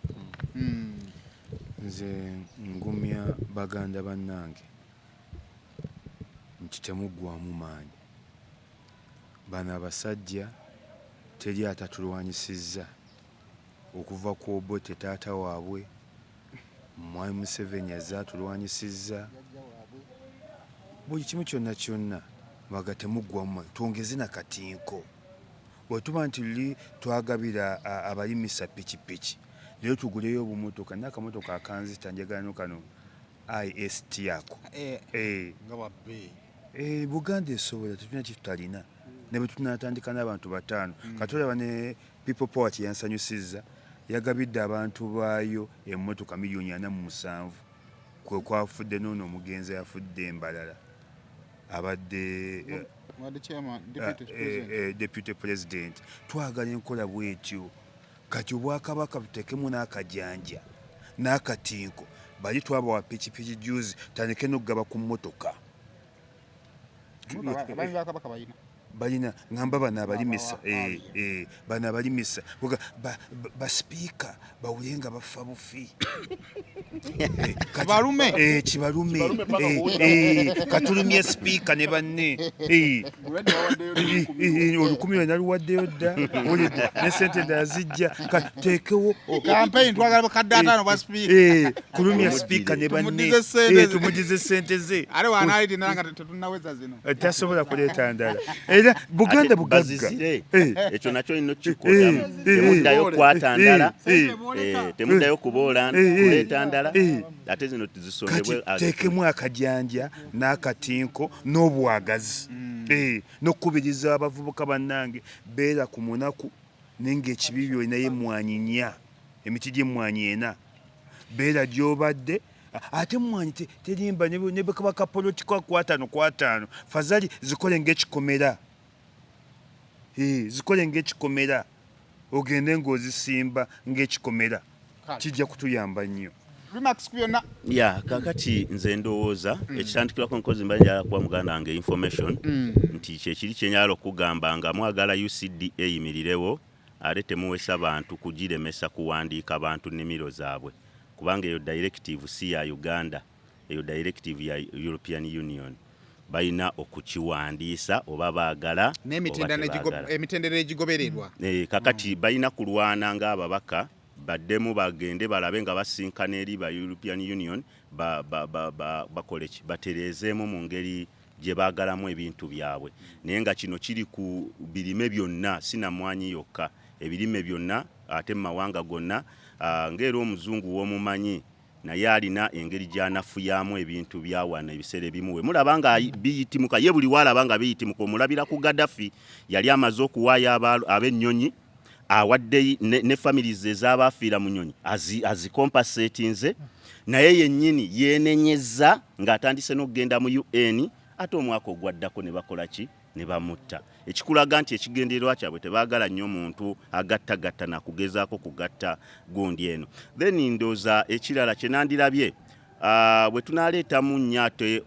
Nze ngumya baganda bannange nti temuggwamu maanyi. Bano abasajja teri atatulwanyisizza okuva ku Obote taata waabwe, Mwami Museveni azze atulwanyisizza buli kimu kyonna kyonna. Baga temuggwamu maanyi, twongeze nakatinko. Bwe tuba nti luli twagabira abalimisa pikipiki, leero tuguleyo obumotoka. N'akamotoka akanzita njagala no kano ist ako. Nga bwabbeeyi. Buganda esobola, tetulina kyetutalina ne bwe tunatandika n'abantu bataano. Kati olaba ne People Power kyeyansanyusizza, yagabidde abantu baayo emmotoka miliyoni 47, kwe kwafudde noono omugenzi ayafudde embalala abadde Wadde chairman, deputy president. Deputy president. Twagala enkola bwetyo. Kati obwakabaka buteekemu n'akajanja n'akatinko. Bali twabawa pikipiki juzi, tandike n'okugaba ku mmotoka. Abaami ba Kabaka balina. Balina, ngamba bano abalimisa, bano abalimisa basipiika bawule nga bafa bufi. Kibalume. Kibalume. Kibalume paka kuwera. Katulumye sipiika ne banne. Already wawaddeyo 1,000 lwe naluwaddeyo dda. Owulidde? Ne sente endala zijja. Teekewo Campaign twagala bukadde 50 bwa sipiika. Kulumya sipiika ne banne. Tumudize sente ze. Tumudize sente ze. Ate wanaayita endala nga tetunnaweza zino. Tasobola kuleeta ndala. Era Buganda Ate bugagga. bazizire. Ekyo nakyo olina okukikola. Temuddayo kukwata ndala. Temuddayo kuboola kuleeta ndala. Ate zino tuzisondebwe. Kati teekemu akajanja n'akatinko n'obwagazi. N'okukubiriza abavubuka bannange, beera ku munaku naye ng'ekibi byolinayo emmwanyi nnya, emiti gy'emmwanyi ena, beera gy'obadde. Ate emmwanyi terimba, ne bwe kaba kapoloti ka kwataano kwataano, fazali zikole ng'ekikomera. Zikole ng'ekikomera, ogende ng'ozisimba ng'ekikomera. Kijja kutuyamba nnyo. Remarks ku byonna. Ya, kakati nze ndowooza ekitandikirwako nkozi mba njagala kuwa muganda wange information nti kyekiri kyenjagala okugamba nga mwagala UCDA eyimirirewo, ate temuwesa bantu kugiremesa kuwandiika bantu nnimiro zaabwe, kubanga eyo directive si ya Uganda, eyo directive ya European Union. Balina okukiwandiisa oba baagala n'emitendera oba tebaagala. Emitendera egigobererwa. Kakati balina kulwana ng'ababaka baddemu bagende balabe nga basinkana eri ba European Union bakole ki, batereezeemu mu ngeri gye baagalamu ebintu byabwe. Naye nga kino kiri ku birime byonna, si na mmwanyi yokka, ebirime byonna ate mu mawanga gonna. Ng'era omuzungu w'omumanyi naye alina engeri gy'anafuyamu ebintu bya wano. Ebiseera ebimu we mulaba nga biyitimuka, ye buli waalaba nga biyitimuka omulabira ku Gaddafi, yali amaze okuwaayo ab'ennyonyi, awadde ne families ez'abaafiira mu nnyonyi azikompensatinze, naye yennyini yeenenyezza ng'atandise n'okugenda mu UN, ate omwaka ogwaddako ne bakola ki, ne bamutta. Ekikulaga nti ekigendererwa kyabwe tebaagala nnyo muntu agattagatta nakugezaako kugatta gundi eno. Then ndowooza ekirala kye nandirabye, bwe tunaaleetamu nnyo ate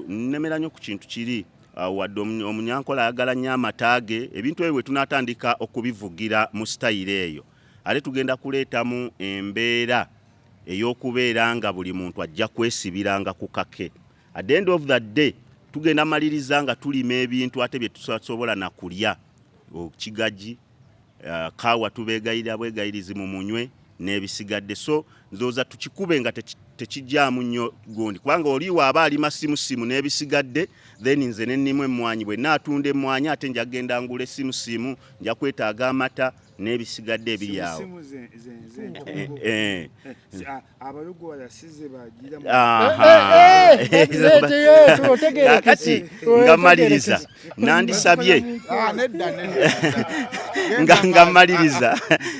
nnemera nnyo ku kintu kiri, wadde omunyankola ayagala nnyo amata ge, ebintu ebyo bwe tunaatandika okubivugira mu sitayiro eyo, ate tugenda kuleetamu embeera ey'okubeera nga buli muntu ajja kwesibiranga ku kake. At the end of the day tugenda maliriza nga tulima ebintu ate bye tutasobola na kulya. Okigaji, kaawa tubeegayirira bwegayirizi mu munywe n'ebisigadde. So ndowooza tukikube nga tekijjaamu nnyo gundi, kubanga oli waaba alima simusimu n'ebisigadde, then nze ne nnimu emmwanyi, bwe naatunda emmwanyi ate nja kugenda ngula esimusimu, nja kwetaaga amata n'ebisigadde ebiri awo. Simusimu ze Abalugwala size bagira mu- Aha. Otegerekese. Kakati nga maliriza nandisabye Ah, nedda, nedda.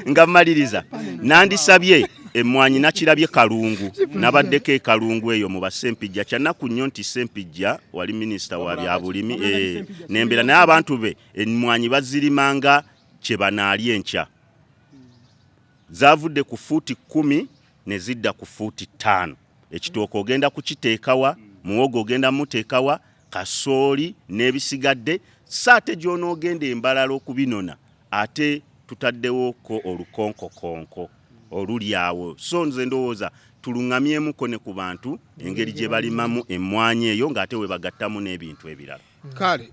nga maliriza nandisabye emmwanyi nakirabye Kalungu, nabaddeko e Kalungu eyo mu Basempijja. Kyanaku nnyo nti Sempijja wali minisita wa byabulimi, nembeera naye abantu be emmwanyi bazirimanga kye banaalya enkya. Zavudde ku fuuti 10 ne zidda ku fuuti 5. Ekitooke ogenda kukiteekawa, muwogo ogenda muteekawa. Kasooli n'ebisigadde, so ate gy'onoogenda embalala okubinona ate tutaddewoko olukonkokonko oluli awo. So nze ndowooza tulungamyemuko ne ku bantu engeri gye balimamu emmwanyi eyo ng'ate we bagattamu n'ebintu ebirala. Kale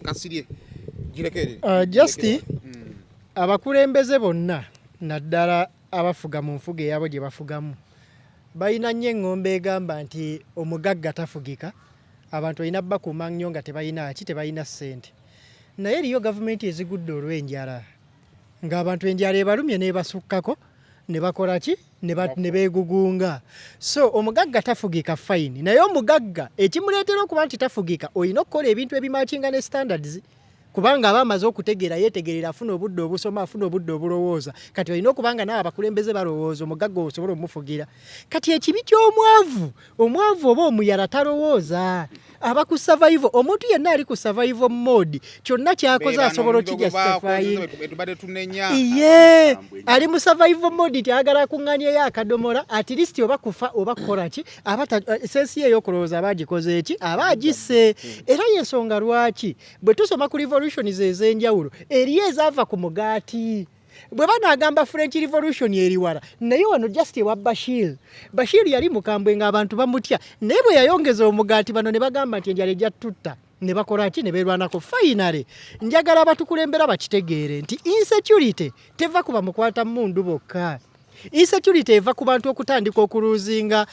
kasirye girekerere. Just abakulembeze bonna naddala abafuga mu nfuga eyabo gye bafugamu balina nnyo eŋŋombe egamba nti omugagga tafugika, abantu olina bakuuma nnyo nga tebalina ki, tebalina ssente. Naye eriyo gavumenti ezigudde olw'enjala ng'abantu enjala ebalumye n'ebasukkako ne bakola ki, ne beegugunga. So omugagga tafugika, fine, naye omugagga ekimuleetera okuba nti tafugika olina okukola ebintu ebimatchinga ne standards, kubanga aba amaze okutegeera, yeetegerera, afuna obudde obusoma, afuna obudde obulowooza. Kati olina okuba nga naawe abakulembeze balowooza omugagga osobola omufugira. Kati ekibi ky'omwavu, omwavu oba omuyala talowooza, aba ku survival. Omuntu yenna ali ku survival mode kyonna kyakoze asobola okijustifying. Tubadde tunenya. Ye ali mu survival mode nti ayagala akuŋŋaanyeyo akadomola at least, oba kufa oba kukola ki, aba sense ye ey'okulowooza aba agikoze eki, aba agisse. Era yensonga lwaki bwe tusoma ku revolutions ez'enjawulo eriyo ezaava ku mugaati. Bwe banaagamba French Revolution eri wala, naye wano just ewa Bashir. Bashir yali mukambwe ng'abantu bamutya, naye bwe yayongeza omugaati bano ne bagamba nti enjala ejja tutta, ne bakola ki, ne beerwanako. Finally, njagala abatukulembera bakitegeere nti insecurity teva ku bamukwata mmundu bokka. Insecurity eva ku bantu okutandika okulosinga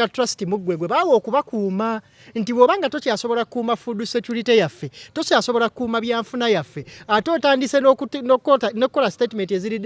trust mu ggwe gwe baawa okubakuuma, nti bw'oba nga tokyasobola kukuuma food security yaffe, tokyasobola kukuuma byanfuna yaffe, ate otandise n'okukola statement eziri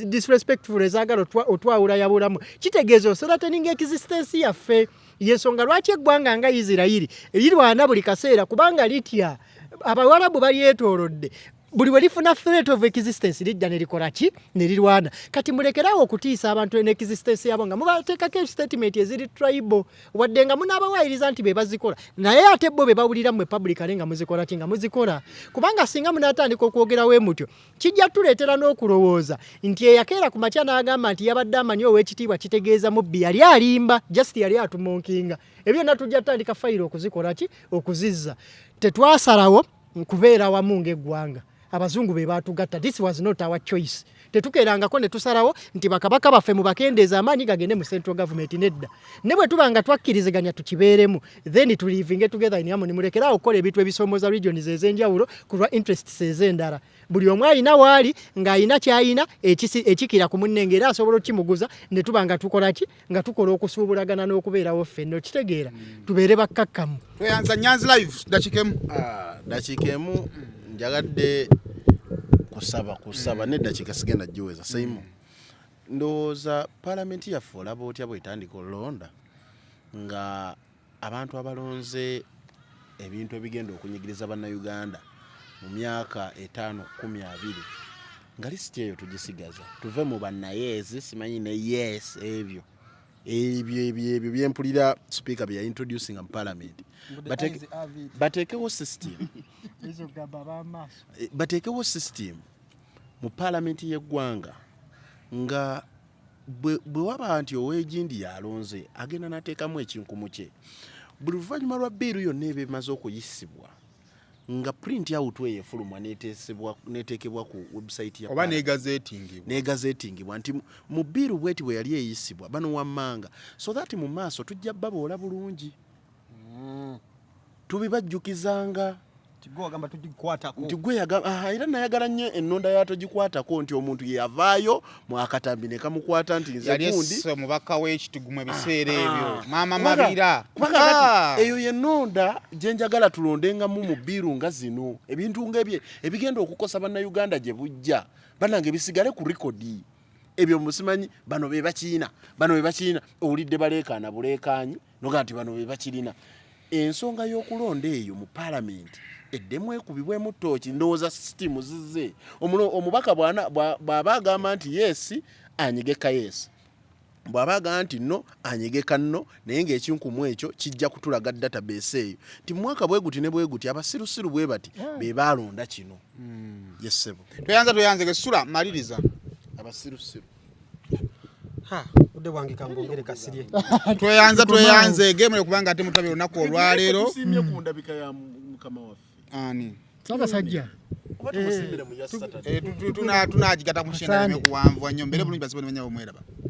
disrespectful ezaagala otwawulayawulamu, kitegeeza othreatening existence yaffe. Yensonga lwaki eggwanga nga Isirayiri lirwana buli kaseera, kubanga litya Abawarabu balyetoolodde. Buli we lifuna threat of existence lijja ne likola ki, ne lirwana. Kati mulekerawo okutiisa abantu ne existence yabo nga mubateekako statement eziri tribal, wadde nga munaabawaayiriza nti be bazikola, naye ate bo be bawulira mmwe publicly nga muzikola ki, nga muzikola. Kubanga singa munaatandika okwogera we mutyo, kijja tuleetera n'okulowooza nti eyakeera ku makya n'agamba nti yabadde amanyi ow'ekitiibwa kitegeeza mubbi, yali alimba, just yali atumockinga. Ebyo byonna tujja tutandika fayiro okuzikola ki, okuzizza. Tetwasalawo nkubeera wamu ng'eggwanga, abazungu be baatugatta. This was not our choice. Tetukeerangako ne tusalawo nti bakabaka baffe mubakendeeza amaanyi gagende mu central government, nedda. Ne bwe tuba nga twakkiriziganya tukibeeremu, then tulivinge together in harmony. Mulekeraawo okukola ebintu ebisoomoza regions ez'enjawulo ku lwa interests ez'endala. Buli omu alina waali ng'alina ky'alina ekikira ku munne, ng'era asobola okukimuguza, ne tuba nga tukola ki, nga tukola okusuubulagana n'okubeerawo ffenna. Okitegeera? Tubeere bakkakkamu. Tweyanza. Nyanzi Live, dakiika emu. Ah, dakiika emu. Njagadde kusaba neddakiika sigenda giweza. Seimu, ndowooza paalamenti yaffe olaba otya bwetandika olonda nga abantu abalonze ebintu ebigenda okunyigiriza Bannayuganda mu myaka 5, 10, 20, nga lisiti eyo tugisigaza, tuve mu bannayeezi simanyi ne yes, ebyo byempulira sipiika bye yaintroducinga mu parliament. Bateekewo system, bateekewo system mu paalamenti y'eggwanga nga bwe waba nti ow'egindi yalonze, agenda n'ateekamu ekinkumu kye buli luvannyuma lwa bill yonna eba emaze okuyisibwa, nga print out eyo efulumwa n'eteekebwa ku website ya oba negazetingibwa. Negazetingibwa nti mu bill bweti bwe yali eyisibwa bano wammanga, so that mu maaso tujja baboola bulungi, tubibajjukizanga. Nti gwe yagamba era nayagala nnyo ennonda ya togikwatako, nti omuntu ye yavaayo mu akatambi ne kamukwata nti nze gundi. Omubaka w'Ekitugumu ebiseera ebyo, maama Mabira. Kubanga eyo yennonda gye njagala tulondengamu mu bill nga zino, ebintu ng'ebyo ebigenda okukosa Bannayuganda gye bujja. Bannange, bisigale ku record. Ebyo musimanyi bano be bakiina, bano be bakiina, owulidde baleekaana buleekaanyi noga nti bano be bakirina. Ensonga y'okulonda eyo mu paalamenti eddemu ekubibwemu ttooki. Ndowooza sisitimu zizze. Omubaka bw'aba agamba nti yes, anyigeka yes, bw'aba agamba nti no, anyigeka no, naye ng'ekinkumu ekyo kijja kutulaga database eyo nti mu mwaka bwe guti ne bwe guti abasirusiru bwe bati be baalonda kino. Yessebo. Tweyanza, tweyanze. Gesula, maliriza. Abasirusiru. Ha, budde bwange kambongere kasirye. Tweyanza tweyanze gemule kubanga ate mutabye olunaku olwaleero. Tusiimye ku ndabika ya mukama waffe. Ani? Ssaabasajja. Oba tumusiimire mu ya Saturday. Tunagigata ku Asante. kuwanvu nnyo mbere bulungi basibe ne banyabo mweraba.